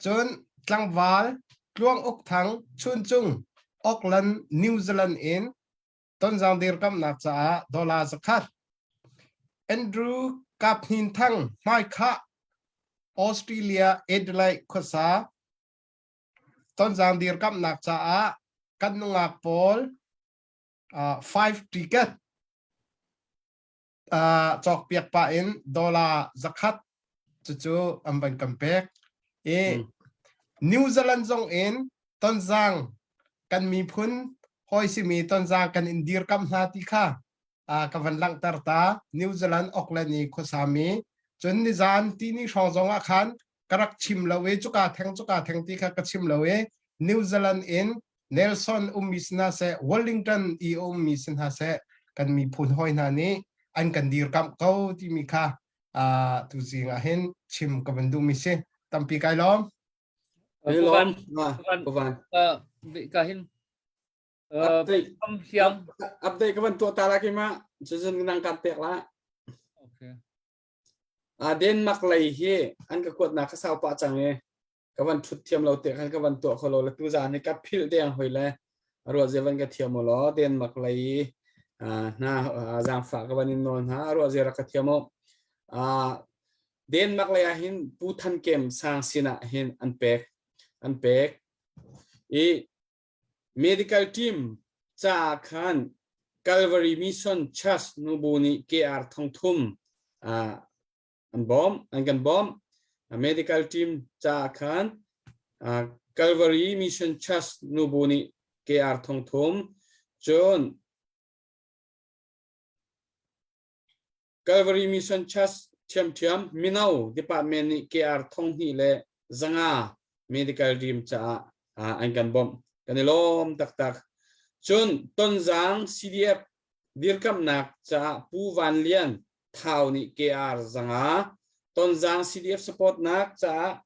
Speaker 6: cun tlangval Tluang Uk Thang Chuncung Auckland New Zealand in Tonzang dirkamnak caah dollar zakhat Andrew Kap Hnin Thang Hmaikhah Australia Adelaide khuasa Tonzang dirkamnak caah kan nungak pawl 5 ticket cawkpiak pah in dollar zakhat cucu an van kan pek i New Zealand zong in Tonzang kan miphun hawi simi Tonzang kan in dirkamh hna ti kha ka van langhter ta New Zealand Auckland i khuasami cun nizan tini hrawng zong ah khan ka rak chim lo i cuka theng cuka theng ti kha ka chim lo i New Zealand in Nelson ummi si hna seh Wellington i ummi si hna seh kan miphun hawi hna nih an kan dirkamh ko timi kha tuzing ah hin chim ka van duhmi si tampi kai lawm.
Speaker 4: Lawm.
Speaker 3: Ka hin
Speaker 4: Update
Speaker 3: hiam
Speaker 4: update ka van tuah ta la ke ma cuzun nang kan pek la.
Speaker 3: Okay.
Speaker 4: Denmark lei hi an ka kuatnak ka sau pah cang i ka van thut thiam lo te khan ka van tuah kho lo le tu zan hi ka philh deng hoi le ruah zia van ka thiam law Denmark lei hna zaangfah ka van in nawl hna ruah zia rak ka thiam o Denmark lei ah hin Pu Than Kem sang sinah hin an pek an pek i Medical team caah khan Calvary Mission Church nubu nih KR 3000 an bawm an kan bawmh. Medical team caah khan Calvary Mission Church nubu nih KR 3000 cun Calvary Mission Church ṭhiamṭhiam mino department nih KR 2500 medical team caah an kan bawmh. Kan i lawm taktak. Cun Tonzang CDF dirkamhnak caah Pu Van Lian. Thau nih KR 500. Tonzang CDF support nak caah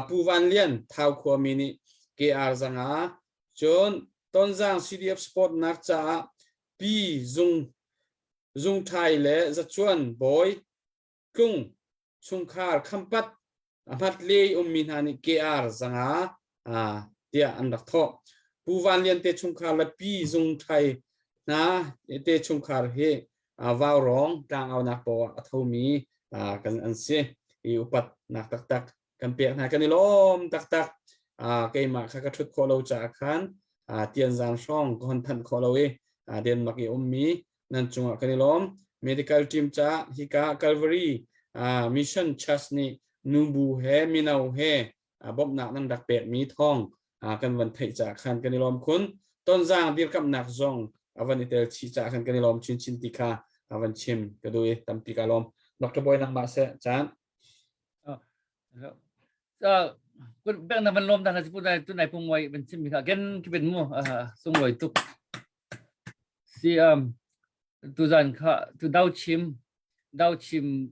Speaker 4: Pu Van Lian Thau khuami nih KR 500. Cun Tonzang CDF support nak caah Pi Zung Zung Thai le Zacuan Bawi Tlung chungkhar Khampat a hmat le ummi hna nih KR 500 tiah an rak thawh. Pu Van Lian te chungkhar le Pi Zung Thai hna te chungkhar hi Vaurawng tlangaunak paoh ah a thomi kan an si. I upat nak taktak kan pek hna kan i lawm taktak. Keimah kha ka ṭhut khawh lo caah khan Tianzang hrawng ka hon thanh khawh lo i Denmark i ummi nan cungah kan i lawm. Medical team caah hika Calvary Mission Church nih nubu he mino he bawmhnak nan rak pekmi thawng kan van theih caah khan kan i lawm khun. Tonzang dirkamhnak zong a van i tel chih caah khan kan i lawm chinchin ti kha a van chim ka duh i tampi ka lawm. Dr. Boy nangmah seh caan.
Speaker 3: Bek na van lawm ta na si pu nai tu nai pung wai van chim mi kha gen ki ben mu sung loi tuk. Si um tu zan kha tu dau chim dau chim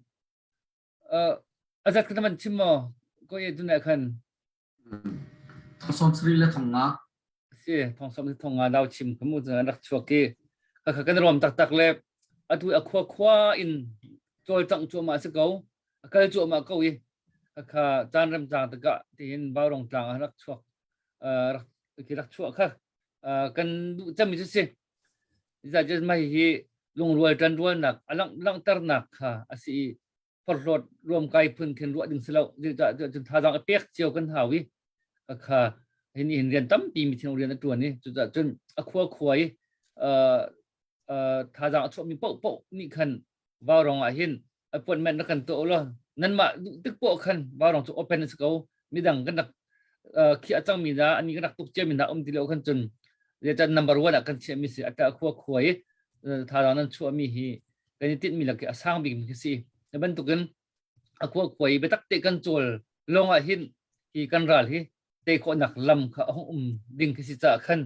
Speaker 3: azat ka man chim mo ko ye tu na khan.
Speaker 7: Thong som sri le thong nga.
Speaker 3: Si thong som thong nga dau chim khamu an rak chuak ki ka kha kan rom tak tak le atu a khua khua in chol chang chu ma se ko a kal chu ma ko i kha chan ram chang taka tin baurong tlang a rak chuak rak ki rak chuak kha kan du cham mi si za je mai hi lungrual tan rual nak alang langter nak kha asi phorhlawt ruamkai phun khin ruah ding si lo cun thazaang a pek cio kan hau i kha hin hin rian tampi mi thinung rian a tuan i cucaah cun a khua khua i thazaang a chuahmi paoh paoh nih khan vaurong ah hin appointment na kan tuah lo nanmah duh tik poah khan vaurong cu open a si ko midang kan rak khiah cangmi na ani kan rak tuk ciami na um ti lo khan cun zeicah number one ah kan chiahmi si ata khua khua i thazaang nan chuahmi hi kan i tinhmi lak i a sang bikmi khi si. Na bantukin a khua khua i biatak te kan cawl lawng ah hin hi kan ral hi tei khawhnak lam kha a hung um ding khi si caah khan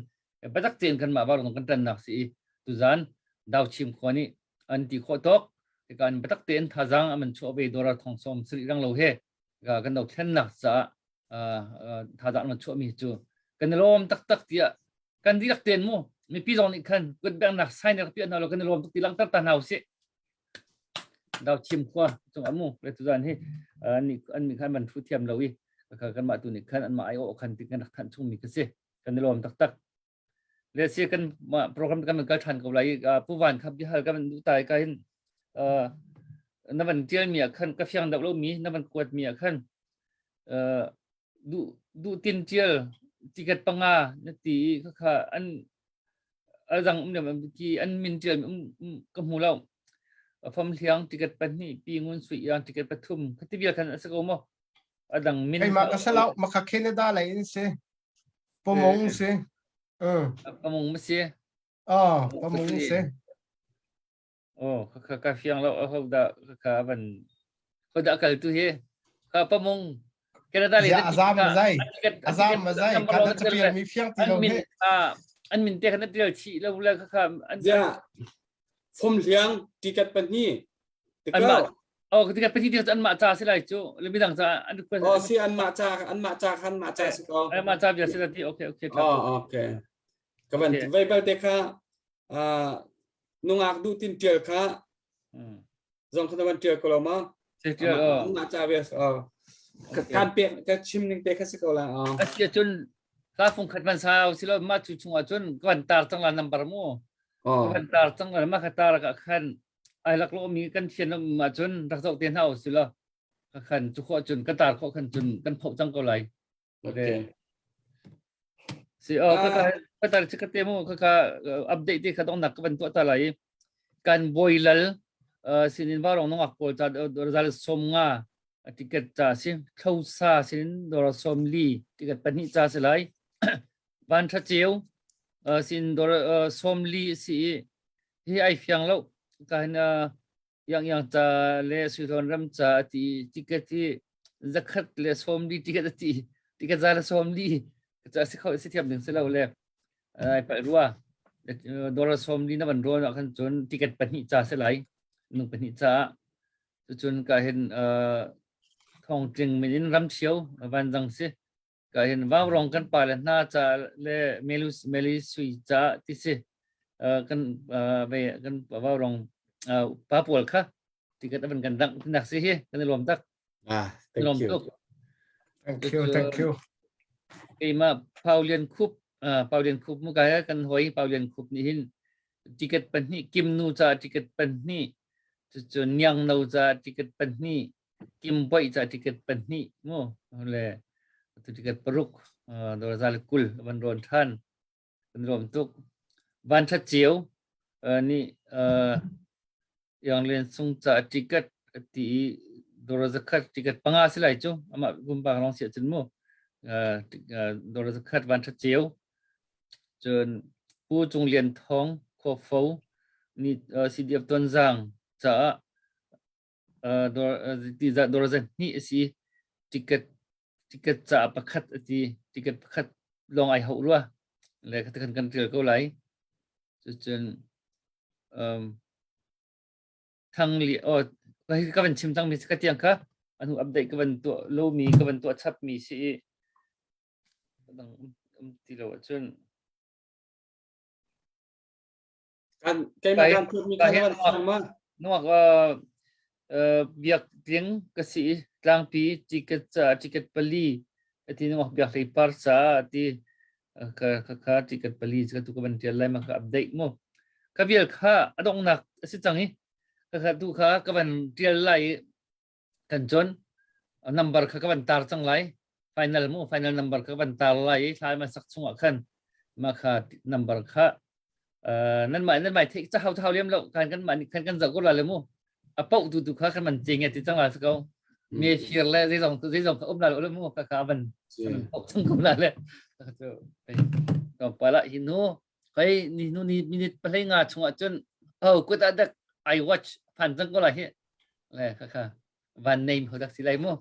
Speaker 3: biatak tein kanmah varung kan ṭannak si i tuzan Dauchim khua nih an ti khawh tawk kan biatak tein thazaang an chuah ve dollar thong som sari rang lo he kan do thlennak caah thazaang an chuahmi cu kan i lawm taktak tiah kan dihlak ten mu mipi zong nih khan kut bengnak sign rak piah hna lo kan i lawm tuk ti langhter ta hna usih dau chim khua cung amu le tuzan hi an an mi khan man thu thiam lo i kan mah tu nih khan an mah ai o khan ti kan rak than chung mi ka si kan i lawm taktak le si kan ma program kan kal than ko lai pu van khap bi hal kan du tai ka hin na van tial mi ah khan ka fiang deuh lo mi na van kuat mi ah khan duh duh tin tial ticket panga na ti i khakha an azang um nem ki an min tial um ka hmu lo fam hliang ticket pahnih pi ngun sui yang ticket pathum khati vial khan a si ko mo adang min
Speaker 6: Keimah ka salau maka Canada lei in si pamong si
Speaker 3: pamong ma si
Speaker 6: ah pamong si
Speaker 3: Oh, ka ka fiang lo ho da ka van ho da kal tu hi ka pamung Canada le
Speaker 6: Ya azam mazai azam mazai ka da chapial mi fiang ti lo he
Speaker 3: an min te khan tial chi lo la kha kha an
Speaker 4: ya fom hliang ticket pahnih
Speaker 3: tikau oh ticket pahnih ti an mah cha si lai chu le midang cha an
Speaker 4: request oh si an mah cha an mah cha khan mah cha si ko
Speaker 3: an mah cha bia si la ti okay okay
Speaker 4: oh okay ka van vai bal te kha nungak duh tin tial kha zong kha van tial ko lo ma nungak ca ve kan pek ka chim ning te kha si ko la
Speaker 3: asi cun ka fung khat man sao si lo ma chu chung ah cun kan tar cang la number mu kan tar cang la ma kha tar ka khan ai lak lo mi kan thian ma cun rak zoh te hna si lo ka khan chu kho cun ka tar kho khan cun kan pho cang ko lai
Speaker 4: Okay.
Speaker 3: Si oh ka ka ka tar ka te mu ka ka update te kha dong nak ka ban tu ta lai kan boilal sinin warong nong ak pol cha zal som nga ticket cha si thlosa sin dor som li ticket pahnih cha si lai van tha cheu sin dor som li si hi ai fiang lo ka hin Yang yang ca le Suihlawn ram ca a ti ticket hi zakhat le sawmli ticket a ti ticket za le sawmli ca si kho si thiam ding si lo le ai palh rua dollar sawmli na van rawn ah khan cun ticket pahnih ca si lai nung pahnih ca. Cucun ka hin thongtling min in ramchio vanzang si. Ka hin vaurong kan pa le hna ca le melus meli sui ca ti si. Kan ve kan vaurong pa pawl kha tiket avan kan dang tinak si hi kan i lawm tak.
Speaker 4: Ah, thank
Speaker 3: lawm
Speaker 4: you.
Speaker 3: tuk.
Speaker 6: Thank you, thank you.
Speaker 3: Keimah Pau Lian Khup Pau Lian Khup mu kai kan hoi Pau Lian Khup nih hin ticket pahnih Kim Nu ca ticket pahnih cucun Niang No ca ticket pahnih Kim Boih ca ticket pahnih mu le tu ticket paruk dolar le kul van rawn than kan rawm tuk van that cio nih Iang Lian Sung ca ticket ti i dolar zakhat ticket panga si lai cu amah pumpak lawng si ahcun mu dolar zakhat van that cio cun Pu Cung Lian Thawng Khuafo nih CDF Tonzang caah dolar zahnih a si ticket ticket ca pakhat a ti ticket pakhat lawng ai hauh rua le kha kan tial ko lai cucun um, thang li oh ka van chim cang mi ka tiang kha anu update ka van tuah lo mi ka van tuah chap mi si i dang um ti lo ahcun
Speaker 4: Kan keimah kan phut mi kha na van fiang ma?
Speaker 3: Nuak biak tling ka si tlangpi ticket ca ticket pali ati nuak biak hlei par ca ati ka ka kha ticket pali ka tu ka van tial lai ma ka update mu ka vial kha adongnak asi cang i ka kha tu kha ka van tial lai kan cun number kha ka van tar cang lai final mu final number kha ka van tar lai i thlai man sak chungah khan ma kha number kha nan mah nan mai theih cha hau hau liam lo kan kan mah kan kan zoh ko la le mu a pau tu tu kha kan man ching ti cang la ko me fir le zei zong zei zong kha um la lo mu ka kha van pau cang ko la le cu to pala hi nu kai ni nu ni minute pahlei nga chungah cun oh kut ah dak I watch phan cang ko la hi le kha kha van name ho dak si lai mu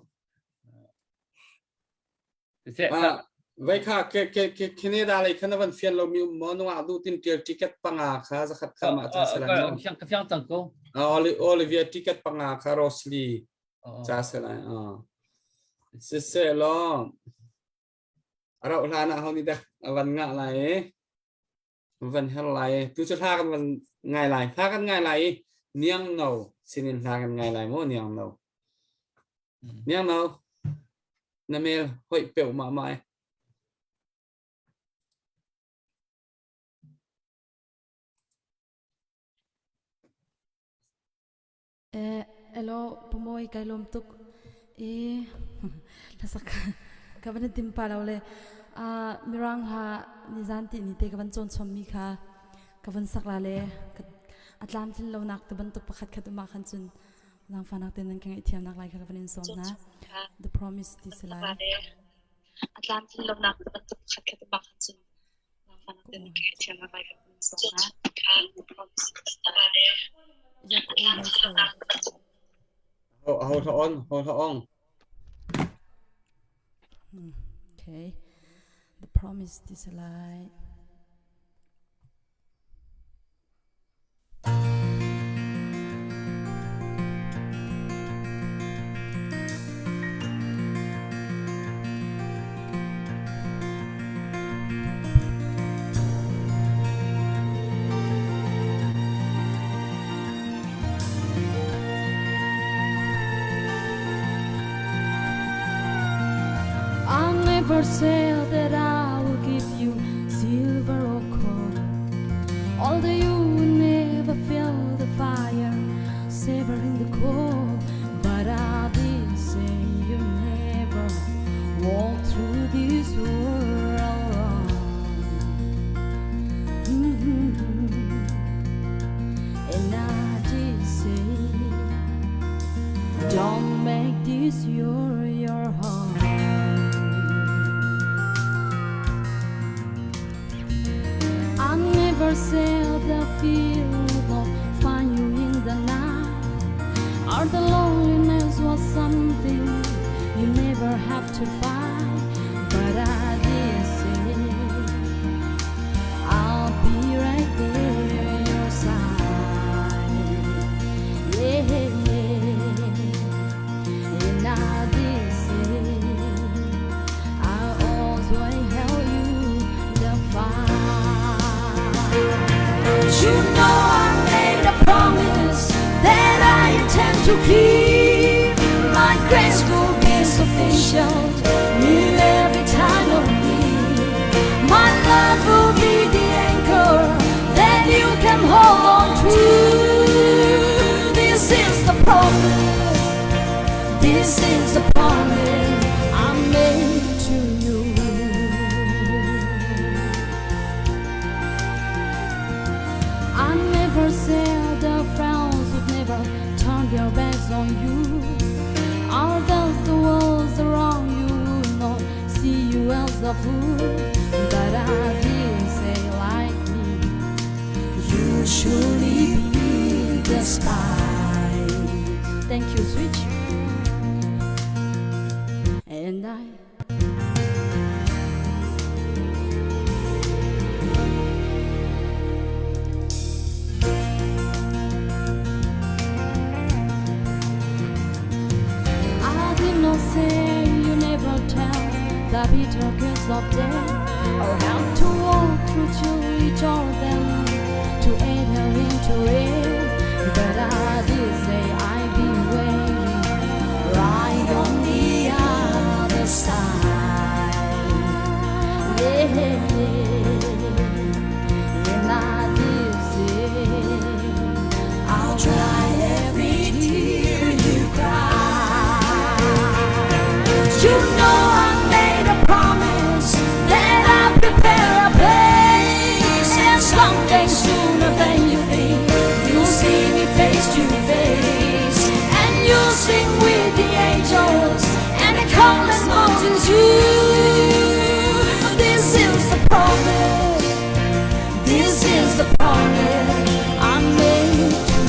Speaker 4: Vai kha ke ke ke Canada lei kha na van fian lo mi um mo nungak du tin tial ticket panga kha zakhat kha ma cha sala
Speaker 3: no fiang ka fiang cang ko
Speaker 4: Olivia ticket panga kha Rosli cha sala a se se lo rau hlan ah ho ni dak van nga lai van her lai tu chu hla kan van ngai lai hla kan ngai lai niang no sinin hla kan ngai lai mo niang no niang no na mel hoi peu ma mai
Speaker 5: Elo Pu Mawi kai lawm tuk i hlasak ka van tim pa lo le mirang hla nizan ti ni te ka van cawn chom mi kha ka van sak la le a tlamtlin lo nak te bantuk pakhat khat uma khan cun langfanak te nan ka ngaih thiam nak lai kha ka van in sawm na The Promise ti si lai
Speaker 14: a tlamtlin lo nak te bantuk pakhat khat uma khan cun langfanak te nan ka ngaih thiam nak lai kha ka van in sawm na
Speaker 4: Ho ho on ho ho ong
Speaker 5: Okay. The promise is a lie.
Speaker 1: I'll never say that I will give you silver or gold. Although you will never feel the fire savor in the cold, but I did say you never walk through this world alone. Mm-hmm. And I did say, don't make this your your home. I never said the fear will find you in the night, or the loneliness was something you never have to fight. But I did say I'll be right there at your side. Yeah, yeah.
Speaker 13: You know I made a promise that I intend to keep. My grace will be sufficient in every time of need. My love will be the anchor that you can hold on to. This is the promise. This is the promise I made to you. I never said the friends would never turn their backs on you. Although the walls around you would not see you as a fool. But I did say like me, you surely be despised. Thank you, Switch. And I I did not say you never tell the bitter kiss of death or how to walk through chilly Jordan to enter into it. But I did say I'd be waiting right on the other side. Yeah. And I did say I'll dry every tear you cry. You know I made a promise that I'll prepare a place, and someday sooner than you think, you'll see me face to face, and you'll sing with the angels and the countless multitude. This is the promise. This is the promise I made to you.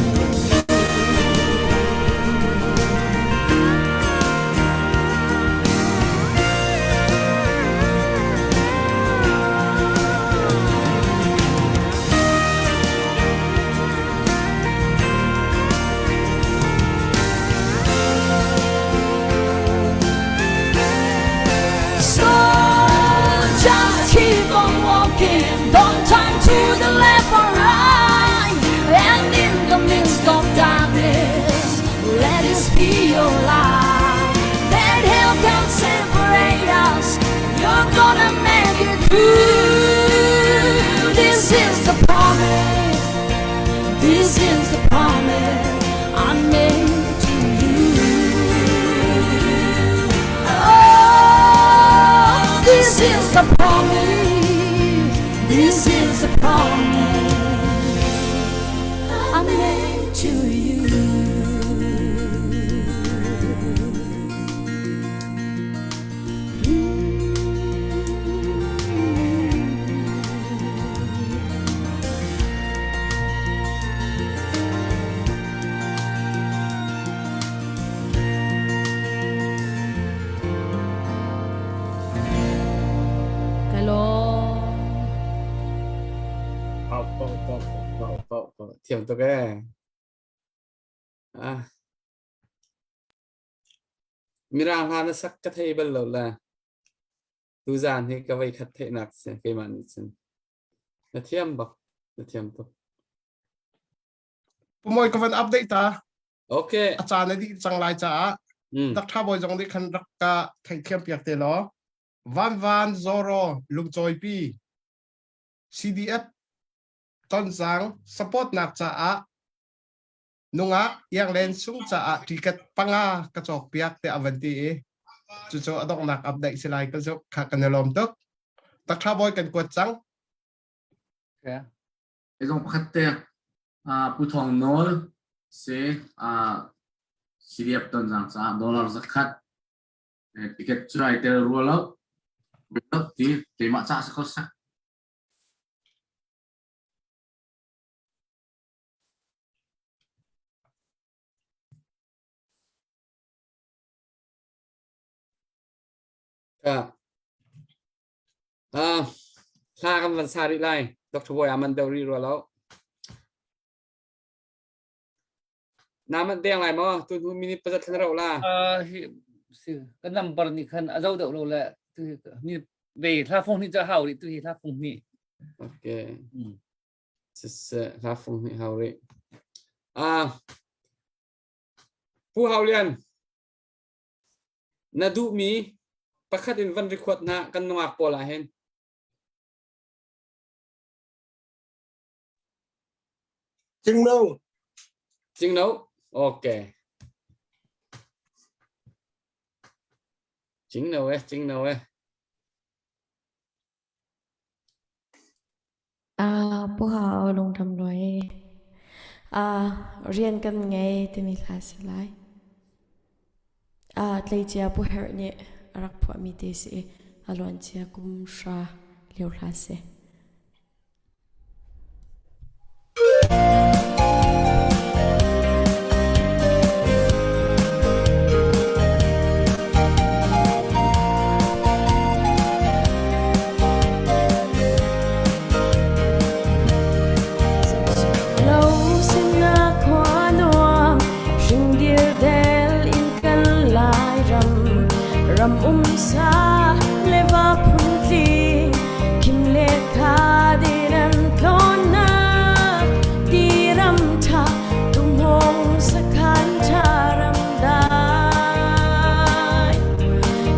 Speaker 13: So just keep on walking, don't turn to the left or right. And in the midst of darkness, let this be your light. That hell can separate us, you're gonna make it through. This is the promise, this is the promise I made to you. Oh, this is the promise. This is the promise I made to you. Hello.
Speaker 4: Pau pau pau pau pau pau thiam tuk ee. Ah. Mirang hla na sak ka thei bal lo la. Tuzan hi ka voi khat theihnak si keimah nih cun. Na thiam bak. Na thiam tuk.
Speaker 6: Pumawi ka van update ta.
Speaker 4: Okay.
Speaker 6: A caan a dih cang lai caah Dr. Bawi zong nih khan rak ka theihthiam piak te law. Van Van Zoro Lungcawipi CDF Tonzang support nak caah nungak ianglen sung caah ticket panga ka cawk piak te avan ti i cucu a donghnak update si lai ka zuk kha kan i lawm tuk. Dr. Bawi kan kuat cang.
Speaker 3: Okay.
Speaker 7: Zong pakhat te Pu Thawng Nawl si CDF Tonzang caah dollar zakhat ticket cu ai tel rua lo ti keimah caah si kho seh.
Speaker 4: Hla kan van sa rih lai. Dr. Bawi aman deuh rih rua lo. Na man deng lai maw? Tu hnu minute pazat thlan rauh la.
Speaker 3: Hi si kan number nih khan a zo deuh lo le tu ni ve hla phong ni cha hau rih tu hi hla phong ni.
Speaker 4: Okay. Siseh, hla fung hnih hau rih. Ah, Pu Hau Lian, na duhmi pakhat in van record na kan nungak pawl ah hin.
Speaker 10: Cingno.
Speaker 4: Cingno? Okay. Cingno eh, cingno eh.
Speaker 12: Pu Hau lungdam luai. Rian kan ngei timi hla si lai. Tleicia Pu Herh nih a rak phuahmi te si i a luancia kum hra lio hla si. Lo sinnak khua nuam hringdir del in kan lai ram ram um sa le va phuntling Kim le kha din an tlawnnak ti ram ṭha tumhong sakhan ṭha ram dai.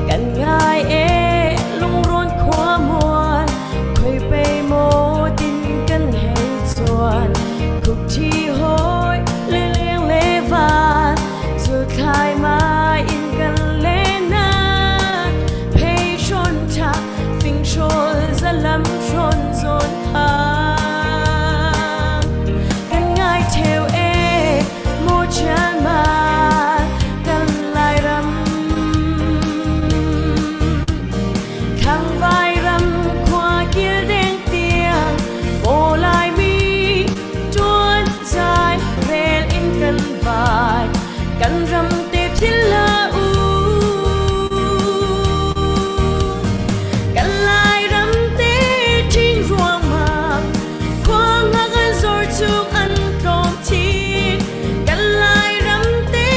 Speaker 12: Kan ngai e lungrawn khua muan khoi pei maw tin kan hei chuan khuk thi hoi le leng le van zul thlai mai in kan le na phei hrawn ṭha Fing hrawl zalam hrawn zawn hang kan ngai theu e mu chan ma kan lai ram thang vai ram khua kil deng tiang bo lai mi tuan zai rel in kan vai kan ram te thil la u Kan Lairam te ṭhing ruangmang, khua ngak an zor chung an tlawm chin. Kan Lairam te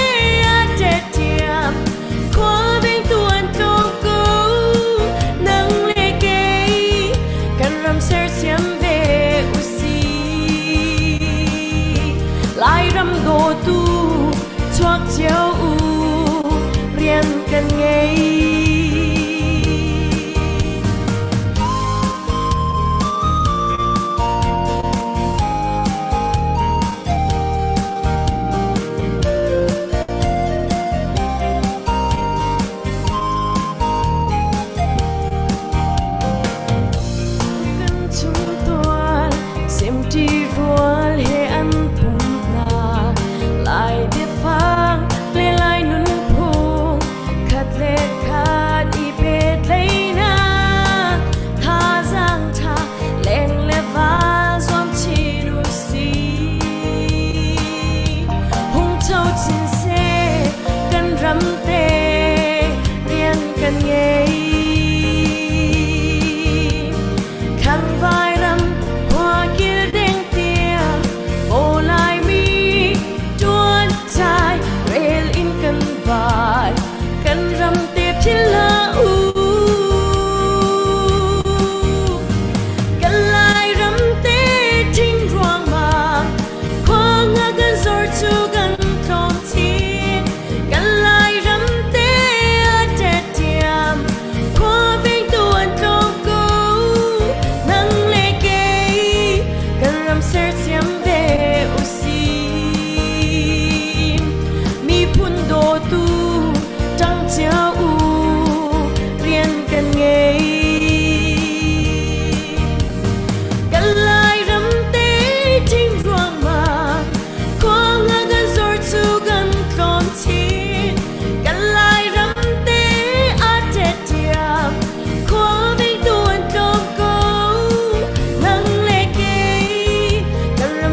Speaker 12: a tet thiam, khua vengtu an tlawm ko. Nang le kei, kan ram sersiam ve usih. Lairam dawtu chuak cio u, rian kan ngei. Kan chungtual semṭi rual he an pumhnak Lai biafang le Lai nunphung khat le khat i pehtlaihnak thazaang ṭha leng le val zuam chin u sih. Hungcho chin seh kan ram te rian kan ngei. Khang vai ram khua kil deng tiang Aw Laimi ṭuan chai rel in kan vai kan ram te philh hlah u. Kan Lairam te ṭhing ruangmang khua nga kan zor cu kan tlawm chin. Kan Lairam te a tet tiam khua vengtu an tlawm ko. Nang le kei kan ram sersiam ve usih. Miphun dawtu ṭang cio u rian kan ngei. Kan Lairam te ṭhing ruangmang khua nga kan zor cu kan tlawm chin. Kan Lairam te a tet tiam khua vengtu an tlawm ko. Nang le kei kan ram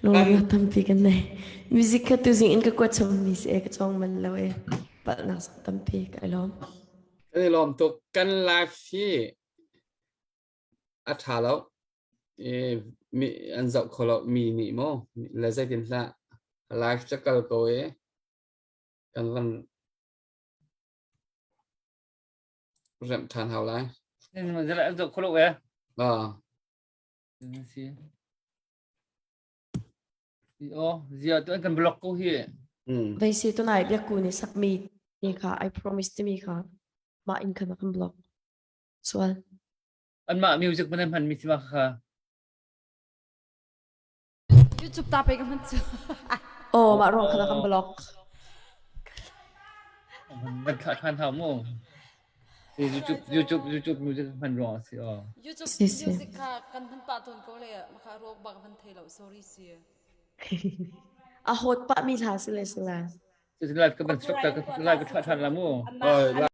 Speaker 12: Lungrual tampi kan nei. Music kha tuzing in ka kuat chommi si e ka cawng man lo e. Palhnak zong tampi ka i lawm.
Speaker 4: Kan i lawm tuk. Kan live hi a ṭha lo. E, mi an zoh kho lo mi nih maw le zeitin hlah live ca kal ko e kan van remh ṭhan hau lai.
Speaker 3: An zoh kho lo e.
Speaker 4: Ah.
Speaker 3: Si. Oh, zia tu an kan block ko hi.
Speaker 12: Vei si tunai biakku nih sakmi ni kha I promise timi kha mah in khan a kan block. Sual.
Speaker 3: Anmah music man hman mi si ma kha.
Speaker 5: YouTube ta pe ka hman cu.
Speaker 12: Oh, mah ruang khan a kan block.
Speaker 3: Kan thlah than hau mu. YouTube YouTube YouTube music hman ruang si oh.
Speaker 1: YouTube
Speaker 12: Si si.
Speaker 1: music kha kan hman pah tawn ko le maka ruak bak hman thei lo sorry si.
Speaker 12: A hot pah mi hla si le si la.
Speaker 3: Live ka ban stop ta live ka thlah than la mu.
Speaker 9: Oi.